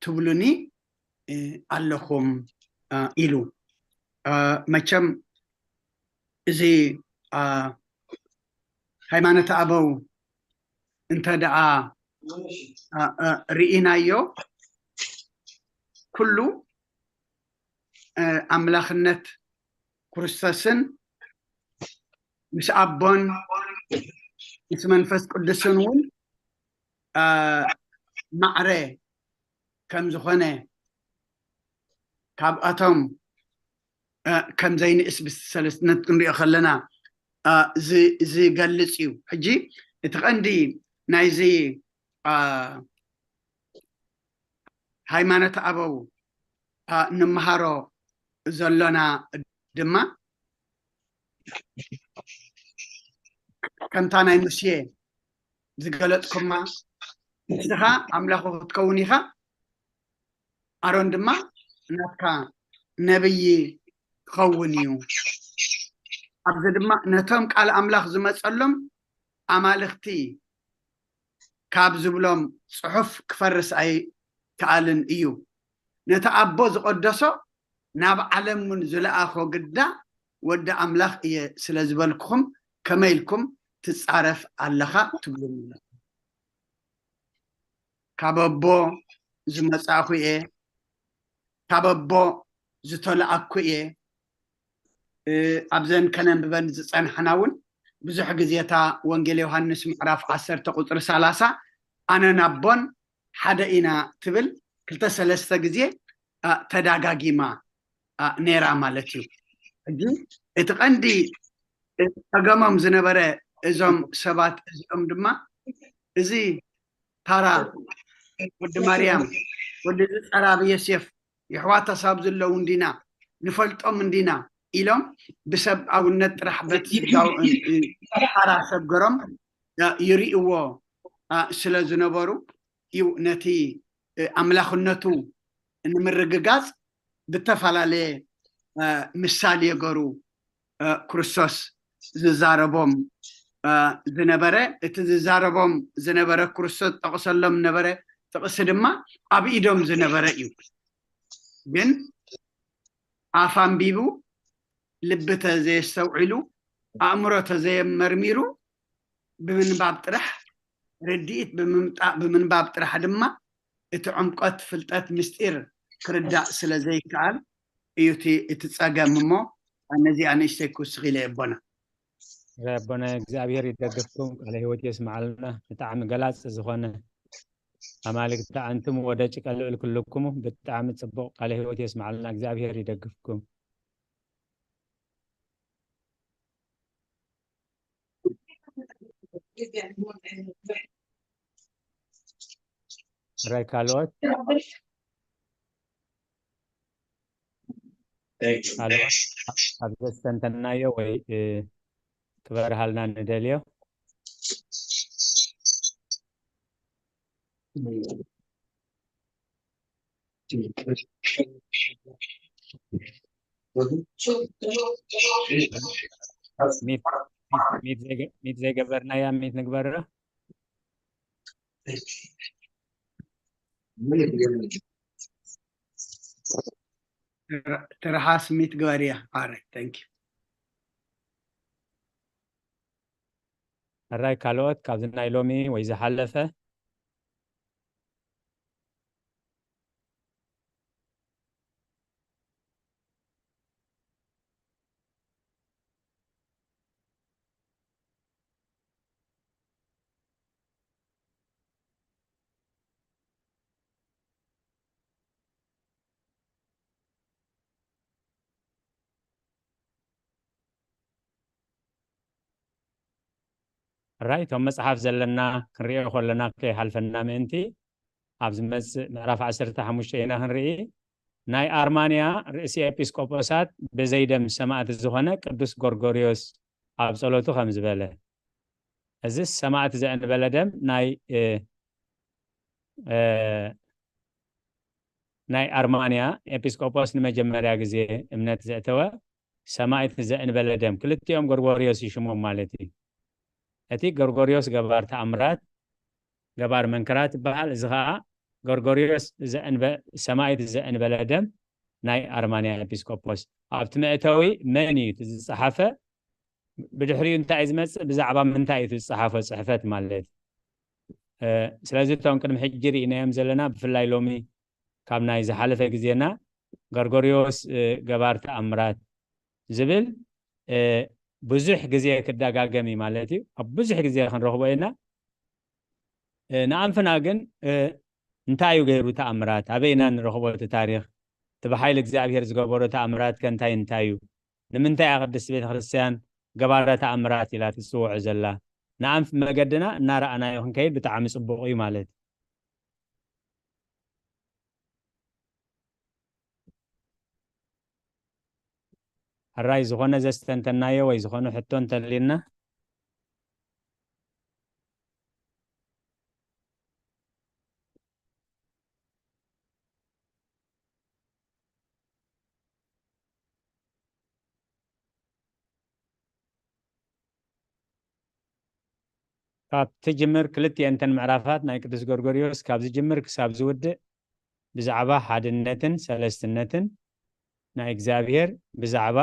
ትብሉኒ ኣለኹም ኢሉ። መቸም እዚ ሃይማኖት ኣበው እንተ ደኣ ርኢናዮ ኩሉ ኣምላኽነት ክርስቶስን ምስ ኣቦን ምስ መንፈስ ቅዱስን እውን ማዕረ ከም ዝኾነ ካብኣቶም ከም ዘይንእስ ብሰለስትነት ክንሪኦ ከለና ዝገልፅ እዩ። ሕጂ እቲ ቀንዲ ናይዚ ሃይማኖት ኣበው ንምሃሮ ዘሎና ድማ ከምታ ናይ ሙሴ ዝገለጽኩማ ንስኻ ኣምላኹ ክትከውን ኢኻ፣ ኣሮን ድማ ናትካ ነብይ ክኸውን እዩ። ኣብዚ ድማ ነቶም ቃል ኣምላኽ ዝመጸሎም ኣማልኽቲ ካብ ዝብሎም ጽሑፍ ክፈርስ ኣይከኣልን እዩ። ነቲ ኣቦ ዝቐደሶ ናብ ዓለም እውን ዝለኣኾ ግዳ ወዲ ኣምላኽ እየ ስለ ዝበልኩኹም ከመይ ኢልኩም ትጻረፍ ኣለኻ ትብሉኒ ኣለኹም። ካብ ኣቦ ዝመጻእኹ እየ፣ ካብ ኣቦ ዝተለኣኩ እየ። ኣብዘን ከነንብበን ዝጸናሕና እውን ብዙሕ ግዜ እታ ወንጌል ዮሃንስ ምዕራፍ ዓሰርተ ቁጽሪ ሰላሳ ኣነን ኣቦን ሓደ ኢና ትብል ክልተ ሰለስተ ግዜ ተዳጋጊማ ነይራ ማለት እዩ። ሕጂ እቲ ቀንዲ ጸገሞም ዝነበረ እዞም ሰባት እዚኦም ድማ እዚ ታራ ወዲ ማርያም ወዲ ዝጸራብ የሴፍ የሕዋት ኣሳብ ዘለዉ እንዲና ንፈልጦም እንዲና ኢሎም ብሰብኣውነት ጥራሕ በቲ ስጋዊ ታራ ሰብ ገሮም ይርእይዎ ስለ ዝነበሩ እዩ ነቲ ኣምላኽነቱ ንምርግጋጽ ብተፈላለየ ምሳሌ ገሩ ክርስቶስ ዝዛረቦም ዝነበረ እቲ ዝዛረቦም ዝነበረ ክርስቶስ ጠቕሰሎም ነበረ ጥቕሲ ድማ ኣብ ኢዶም ዝነበረ እዩ። ግን ኣፍ ኣንቢቡ ልቢ ተዘየስተውዒሉ ኣእምሮ ተዘየመርሚሩ ብምንባብ ጥራሕ ርድኢት ብምምጣእ ብምንባብ ጥራሕ ድማ እቲ ዕምቆት ፍልጠት ምስጢር ክርዳእ ስለ ዘይከኣል እዩ እቲ ጸገም እሞ ነዚኣ ንእሽተይ ክውስኽ ኢለ ኣቦና። ኣቦና እግዚኣብሔር ይደግፍኩም፣ ቃለ ህይወት የስምዓልና። ብጣዕሚ ገላፂ ዝኾነ ኣማልክቲ ኣንትሙ ወደ ጭቀ ልዑል ኩልኩሙ ብጣዕሚ ፅቡቕ ቃለ ህይወት የስምዓልና። እግዚኣብሔር ይደግፍኩም። ራይ ካልኦት ካልኦት ኣብ ዘስተንተናዮ ወይ ክበርሃልና ንደልዮ። ሚት ዘይገበርናያ ሚት ንግበራ። ትርሓስ ሚት ግበርያ። ኣረ ታንኪ ሕራይ ካልኦት ካብዚ ናይ ሎሚ ወይ ዝሓለፈ ራይ እቶም መጽሓፍ ዘለና ክንሪኦ ከለና ከይሓልፈና ምእንቲ ኣብ ዝመጽእ ምዕራፍ ዓሰርተ ሓሙሽተ ኢና ክንርኢ። ናይ ኣርማንያ ርእሲ ኤጲስቆጶሳት ብዘይ ደም ሰማእቲ ዝኾነ ቅዱስ ጎርጎርዮስ ኣብ ጸሎቱ ከም ዝበለ፣ እዚ ሰማእቲ ዘእንበለ ደም ናይ ናይ ኣርማንያ ኤጲስቆጶስ ንመጀመርያ ግዜ እምነት ዘእተወ ሰማእቲ ዘእንበለ ደም፣ ክልቲኦም ጎርጎርዮስ ይሽሞም ማለት እዩ። እቲ ጎርጎርዮስ ገባር ተኣምራት፣ ገባር መንክራት ይበሃል። እዚ ኸዓ ጎርጎርዮስ ዘእንበ-፣ ሰማይት ዘእንበለ ደም ናይ ኣርማንያ ኤጲስቆጶስ። ኣብቲ መእተዊ መን እዩ እቲ ዝጸሓፈ? ብድሕሪኡ እንታይ እዩ ዝመጽእ? ብዛዕባ ምንታይ እዩ እቲ ዝጸሓፎ ጽሕፈት ማለት? እ፣ ስለዚ እቶም ቅድሚ ሕጂ ርኢናዮም ዘለና፣ ብፍላይ ሎሚ ካብ ናይ ዝሓለፈ ግዜና ጎርጎርዮስ፣ እ፣ ገባር ተኣምራት ዝብል፣ እ፣ ብዙሕ ግዜ ክደጋገም እዩ ማለት እዩ። ኣብ ብዙሕ ግዜ ክንረኽቦ ኢና። እ፣ ንኣንፍና ግን፣ እ፣ እንታይ እዩ ገይሩ ተኣምራት? ኣበይ ኢና ንረኽቦ እቲ ታሪኽ? እቲ ብሓይሊ እግዚኣብሔር ዝገበሮ ተኣምራት ከ እንታይ እንታይ እዩ? ንምንታይ እያ ቅድስቲ ቤተ ክርስቲያን ገባረ ተኣምራት ኢላ ትጽውዖ ዘላ? ንኣንፍ መገድና እናረኣናዮ ክንከይድ ብጣዕሚ ጽቡቕ እዩ ማለት እዩ። ሕራይ ዝኾነ ዘስተንተናዮ ወይ ዝኾነ ሕቶ እንተሊና? ካብ ትጅምር ክልቲኤን እተን ምዕራፋት ናይ ቅዱስ ጎርጎርዮስ ካብ ዝጅምር ክሳብ ዝውድእ ብዛዕባ ሓድነትን ሰለስትነትን ናይ እግዚኣብሔር፣ ብዛዕባ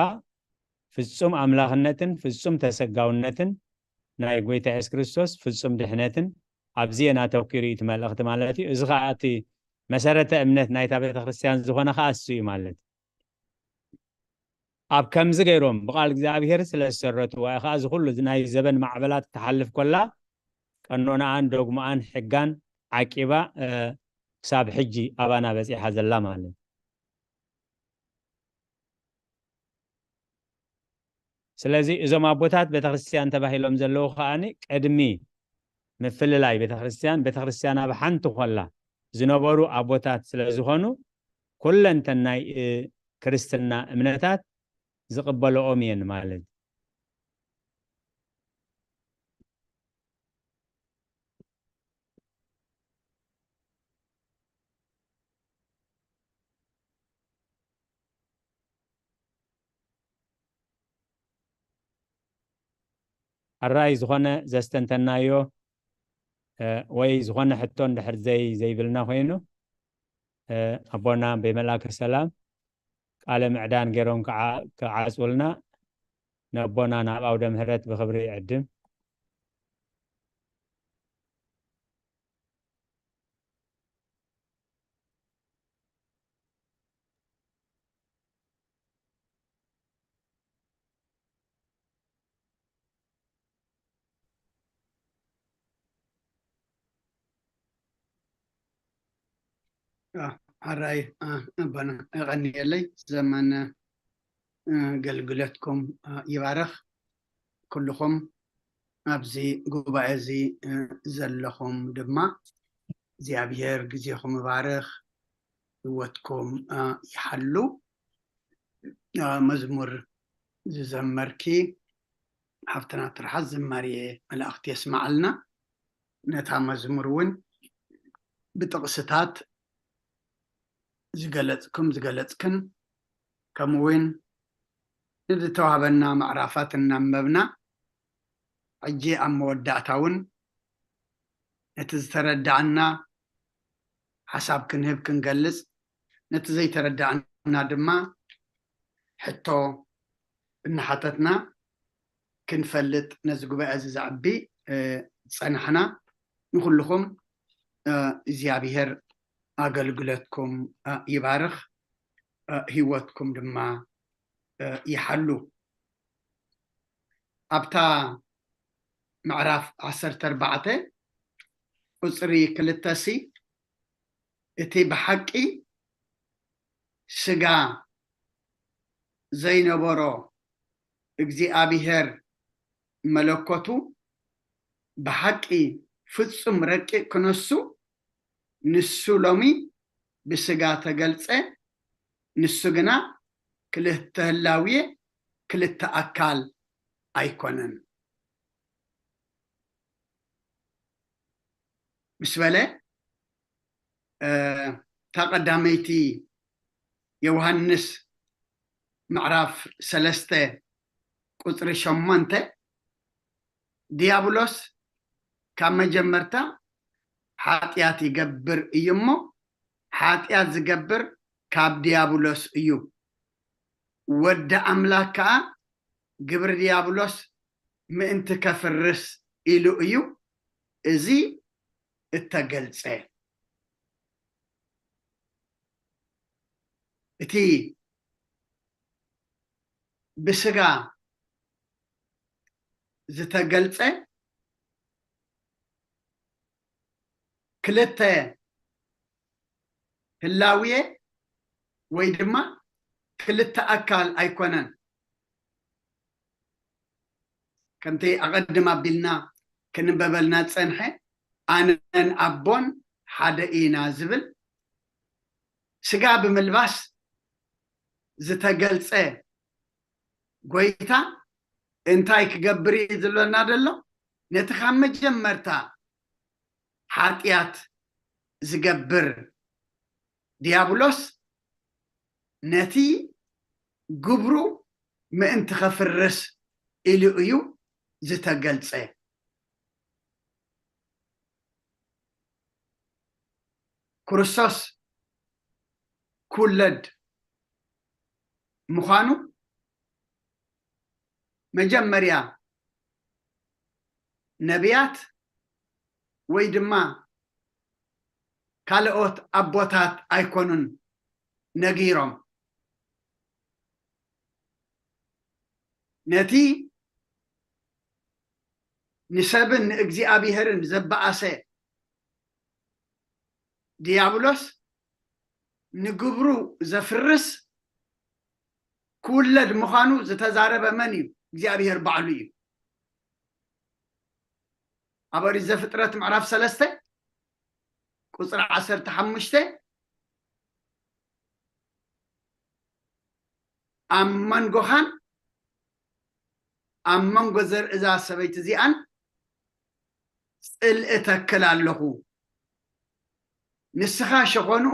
ፍጹም ኣምላኽነትን ፍጹም ተሰጋውነትን ናይ ጎይታ የሱስ ክርስቶስ ፍጹም ድሕነትን ኣብዚ እየን ኣተኲሩ እዩ እቲ መልእኽቲ ማለት እዩ። እዚ ኸዓ እቲ መሰረተ እምነት ናይታ ቤተ ክርስቲያን ዝኾነ ኸዓ እሱ እዩ ማለት እዩ። ኣብ ከምዚ ገይሮም ብቓል እግዚኣብሔር ስለ ዝሰረትዋ እያ ኸዓ እዚ ኹሉ እዚ ናይ ዘበን ማዕበላት ክትሓልፍ ከላ ቀኖናኣን ዶግማኣን ሕጋን ዓቂባ፣ እ፣ ክሳብ ሕጂ ኣባና በጺሓ ዘላ ማለት እዩ። ስለዚ እዞም ኣቦታት ቤተክርስትያን ተባሂሎም ዘለዉ ከኣኒ ቅድሚ ምፍልላይ ቤተክርስትያን፣ ቤተክርስትያን ኣብ ሓንቲ ኮላ ዝነበሩ ኣቦታት ስለ ዝኾኑ ኩለንተን ናይ፣ እ፣ ክርስትና እምነታት ዝቕበልኦም እየን ማለት እዩ። ኣራይ ዝኾነ ዘስተንተናዮ፣ እ፣ ወይ ዝኾነ ሕቶ እንድሕር ዘይ-፣ ዘይብልና ኮይኑ፣ እ፣ ኣቦና ቤመልኣከ ሰላም ቃለ ምዕዳን ገይሮም ክዓ-፣ ክዓጽውልና ነቦና ናብ ኣውደ ምህረት ብኽብሪ ይዕድም። አ፣ ሓራይ፣ አ፣ ኣቦና የቐንየለይ። ዘመን፣ እ፣ ኣገልግሎትኩም፣ እ፣ ይባርኽ። ኩልኹም ኣብዚ ጉባኤ እዚ፣ እ፣ ዘለኹም ድማ እግዚኣብሔር ግዜኹም ይባርኽ፣ ህይወትኩም፣ እ፣ ይሓሉ። እ፣ መዝሙር ዝዘመርኪ ሓፍትና ትርሓስ ዝማሬ መላእኽቲ የስምዓልና። ነታ መዝሙር እውን ብጥቕስታት ዝገለጽኩም ዝገለጽክን፣ ከምኡ እውን ንዝተዋህበና ምዕራፋት እናንበብና፣ ሕጂ ኣብ መወዳእታ እውን ነቲ ዝተረዳእና ሓሳብ ክንህብ ክንገልጽ፣ ነቲ ዘይተረዳእና ድማ ሕቶ እናሓተትና ክንፈልጥ ነዚ ጉባኤ እዚ ዘዕቢ፣ እ፣ ዝጸናሕና። ንኹልኹም፣ እ፣ እግዚኣብሔር ኣገልግሎትኩም፣ እ፣ ይባርኽ፣ እ፣ ህይወትኩም ድማ፣ እ፣ ይሓሉ። ኣብታ ምዕራፍ ዓሰርተ ኣርባዕተ ቁጽሪ ክልተ ሲ፣ እቲ ብሓቂ ስጋ ዘይነበሮ እግዚኣብሔር መለኮቱ ብሓቂ ፍጹም ረቂቕ ክነሱ፣ ንሱ ሎሚ ብስጋ ተገልጸ፣ ንሱ ግና ክልተ ህላዌ፣ ክልተ ኣካል ኣይኮነን። ምስ በለ፣ እ፣ እታ ቀዳመይቲ ዮሃንስ ምዕራፍ ሰለስተ ቁጽሪ ሸሞንተ፣ ዲያብሎስ ካብ መጀመርታ ሓጢኣት ይገብር እዩ እሞ፣ ሓጢኣት ዝገብር ካብ ዲያብሎስ እዩ። ወዲ ኣምላክ ከኣ ግብሪ ዲያብሎስ ምእንቲ ከፍርስ ኢሉ እዩ እዚ እተገልጸ። እቲ ብስጋ ዝተገልጸ ክልተ ህላውየ ወይ ድማ ክልተ ኣካል ኣይኮነን። ከምቲ ኣቐድም ኣቢልና ክንበበልና ዝጸንሐ፣ ኣነን ኣቦን ሓደ ኢና ዝብል፣ ስጋ ብምልባስ ዝተገልጸ ጎይታ እንታይ ክገብር እዩ ዝብለና ዘሎ? ነቲ ካብ መጀመርታ ሓጢኣት ዝገብር ዲያብሎስ ነቲ ግብሩ ምእንቲ ከፍርስ ኢሉ እዩ ዝተገልጸ። ክርስቶስ ክውለድ ምዃኑ መጀመርያ ነቢያት ወይ ድማ ካልኦት ኣቦታት ኣይኮኑን ነጊሮም። ነቲ ንሰብን ንእግዚኣብሔርን ዘበኣሰ ዲያብሎስ ንግብሩ ዘፍርስ ክውለድ ምዃኑ ዝተዛረበ መን እዩ? እግዚኣብሔር ባዕሉ እዩ። ኣብ ኦሪት ዘፍጥረት ምዕራፍ ሰለስተ ቁጽሪ ዓሰርተ ሓሙሽተ፣ ኣብ መንጎኻን ኣብ መንጎ ዘርእዛ ሰበይቲ እዚኣን ጽልኢ ተክል ኣለኹ፣ ንስኻ ሸኾንኡ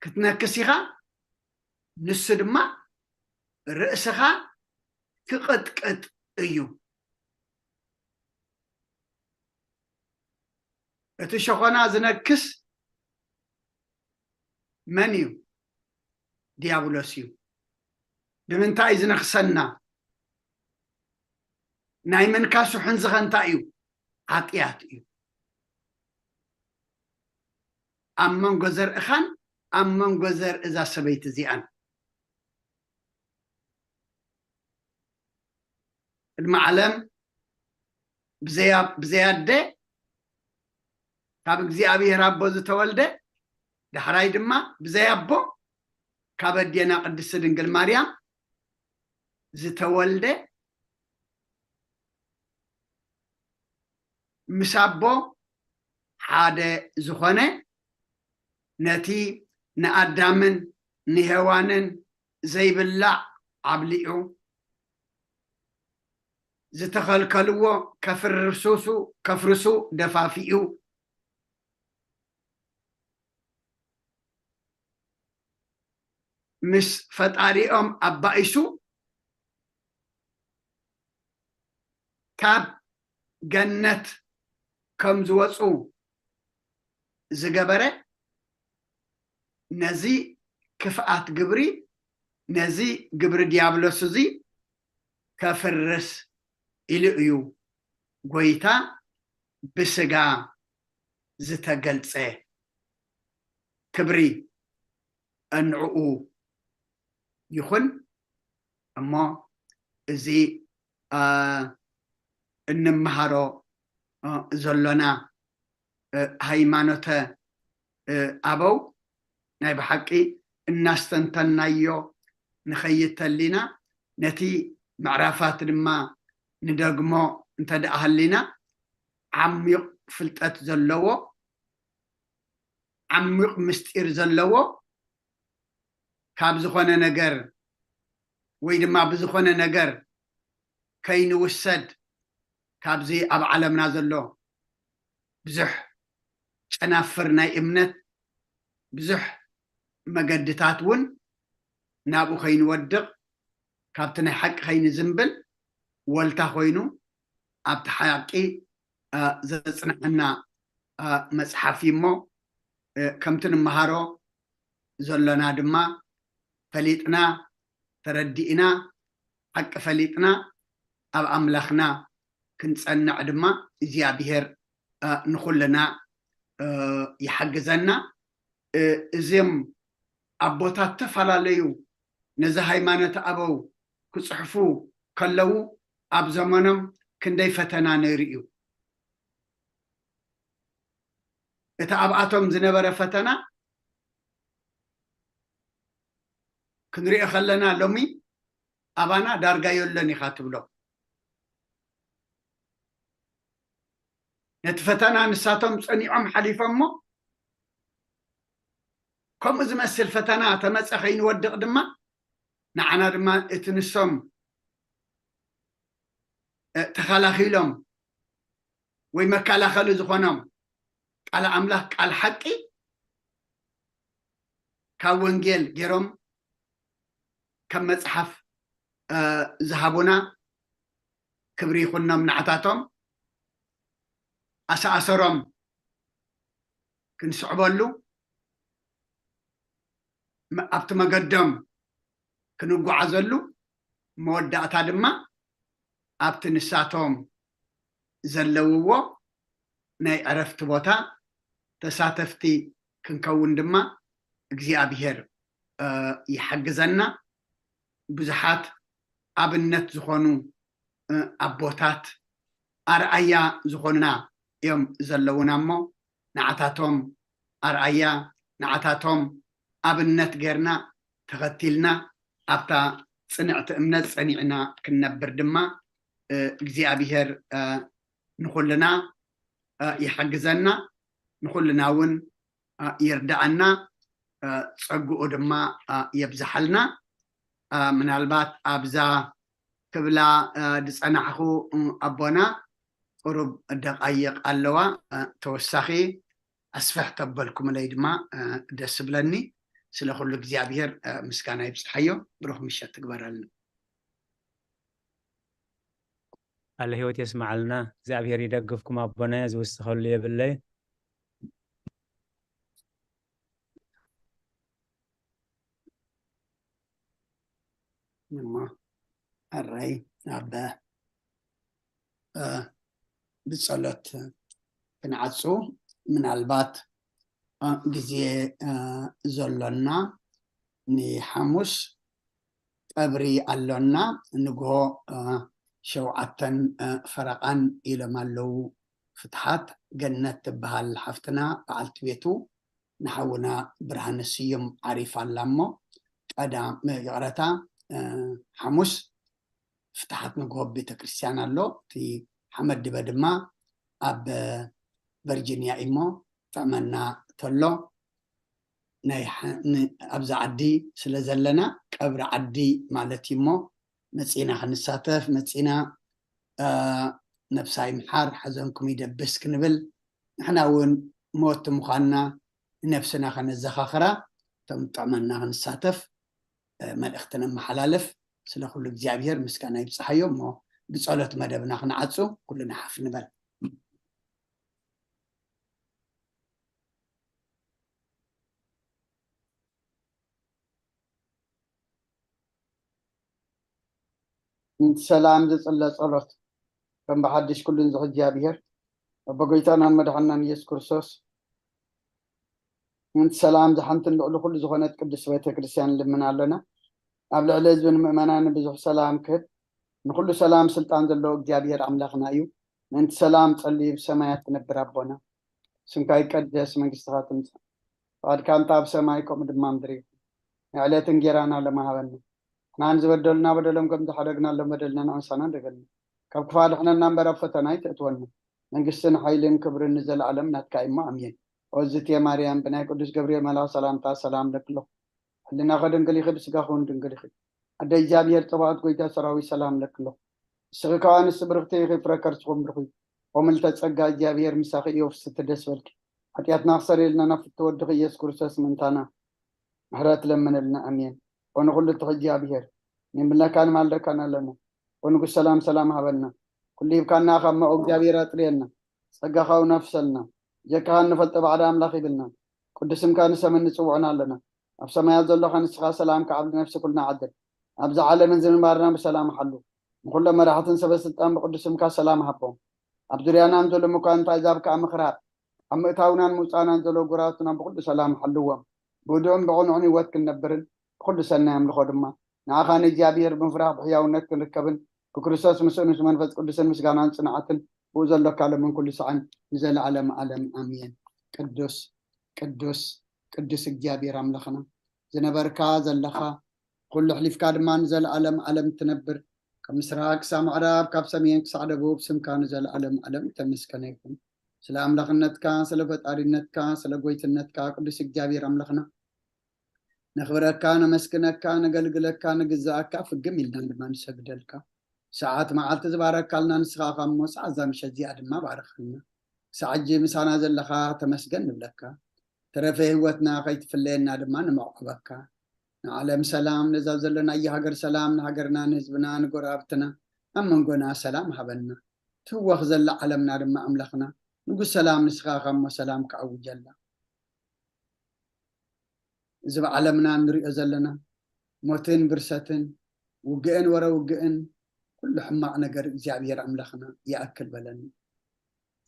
ክትነክስ ኢኻ፣ ንሱ ድማ ርእስኻ ክቕጥቅጥ እዩ። እቲ ሸኾና ዝነክስ መን እዩ? ዲያብሎስ እዩ። ንምንታይ እዩ ዝነክሰና? ናይ ምንካሱ ሕንዝኸ እንታይ እዩ? ሓጢኣት እዩ። ኣብ መንጎ ዘርእኻን ኣብ መንጎ ዘርእዛ ሰበይቲ እዚኣን። ቅድሚ ዓለም ብዘይ ኣብ-፣ ብዘይ ኣደ ካብ እግዚኣብሔር ኣቦ ዝተወልደ፣ ዳሕራይ ድማ ብዘይ ኣቦ ካብ ኣዴና ቅድስቲ ድንግል ማርያም ዝተወልደ፣ ምስ ኣቦ ሓደ ዝኾነ፣ ነቲ ንኣዳምን ንሄዋንን ዘይብላዕ ኣብሊዑ፣ ዝተኸልከልዎ ከፍርስሱ፣ ከፍርሱ ደፋፊኡ፣ ምስ ፈጣሪኦም ኣባኢሱ ካብ ገነት ከም ዝወፁ ዝገበረ፣ ነዚ ክፍኣት ግብሪ፣ ነዚ ግብሪ ዲያብሎስ እዚ ከፍርስ ኢሉ እዩ ጎይታ ብስጋ ዝተገልጸ። ክብሪ እንዕኡ ይኹን። እሞ እዚ፣ እ፣ እንመሃሮ፣ እ፣ ዘሎና፣ እ፣ ሃይማኖተ፣ እ፣ ኣበው ናይ ብሓቂ እናስተንተናዮ ንኸይድ ተሊና፣ ነቲ ምዕራፋት ድማ ንደግሞ እንተ ደኣ ሃሊና፣ ዓሚቕ ፍልጠት ዘለዎ፣ ዓሚቕ ምስጢር ዘለዎ፣ ካብ ዝኾነ ነገር ወይ ድማ ብዝኾነ ነገር ከይንውሰድ፣ ካብዚ ኣብ ዓለምና ዘሎ ብዙሕ ጨናፍር ናይ እምነት፣ ብዙሕ መገድታት እውን ናብኡ ከይንወድቕ፣ ካብቲ ናይ ሓቂ ከይንዝንብል፣ ወልታ ኮይኑ ኣብቲ ሓቂ ዘፅንሐና መፅሓፍ እዩ እሞ ከምቲ ንመሃሮ ዘሎና ድማ ፈሊጥና ተረዲእና ሓቂ ፈሊጥና ኣብ ኣምላኽና ክንፀንዕ ድማ እግዚኣብሔር ንኹልና ይሓግዘና። እዚም ኣቦታት ተፈላለዩ ነዚ ሃይማኖት ኣበው ክፅሕፉ ከለዉ ኣብ ዘመኖም ክንደይ ፈተና ነይሩ እዩ። እቲ ኣብኣቶም ዝነበረ ፈተና ክንሪኦ ከለና ሎሚ ኣባና ዳርጋ የለን ኢኻ ትብሎ። ነቲ ፈተና ንሳቶም ፀኒዖም ሓሊፎሞ ከምኡ ዝመስል ፈተና ተመፀ ከይንወድቕ ድማ ንዓና ድማ እቲ ንሶም ተኸላኺሎም ወይ መከላኸሊ ዝኾኖም ቃል ኣምላኽ ቃል ሓቂ ካብ ወንጌል ገይሮም ከም መፅሓፍ ዝሃቡና ክብሪ ይኹኖም ንዓታቶም ኣሰኣሰሮም ክንስዕበሉ ኣብቲ መገዶም ክንጓዓዘሉ መወዳእታ ድማ ኣብቲ ንሳቶም ዘለውዎ ናይ ዕረፍቲ ቦታ ተሳተፍቲ ክንከውን ድማ እግዚኣብሔር ይሓግዘና። ብዙሓት ኣብነት ዝኾኑ ኣቦታት ኣርኣያ ዝኾኑና እዮም ዘለውና እሞ ንዓታቶም ኣርኣያ ንዓታቶም ኣብነት ጌርና ተኸቲልና ኣብታ ፅንዕቲ እምነት ፀኒዕና ክንነብር ድማ እግዚኣብሔር ንኹልና ይሓግዘና፣ ንኹልና እውን ይርዳኣና፣ ፀግኡ ድማ የብዝሓልና። ምናልባት ኣብዛ ክብላ ዝፀናሕኹ ኣቦና ቁሩብ ደቃይቕ ኣለዋ፣ ተወሳኺ ኣስፍሕ ተበልኩምለይ ድማ ደስ ብለኒ። ስለ ኩሉ እግዚኣብሔር ምስጋና ይብፅሓዮ። ብሩኽ ምሸት ትግበረልና። ቃለ ህይወት የስምዓልና። እግዚኣብሔር ይደግፍኩም ኣቦና፣ ዝውስኸሉ የብለይ። እሞ ሕራይ ኣብ ብፀሎት ክንዓፁ ምናልባት ግዜ ዘሎና ንሓሙስ ቀብሪ ኣሎና። ንግሆ ሸውዓተን ፈረቓን ኢሎም ኣለዉ። ፍትሓት ገነት ትበሃል ሓፍትና በዓልቲ ቤቱ ንሓውና ብርሃነ ስዩም ዓሪፋ ኣላ እሞ ቀዳም ይቕረታ ሓሙስ ፍትሓት ንግሆ ቤተክርስትያን ኣሎ። እቲ ሓመድ ድበ ድማ ኣብ ቨርጂኒያ እዩ እሞ ጥዕመና ተሎ ናይ ኣብዚ ዓዲ ስለ ዘለና ቀብሪ ዓዲ ማለት እዩ እሞ መፂና ክንሳተፍ መፂና ነብሳ ይምሓር ሓዘንኩም ይደብስ ክንብል ንሕና እውን ሞት ምዃንና ንነብስና ከነዘኻኽራ እቶም ጥዕመና ክንሳተፍ መልእኽቲ ነመሓላልፍ። ስለ ኩሉ እግዚኣብሔር ምስጋና ይብፅሓዮ እሞ ብፀሎት መደብና ክንዓፁ ኩልና ሓፍ ንበል። ሰላም ዝፅለ ጸሎት ከም ብሓድሽ ኩሉን ዝኽእል እግዚኣብሔር ኣቦ ጎይታናን መድሓናን ኢየሱስ ክርስቶስ ምእንቲ ሰላም ዝሓንትን ልዕሊ ኩሉ ዝኾነት ቅድስት ቤተ ክርስቲያን ንልምን ኣለና። ኣብ ልዕሊ ህዝብን ምእመናን ብዙሕ ሰላም ክህብ ንኩሉ ሰላም ስልጣን ዘለዎ እግዚኣብሔር ኣምላኽና እዩ። ምእንቲ ሰላም ጸልዩ ብሰማያት ትነብር ኣቦና ስምካ ይቀደስ መንግስትኻ ትምጻእ ፈቃድካ እንተ ኣብ ሰማይ ከምኡ ድማ ምድሪ ይኹን። ንዕለት እንጌራና ለማሃበና ንሕናን ዝበደሉና በደሎም ከም ዝሓደግናሎም በደልና ንኣንሳና ደገልና ካብ ክፋ ድሕነና እምበር ኣብ ፈተና ኣይተእትወና መንግስትን ሓይልን ክብርን ንዘለኣለም ናትካ እሞ ኣሜን። ኦዝቴ ማርያም ብናይ ቅዱስ ገብርኤል መልኣኽ ሰላምታ ሰላም ለክሎ ሕልናኸ ድንግል ይኺ ብስጋኹን ድንግል ይኺ ኣደ እግዚኣብሔር ጸባኦት ጎይታ ሰራዊት ሰላም ለክሎ እስኺ ከዋንስ ብርኽቲ ኢኺ ፍረ ከርስኹም ብርኹ እዩ። ኦምልተ ጸጋ እግዚኣብሔር ምሳኺ እዩ ፍስቲ ደስ በልኪ ሓጢኣትና ክሰረየልና ናብ ፍትወድኺ ኢየሱስ ክርስቶስ ምእንታና ምሕረት ለምንልና ኣሜን። ኦነ ኩሉ ትኽ እግዚኣብሔር ንምለካን ማልደካን ኣለና ወንጉስ ሰላም ሰላም ሃበልና። ኩሉ ሂብካና ካብ መኦ እግዚኣብሔር ኣጥርየልና። ጸጋኻ ኣውናፍሰልና። ጀካኻ እንፈልጦ ባዕዳ ኣምላኽ ይብልና። ቅዱስ ስምካ ንሰምን ንጽውዕን ኣለና። ኣብ ሰማያት ዘለኻ ንስኻ ሰላም ከዓብድ ነፍሲ ኩልና ዓድር። ኣብዚ ዓለምን ዝምንባርና ብሰላም ሓሉ። ንኹሎም መራሕትን ሰበ ስልጣን ብቅዱስ ስምካ ሰላም ሃቦም። ኣብ ዙርያና ንዘሎ መኳንንት ኣሕዛብ ከኣ ምኽራር ኣብ ምእታውናን ምውጻእናን ዘሎ ጉራትና ብኹሉ ሰላም ሓልዎም። ብህዱእን ብቕኑዕን ህይወት ክንነብርን ብኹሉ ሰናይ ኣምልኾ ድማ ንኣኻ ንእግዚኣብሔር ብምፍራሕ ብሕያውነት ክንርከብን ብክርስቶስ ምስኡን ምስ መንፈስ ቅዱስን ምስጋናን ጽንዓትን ብኡ ዘሎካ ለምን ኩሉ ሰዓን ንዘለዓለም ዓለም ኣሜን። ቅዱስ ቅዱስ ቅዱስ እግዚኣብሔር ኣምላኽና ዝነበርካ ዘለኻ ኩሉ ኣሕሊፍካ ድማ ንዘለዓለም ዓለም ትነብር ካብ ምስራቅ ክሳብ ምዕራብ ካብ ሰሜን ክሳዕ ደቡብ ስምካ ንዘለዓለም ዓለም ተመስገነ ይኹን። ስለ ኣምላኽነትካ ስለ ፈጣሪነትካ ስለ ጎይትነትካ ቅዱስ እግዚኣብሔር ኣምላኽና ነኽብረካ ነመስግነካ ነገልግለካ ንግዛኣካ ፍግም ኢልና ድማ ንሰግደልካ። ሰዓት መዓልቲ ዝባረካልና ንስኻ እሞ ሰዓት እዛ ምሸት እዚኣ ድማ ባርኸልና። ክሳዕ ሕጂ ምሳና ዘለኻ ተመስገን ንብለካ። ተረፈ ህይወትና ከይትፍለየና ድማ ንምዕቆበካ። ንዓለም ሰላም ነዛ ዘለናዮ ሃገር ሰላም ንሃገርና ንህዝብና ንጎረባብትና ኣብ መንጎና ሰላም ሃበና። ትህወኽ ዘላ ዓለምና ድማ ኣምላኽና ንጉስ ሰላም ንስኻ እሞ ሰላም ክኣውጀላ። እዚ ብዓለምና እንሪኦ ዘለና ሞትን ብርሰትን ውግእን ወረ ውግእን ኩሉ ሕማቕ ነገር እግዚኣብሔር ኣምላኽና ይኣክል በለና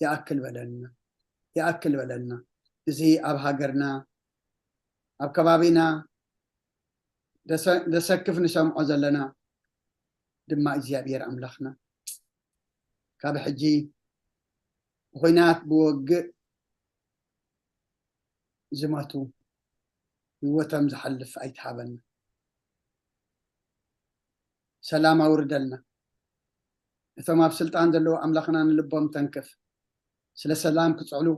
ይኣክል በለና ይኣክል በለና። እዚ ኣብ ሃገርና ኣብ ከባቢና ደሰክፍ ንሰምዖ ዘለና ድማ እግዚኣብሔር ኣምላኽና ካብ ሕጂ ብኹናት ብወግእ ዝመቱ ህይወቶም ዝሓልፍ ኣይትሃበና። ሰላም ኣውርደልና። እቶም ኣብ ስልጣን ዘለዉ ኣምላኽና ንልቦም ተንክፍ። ስለ ሰላም ክጽዕሉ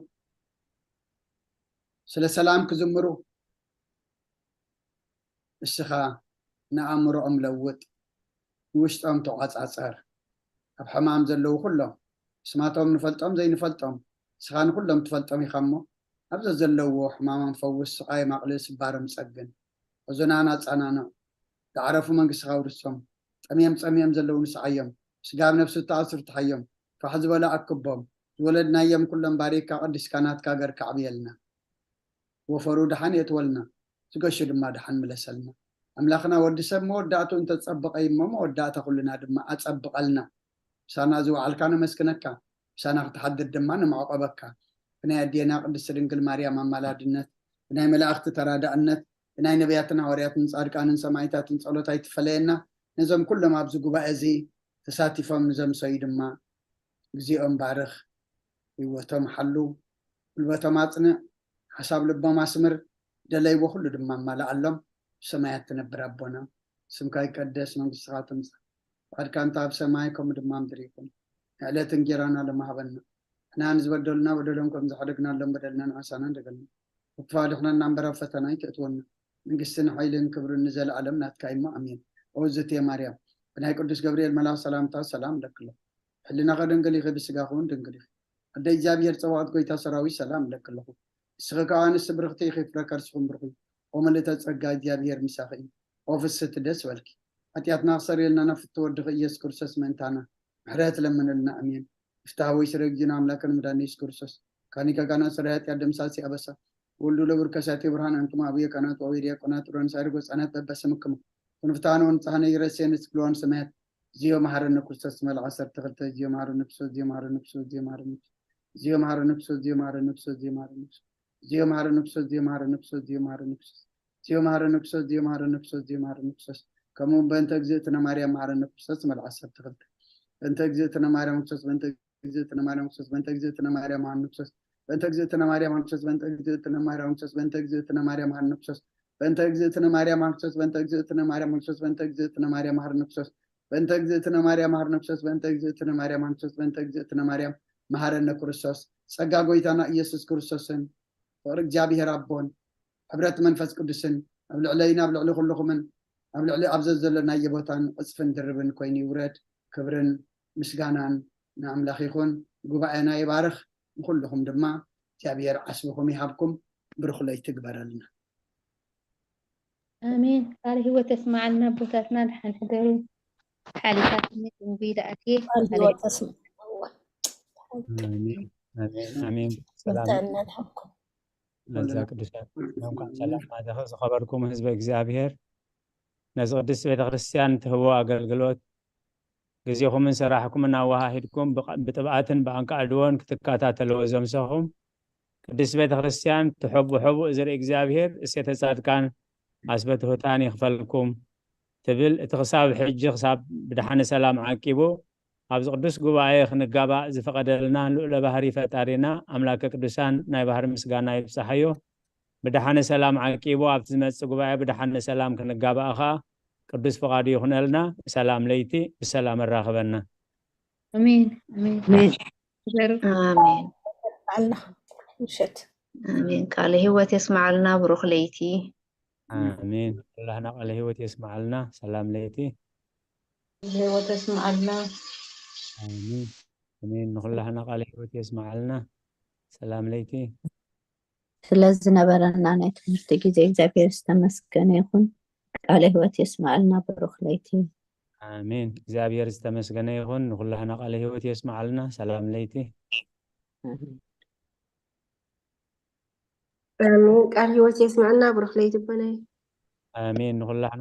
ስለ ሰላም ክዝምሩ እስኻ ንኣእምሮኦም ለውጥ ንውሽጦም ተቋጻጸር። ኣብ ሕማም ዘለዉ ኩሎም ስማቶም ንፈልጦም ዘይንፈልጦም እስኻ ንኩሎም ትፈልጦም ኢኻ እሞ ኣብ ዘዘለውዎ ሕማሞም ፈውስ ስቓዮም ኣቕልል ስባሮም ጸግን። ሕዙናን ኣጸናንዕ። ዝዓረፉ መንግስትኻ ኣውርሶም። ጠምዮም ጸሚኦም ዘለዉ ንስዓዮም። ስጋብ ነፍሲ ተኣስሩ ትሓዮም። ፋሕ ዝበሉ ኣክቦም። ዝወለድናዮም ኩሎም ባሪካ ቀዲስካ ናትካ ገር ካዕብየልና። ወፈሩ ደሓን የእትወልና፣ ዝገሹ ድማ ደሓን ምለሰልና። ኣምላኽና ወዲ ሰብ መወዳእቱ እንተጸብቐ እሞ መወዳእታ ኩልና ድማ ኣጸብቐልና። ምሳና ዝወዓልካ ነመስግነካ፣ ምሳና ክትሓድር ድማ ንምዕቆበካ። ብናይ ኣዴና ቅድስቲ ድንግል ማርያም ኣማላድነት፣ ብናይ መላእኽቲ ተራዳእነት፣ ብናይ ነቢያትን ሃዋርያትን ጻድቃንን ሰማይታትን ጸሎት ኣይትፈለየና። ነዞም ኩሎም ኣብዚ ጉባኤ እዚ ተሳቲፎም ንዘምሰዩ ድማ ግዜኦም ባርኽ፣ ህይወቶም ሓሉ፣ ጉልበቶም ኣጽንዕ፣ ሓሳብ ልቦም ኣስምር፣ ደለይዎ ኩሉ ድማ ኣማልኣሎም። ብሰማያት ትነብር ኣቦና፣ ስምካ ይቀደስ፣ መንግስትኻ ትምጻእ፣ ፍቓድካ እንተ ኣብ ሰማይ ከምኡ ድማ ምድሪ ይኹን። ንዕለት እንጌራና ሎሚ ሃበና። ንሕና ንዝበደሉና በደሎም ከም ዝሓደግናሎም በደልና ንዓሳና እንደገልና። ክፉእ ኣድሕነና እምበር ኣብ ፈተና ኣይተእትወና። መንግስትን ሓይልን ክብርን ንዘለኣለም ናትካ እሞ ኣሜን። ኦ ዝትየ ማርያም፣ ብናይ ቅዱስ ገብርኤል መልኣኽ ሰላምታ ሰላም እለክሎ። ሕልናኸ ድንግል ኢኺ፣ ብስጋኺ እውን ድንግል ኢኺ። ኣደ እግዚኣብሔር ጸባኦት ጎይታ ሰራዊት ሰላም እለኪ ኣለኹ። ንስኺ ከኣ ኣንስቲ ብርኽቲ ኢኺ፣ ፍረ ከርስኺ እውን ብሩኽ እዩ። ኦ ምልእተ ጸጋ እግዚኣብሔር ምሳኺ እዩ። ኦ ፍስሕቲ ደስ በልኪ። ሓጢኣትና ክሰርየልና ናብ ፍትው ወድኺ ኢየሱስ ክርስቶስ ምእንታና ምሕረት ለምንልና። ኣሜን። ፍትሐ ወይ ስረ እግዚእነ ኣምላክን መድኃኒነ ኢየሱስ ክርስቶስ ካኒ ከጋና ስረ ኃጢአት ደምሳሲ ኣበሳ ወልዱ ለብር ከሳቴ ብርሃን ኣንቱም ኣቡየ ካህናት ወአቡየ ዲያቆናት ሮን ሳይርጎ ህፃናት በበስምክሙ ክንፍታን ወንጻህነ ይረሴ ንስግለዋን ሰማያት ዚዮ መሐረነ ክርስቶስ መልዓ ዓሰርተ ክልተ ዚዮ መሐረነ ክርስቶስ ዚዮ መሐረነ ክርስቶስ ዚዮ መሐረነ ክርስቶስ ዚዮ መሐረነ ክርስቶስ ዚዮ መሐረነ ክርስቶስ ዚዮ መሐረነ ክርስቶስ ዚዮ መሐረነ ክርስቶስ ዚዮ መሐረነ ክርስቶስ ዚዮ መሐረነ ክርስቶስ ዚዮ መሐረነ ክርስቶስ ዚዮ መሐረነ ክርስቶስ ከምኡ በእንተ እግዝእትነ ማርያም መሐረነ ክርስቶስ መልዓ ዓሰርተ ክልተ በእንተ እግዝእትነ ማርያም ክርስቶስ በእንተ እግዝእትነ ማርያም ክርስቶስ በእንተ እግዝእትነ ማርያም መሐረነ ክርስቶስ በእንተ እግዝእትነ ማርያም ክርስቶስ በእንተ እግዝእትነ ማርያም ክርስቶስ በእንተ እግዝእትነ ማርያም መሐረነ ክርስቶስ በእንተ እግዝእትነ ማርያም ክርስቶስ በእንተ እግዝእትነ ማርያም ክርስቶስ በእንተ እግዝእትነ ማርያም መሐረነ ክርስቶስ በእንተ እግዝእትነ ማርያም መሐረነ ክርስቶስ በእንተ እግዝእትነ ማርያም መሐረነ ክርስቶስ በእንተ እግዝእትነ ማርያም መሐረነ ክርስቶስ ጸጋ ጎይታና ኢየሱስ ክርስቶስን ፍቕሪ እግዚኣብሔር ኣቦን ሕብረት መንፈስ ቅዱስን ኣብ ልዕለይን ኣብ ልዕሊ ኩልኹምን ኣብ ልዕሊ ኣብ ዘዘለናዮ ቦታን ዕጽፍን ድርብን ኮይኑ ይውረድ። ክብርን ምስጋናን ንኣምላኽ ይኹን። ጉባኤና ይባርኽ። ንኹልኹም ድማ እግዚኣብሔር ዓስብኹም ይሃብኩም። ብሩኽ ለይቲ ይግበረልና። ኣሜን። ቃል ህይወት የስማዓልና ኣቦታትና፣ ደሓን ሕደሩ። ሓሊፋትኒ ድንጉይ ደኣትየ ቃል ኣለ ህይወት ተስምዕዋ። ኣሜን፣ ኣሜን፣ ኣሜን። ሰላም መብትዕና ንሃብኩም። ነዛ ቅዱሳት እንኳን ሰላም ማተኸ ዝኸበርኩም ህዝበ እግዚኣብሔር፣ ነዚ ቅድስት ቤተ ክርስቲያን ትህቦ ኣገልግሎት ግዜኹምን ስራሕኩምን ኣወሃሂድኩም ብቐ- ብጥብኣትን ብኣንቃዕድዎን ክትከታተልዎ ዘምሰኹም፣ ቅድስት ቤተ ክርስቲያን ትሕቡ ሕቡእ ዝርኢ እግዚኣብሔር እሴተ ጻድቃን ኣስበ ትሑታን ይኽፈልኩም ትብል። እቲ ክሳብ ሕጂ ክሳብ ብድሓነ ሰላም ዓቂቡ ኣብዚ ቅዱስ ጉባኤ ክንጋባእ ዝፈቐደልና ልዑለ ባህሪ ፈጣሪና ኣምላከ ቅዱሳን ናይ ባህሪ ምስጋና ይብጻሓዮ። ብድሓነ ሰላም ዓቂቡ ኣብቲ ዝመጽእ ጉባኤ ብድሓነ ሰላም ክንጋባእ ኸኣ ቅዱስ ፍቓዱ ይኹነልና። ብሰላም ለይቲ ብሰላም ኣራኽበና። ኣሜን ኣሜን ኣሜን። ተጋሩ ኣሜን። በዓልና ምሸት ኣሜን። ቃለ ህይወት የስማዓልና። ብሩኽ ለይቲ። ኣሜን። ኩላህና ቃለ ህይወት የስማዓልና። ሰላም ለይቲ። ህይወት የስምዓልና። ኣሜን። ኣሜን። ንኹላህና ቃለ ህይወት የስማዓልና። ሰላም ለይቲ። ስለ ዝነበረና ናይ ትምህርቲ ግዜ እግዚኣብሔር ዝተመስገነ ይኹን። ቃለ ህይወት የስማዓልና። ብሩኽ ለይቲ። ኣሜን። እግዚኣብሔር ዝተመስገነ ይኹን። ንኹላህና ቃለ ህይወት የስማዓልና። ሰላም ለይቲ። ኣሜን። ቃል ህይወት የስማዕና። ብሩኽ ለይቲ ኣቦናይ። ኣሜን። ንኹላህና